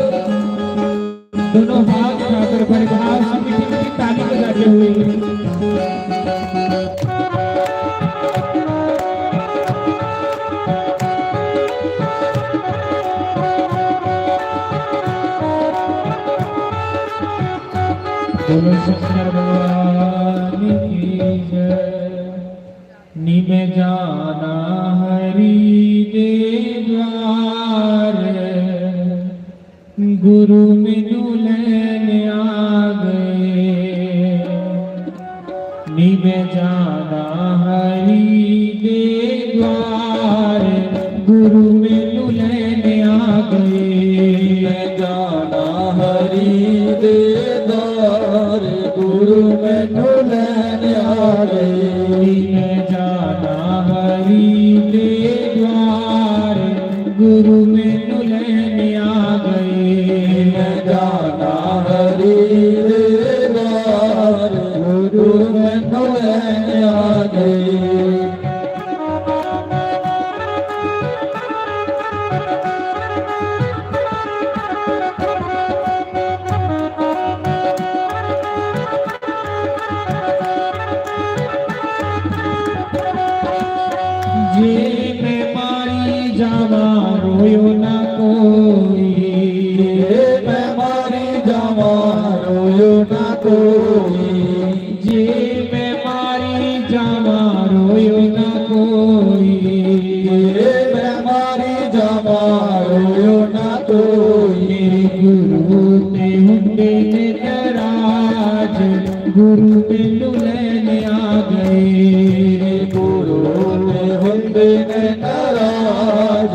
दोनों हाथ उठाकर बड़े भाव से मीठी मीठी ताली बजाते हुए। बोलो शंकर भगवान की जय। नी मैं जाना हरि दे द्वार, गुरु मैनू लैन आ गए। नी मैं जाना हरि दे द्वार, गुरु मैनू लैन आ गए। मैं जाना हरि दे द्वार, गुरु मैनू लैन आ गए। नी मैं जाना हरि दे द्वार, गुरु मैनू लैन आ गए। मैं जाना हरि दे द्वार, गुरु मैनू लैन आ गए। जे मैं मारी जावां, रोयो ना कोई। जे मैं मारी जावां, रोयो ना कोई। जे मैं मारी जावां, रोयो ना कोई। जे मैं मारी जावां, रोयो ना कोई। मेरे गुरु ते हुंदे ने नाराज, गुरु मैनू लैन आ गए। मेरे गुरु ते हुंदे ने नाराज,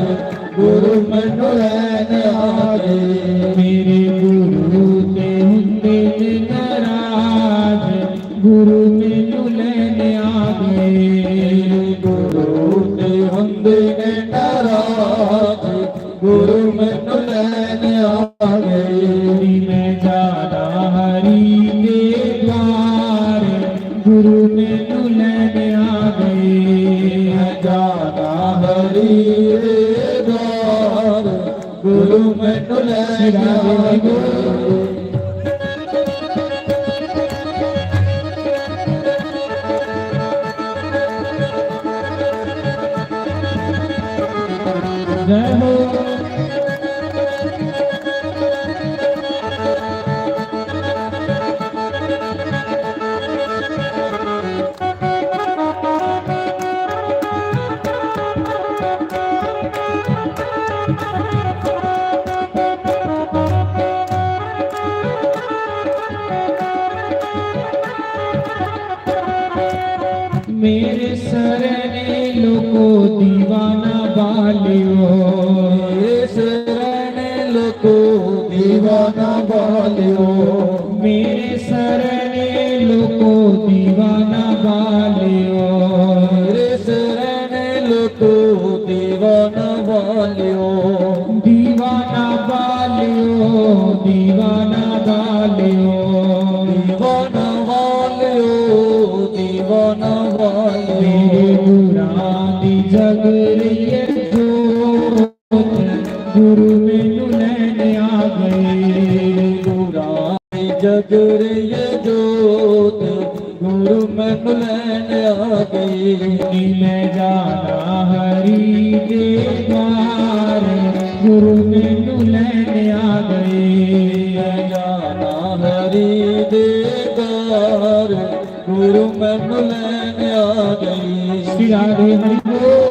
गुरु मैनू लैन आ गए। मेरे गुरु ते हुंदे गुरु मैनू लैने आ गए। गुरु ते हुंदे ने नाराज, गुरु मैनू लैने आ गए। मैं जाना हरि के द्वार, गुरु मैनू लैने आ गए। मैं जाना हरि के द्वार, गुरु मैनू लैने आ गए। जय हो। मेरे सरने लोको दीवाना बालियो। मेरे सरने लोको दीवाना बालियो। मेरे सरने लोको दीवाना बालियो। मेरे सरने लोको दीवाना बालियो। दीवाना बालियो, दीवाना बालियो। दीवाना बालियो, दीवाना बालियो। मेरे गुरां दी जग रही है जोत, गुरु मैनू लैने आ गए। गुरां दी जग रही है जोत, गुरु मैनू लैने आ गए। नी मैं जाना हरि दे द्वार, गुरु मैनू लैने आ गए। मैं जाना हरि दे द्वार, गुरु मैनू लैने आ गए। श्री राधे हरि बोल।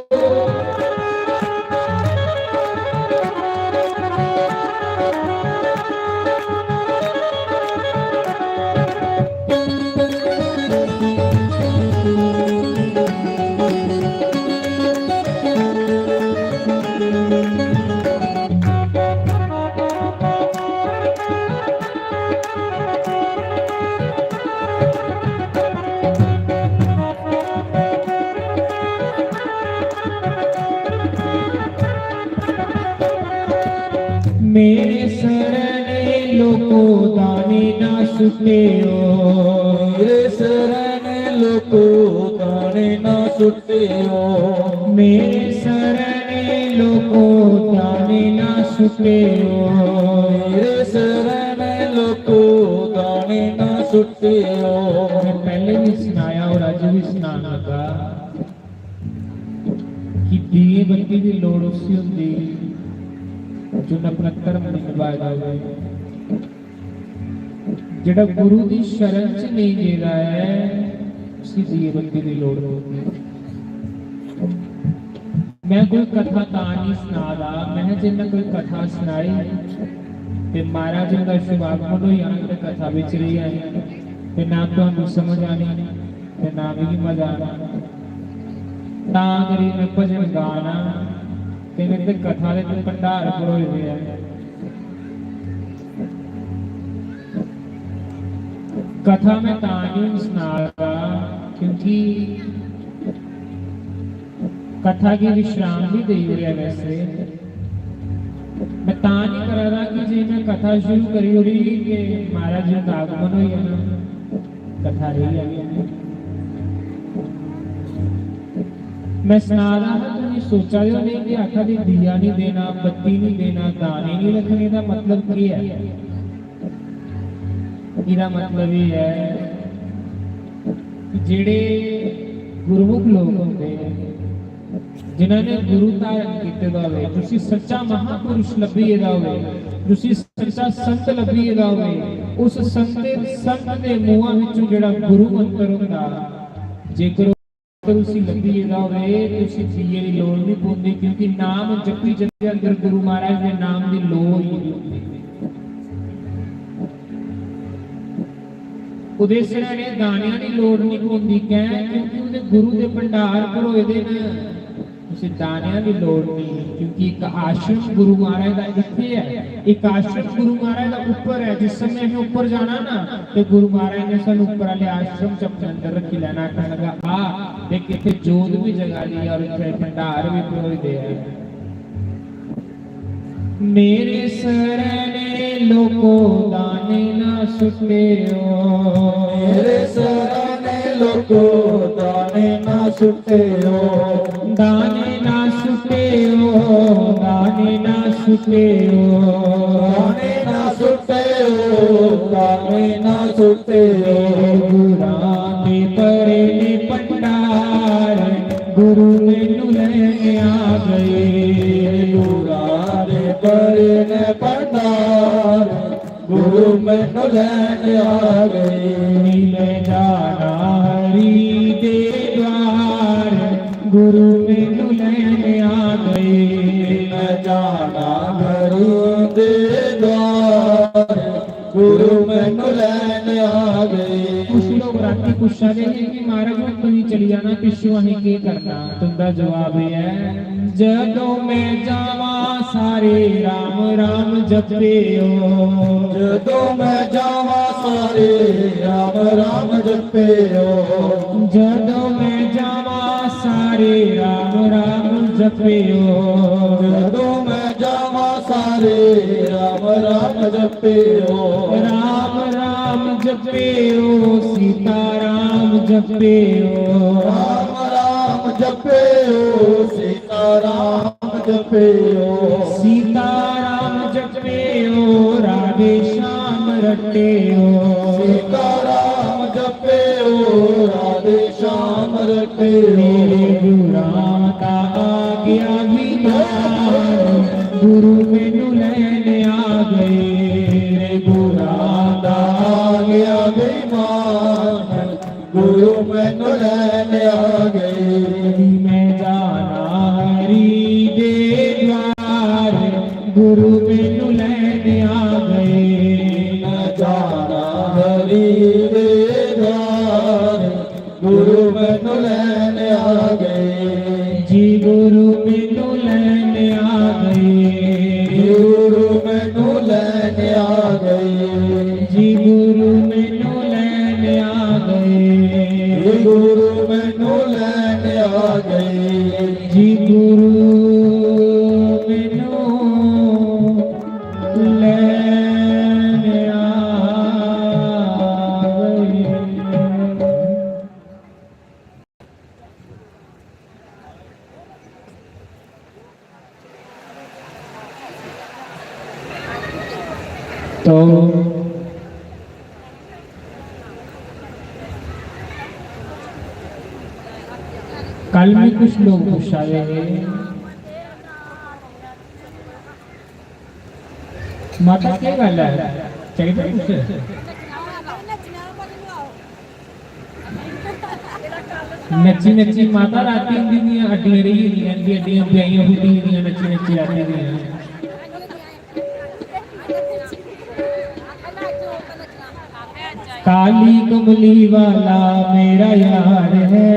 मेरे सरने लोको दाने ना सुट्टियो। मेरे सरने लोको दाने ना सुट्टियो। मेरे सरने लोको दाने ना सुट्टियो। मेरे सरने लोको दाने ना सुट्टियो। मैं पहले भी सुनाया और अज भी सुनान लगा। कि दीए बत्ती दी लोड़ उसी हुंदी जो अपना धर्म नहीं निभाए दा होवे। जेड़ा गुरु दी शरण च नहीं गेदा ऐ, उसी दीए बत्ती दी लोड़ होंदी। मैं कोई कथा तां नहीं सुना दा, मैं जे मैं कोई कथा सुनाई ते महाराज हुंदा शुभागमन होई जाना ते कथा बिच रेही जानी ते ना तुहानू समझ आनी ते ना मिगी मजा आना। तां करी मैं भजन गाना ते मेरे ते कथा दे ते भंडार भरोए दे ऐ। कथा मैं तां नहीं सुना दा क्योंकि कथा गी विश्राम भी देई ओड़ेआ। वैसे मैं तां नहीं करा दा कि जे मैं कथा शुरू करी ओड़ी ते महाराज जी दा आगमन होई जाना, कथा रेही जानी। मैं सना दा हा, तुम सोचा दे होने कि आखा दे दिया नहीं देना, बत्ती नहीं देना, दाने नहीं रखने, दा मतलब केह् ऐ? एह्दा मतलब एह् ऐ कि जेह्ड़े गुरुमुख लोक होंदे न, जिन्होंने गुरु धारण कीते दा होवे, जिसी सच्चा महापुरुष लब्भी गेदा होवे, जिसी सच्चा संत लब्भी गेदा होवे, उस संत, संत दे मुंहा विचों जेह्ड़ा गुरु मंत्र होंदा, जेकर पर उसी लब्भी गेदा होवे ते उसी दिए दी लोड़ नहीं पौंदी, क्योंकि नाम जपी जंदे अंदर गुरु महाराज दे नाम दी लोड़ ही नहीं होंदी। उदे सिराने दानियां दी लोड़ नहीं पौंदी, कैं? क्योंकि उदे गुरु दे भंडार भरोए दे न, उसी दानियां दी लोड़ नहीं। क्योंकि एक आश्रम गुरु महाराज दा इत्थे है, एक आश्रम गुरु महाराज दा ऊपर है। जिस समय असें ऊपर जाना ना, ते गुरु महाराज ने सानू ऊपर आले आश्रम च अपने अंदर रखी लेना। कहन लगा, आ देख, इत्थे जोत भी जगा दी है और इत्थे भंडार भी परोए दे है। मेरे सरने लोको दाने ना सुट्यो। मेरे सरने लोको दाने ना सुट्यो। दाने ना सुट्यो, दाने ना सुट्यो। दाने ना सुट्यो, दाने ना सुट्यो। गुरां दे भरे ने भंडार, गुरु मैनू लैने आ गए। गुरां दे भरे ने भंडार, गुरु मैनू लैने आ गए। मैं जाना हरि दे द्वार, गुरु मैनू लैने आ गए। मैं जाना हरि दे द्वार, गुरु मैनू लैने आ गए। कुछ लोग राती पुच्छा दे हे कि महाराज, हुण तुसीं चली जाना, पिच्छों असें केह् करना? तुंदा जवाब एह् ऐ, जदों मैं जावां सारे राम राम जप्यो। जदों मैं जावां सारे राम राम जप्यो। जदों मैं जावां सारे राम राम जप्यो। जदों मैं जावां सारे राम राम जप्यो। राम राम जप्यो, सीता राम जप्यो। राम राम जप्यो, सीता राम जप्यो। सीता राम जप्यो, राधे श्याम रट्यो। सीता राम जप्यो, राधे श्याम रट्यो। मेरे गुरां दा आ गया विमान, गुरु मैनू लैने आ गए। मेरे गुरां दा आ गया विमान, गुरु मैनू लैने आ गए। मैं जाना हरि दे द्वार, गुरु मैनू लैने आ गए। मैं जाना हरि दे द्वार, गुरु मैनू लैने आ गए। जी गुरु मैनू लैने आ गए। जी गुरु मैनू लैने आ गए। जी गुरु मैनू लैने आ गए। जी गुरु मैनू लैने आ गए। जी गुरु मैनू लैने आ गए। तो कल भी कुछ लोग पूछा दे हे, माता, केह् गल्ल ऐ? चाहिदा कुछ? नच्ची नच्ची माता रातीं उं'दी दियां हड्डियां रेही गेदियां, इं'दी हड्डियां ब्याहियां फुटी गेदियां नच्ची नच्ची रातीं दियां। काली कमली वाला मेरा यार है,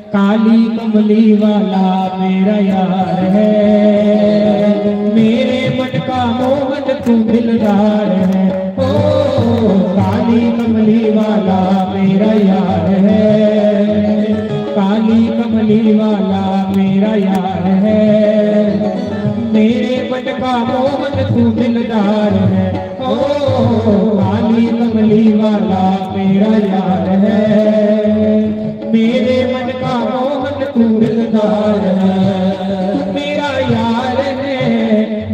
काली कमली वाला मेरा यार है, मेरे मन का मोहन तू दिलदार है। ओ काली कमली वाला मेरा यार है, काली कमली वाला मेरा यार है, मेरे मन का मोहन तू दिलदार है। ओ काली कमली वाला मेरा यार है, मेरे मन का मोहन तू दिलदार है। तू मेरा यार है,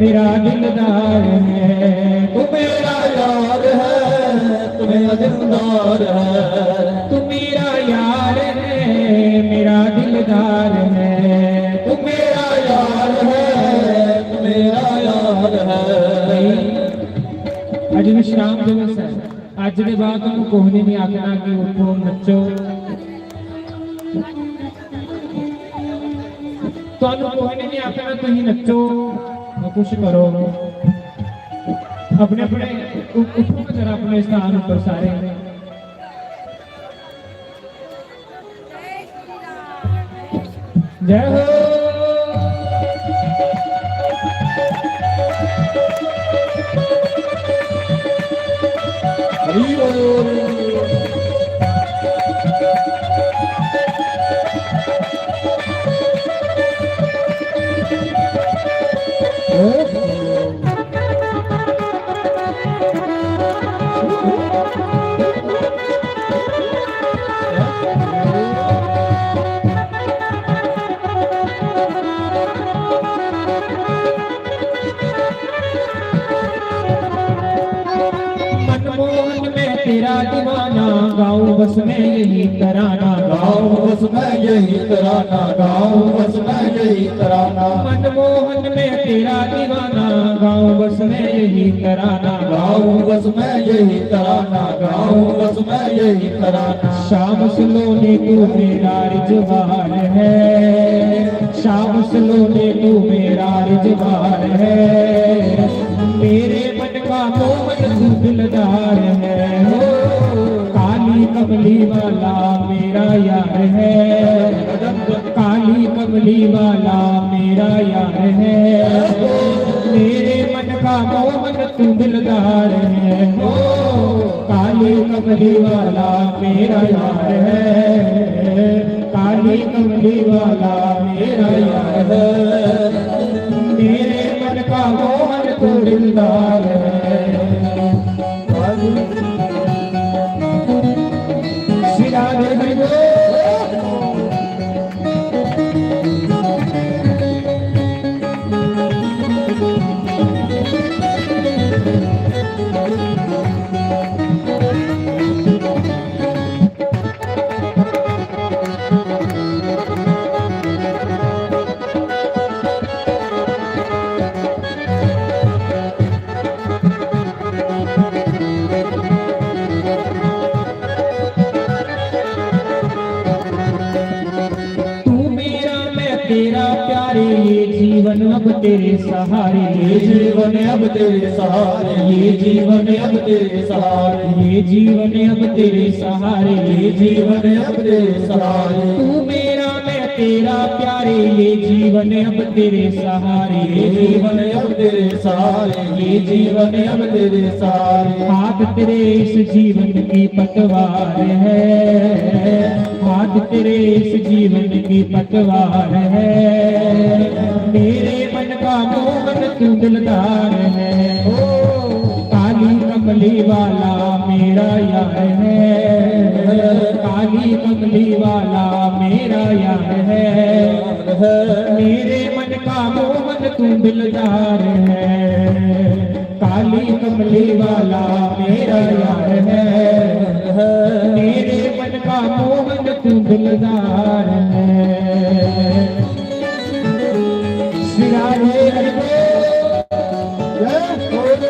मेरा दिलदार है। तू मेरा यार है, तू मेरा दिलदार है। तू मेरा यार है, मेरा दिलदार है। तू मेरा यार है, तू मेरा यार है। भाई, अज विश्राम दिवस है। अज दे बाद तुहानू कोई नहीं आखना कि उठो नच्चो। तुहानू कोई नहीं आखना तुम नच्चो, कुछ करो। अपने अपने उ-, उठो जरा अपने स्थान ऊपर सारे। जय हो। हरि बोल। मनमोहन मैं तेरा दीवाना, गाऊं बस मैं यही तराना, गाऊं बस मैं यही तराना, गाऊं बस मैं यही तराना। मनमोहन मैं तेरा दीवाना, गाऊं बस मैं यही तराना, गाऊं बस मैं यही तराना, गाऊं बस मैं यही तराना। शाम सलोनी तू मेरा रिजवान है, शाम सलोनी तू मेरा रिजवान है। मेरे मन का मोहन तू दिलदार है, हो काली कमली वाला मेरा यार है, काली कमली वाला मेरा यार है। मेरे मन का मोहन तू दिलदार है, हो काली कमली वाला मेरा यार है, काली कमली वाला मेरा यार है। मेरे मन का मोहन तू दिलदार है। श्री राधे हरि बोल। तू मेरा, मैं तेरा प्यारे, ये जीवन अब तेरे सहारे, ये जीवन अब तेरे सहारे, ये जीवन अब तेरे सहारे, ये जीवन अब तेरे सहारे, ये जीवन अब तेरे सहारे। तू मेरा, मैं तेरा प्यारे, ये जीवन अब तेरे सहारे, ये जीवन अब तेरे सहारे, ये जीवन अब तेरे सहारे। हाथ तेरे इस जीवन की पतवार है, हाथ तेरे इस जीवन की पतवार है। मेरे मन का मोहन तू दिलदार है, ओ काली कमली वाला मेरा यार है, काली कमली वाला मेरा यार है। मेरे मन का मोहन तू दिलदार है, काली कमली वाला मेरा यार है। मेरे मन का मोहन तू दिलदार है। श्री राधे हरि बोल। जय हो।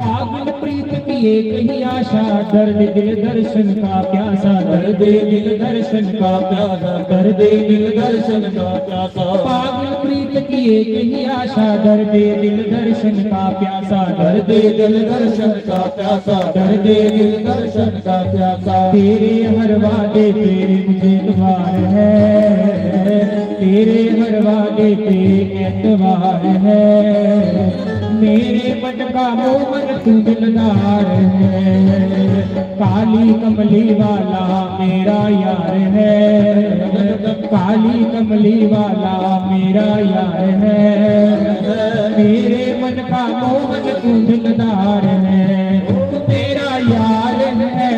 पागल प्रीत की एक ही आशा, दर्द दिल दर्शन का प्यासा, दर्द दिल दर्शन का प्यासा, दर्द दिल दर्शन का प्यासा। पागल प्रीत की एक ही आशा, दर्द दिल दर्शन का प्यासा, दर्द दिल दर्शन का प्यासा, दर्द दिल दर्शन का प्यासा। तेरे हर वादे तेरे मुझे एतबार है, तेरे हर वादे तेरे एतबार है। मेरे मन का मोहन तू दिलदार है, काली कमली वाला मेरा यार है, काली कमली वाला मेरा यार है। मेरे मन का मोहन तू दिलदार है, तू मेरा यार है,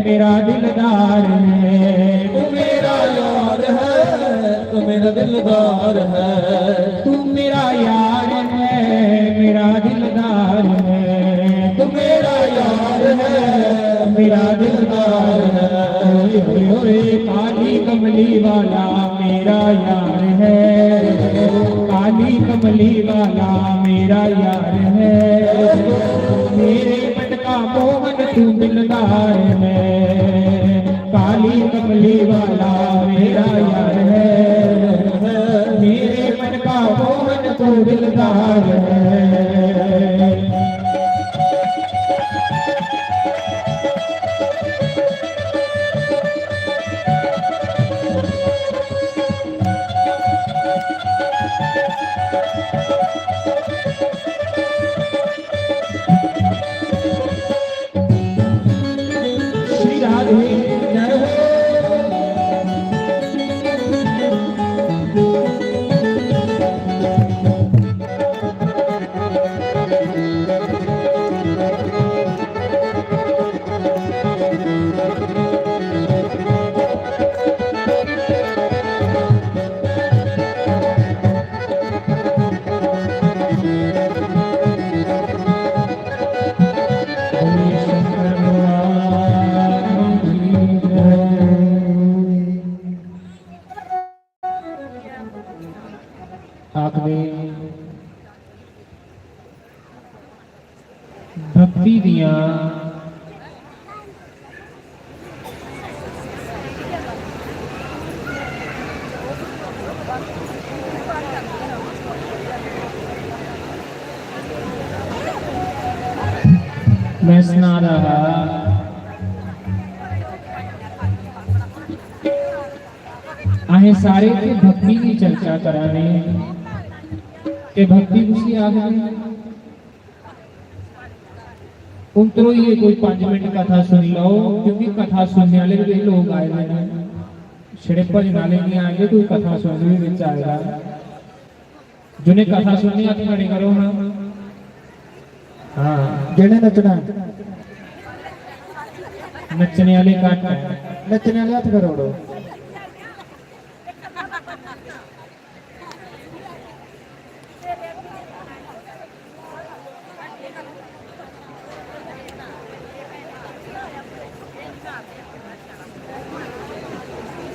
मेरा दिलदार है। तू मेरा यार है, तू मेरा दिलदार है। तू मेरा यार है, मेरा दिलदार है। तू मेरा यार है, मेरा दिलदार है। ओए, ओए, ओए, काली कमली वाला मेरा यार है, काली कमली वाला मेरा यार है। मेरे मन का मोहन तू दिलदार है, काली कमली वाला मेरा यार है। मेरे मन का मोहन दिलदार है। श्री राधे जय हो। आखदे भक्ति दियां मैं सना रहा, असें सारे इत्थै भक्ति दी चर्चा करा ने ते भक्ति कुसी आखदे? उंतर होइयै कोई पंज मिंट कथा सुनी लैओ, क्योंकि कथा सुनने आह्ले बी लोक आए दे न। छड़े भजन आह्ले निं आए दे, कोई कथा सुनने बी बिच आए दा। जि'नें कथा सुननी, हत्थ खड़े करो हां। हां, जि'नें नच्चना, नच्चने आह्ले घट्ट ऐ। नच्चने आह्ले हत्थ करी ओड़ो।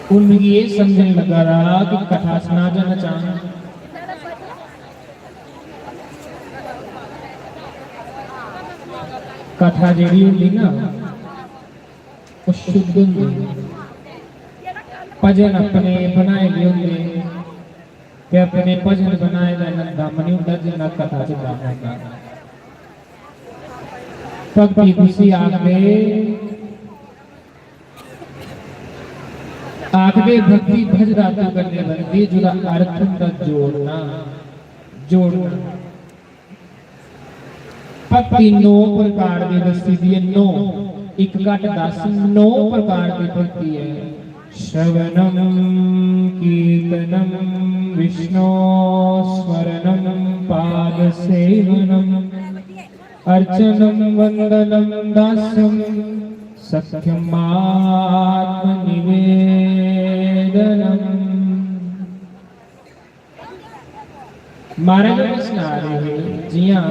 हून मिगी एह् समझन लगा दा कि कथा सनां जां नचां। कथा जेह्ड़ी होंदी ना, ओह् शुद्ध होंदी। भजन अपने बनाए दे होंदे ते अपने भजन बनाए दा इन्ना दम निं होंदा जिन्ना कथा च दम होंदा। भक्ति कुसी आखदे? आखदे भक्ति भज धातु कन्नै बनदी, जेह्दा अर्थ होंदा जोड़ना, जोड़ना। भक्ति नौ प्रकार दी दस्सी दी ऐ, नौ, इक घट दस, नौ प्रकार दी भक्ति ऐ। श्रवणं कीर्तनं विष्णो स्मरणं पाद सेवनम् अर्चनं वंदनं दास्यं सख्यमात्म निवेदनम्। महाराज होर सना रहे हे, जियां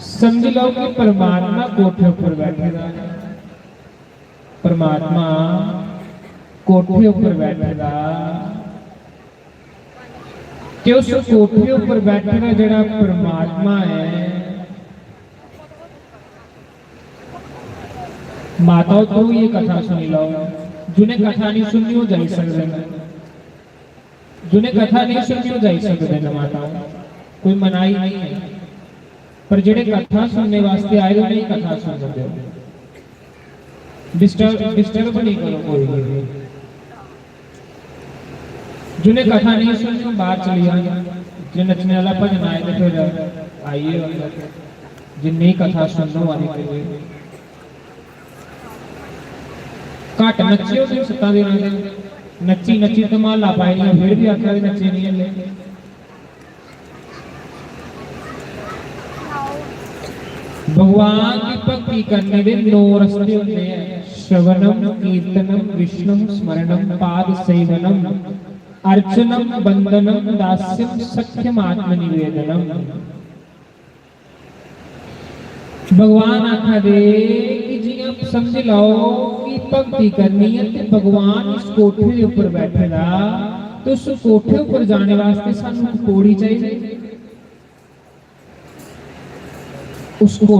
समझी लैओ कि परमात्मा कोठे उप्पर बैठे दा ऐ, परमात्मा कोठे उप्पर बैठे दा, ते उस कोठे उप्पर बैठे दा जेह्ड़ा परमात्मा ऐ, माता, उद्धरों ये कथा सुनी लैओ। जि'नें कथा नहीं सुननी, ओह् जाई सकदे न। जि'नें कथा नहीं सुननी, ओह् जाई सकदे न, माता, कोई मनाही नहीं है। पर जेह्ड़े कथा सुनने वास्ते आए दे, उ'नेंगी कथा सुनन देओ। डिस्टर्ब, डिस्टर्ब नहीं करो कोई भी। जि'नें कथा नहीं सुननी, ओह् बाहर चली जान। जे नच्चने आह्ला भजन आए ते फिर आइए अंदर। जे नेईं कथा सुनन होआ दी कोई, घट्ट नच्चे, ओह् दिन सत्तां दिन आंदे। नच्ची नच्ची धमाला पाई दियां, फिर भी आखा दे नच्चे नहीं हल्ले। भगवान दी भक्ति करने दे नौ रस्ते होंदे हैं। श्रवणम, कीर्तनम, विष्णु स्मरणम, पाद सेवनम, अर्चनम, वंदनम, दास्यम, सख्यम, आत्म निवेदनम। भगवान आखा दे कि जियां समझी लैओ कि भक्ति करनी ऐ ते भगवान इस कोठे दे उप्पर बैठे दा, ते उस कोठे उप्पर जाने वास्ते सानू इक पौड़ी चाहिदी। उस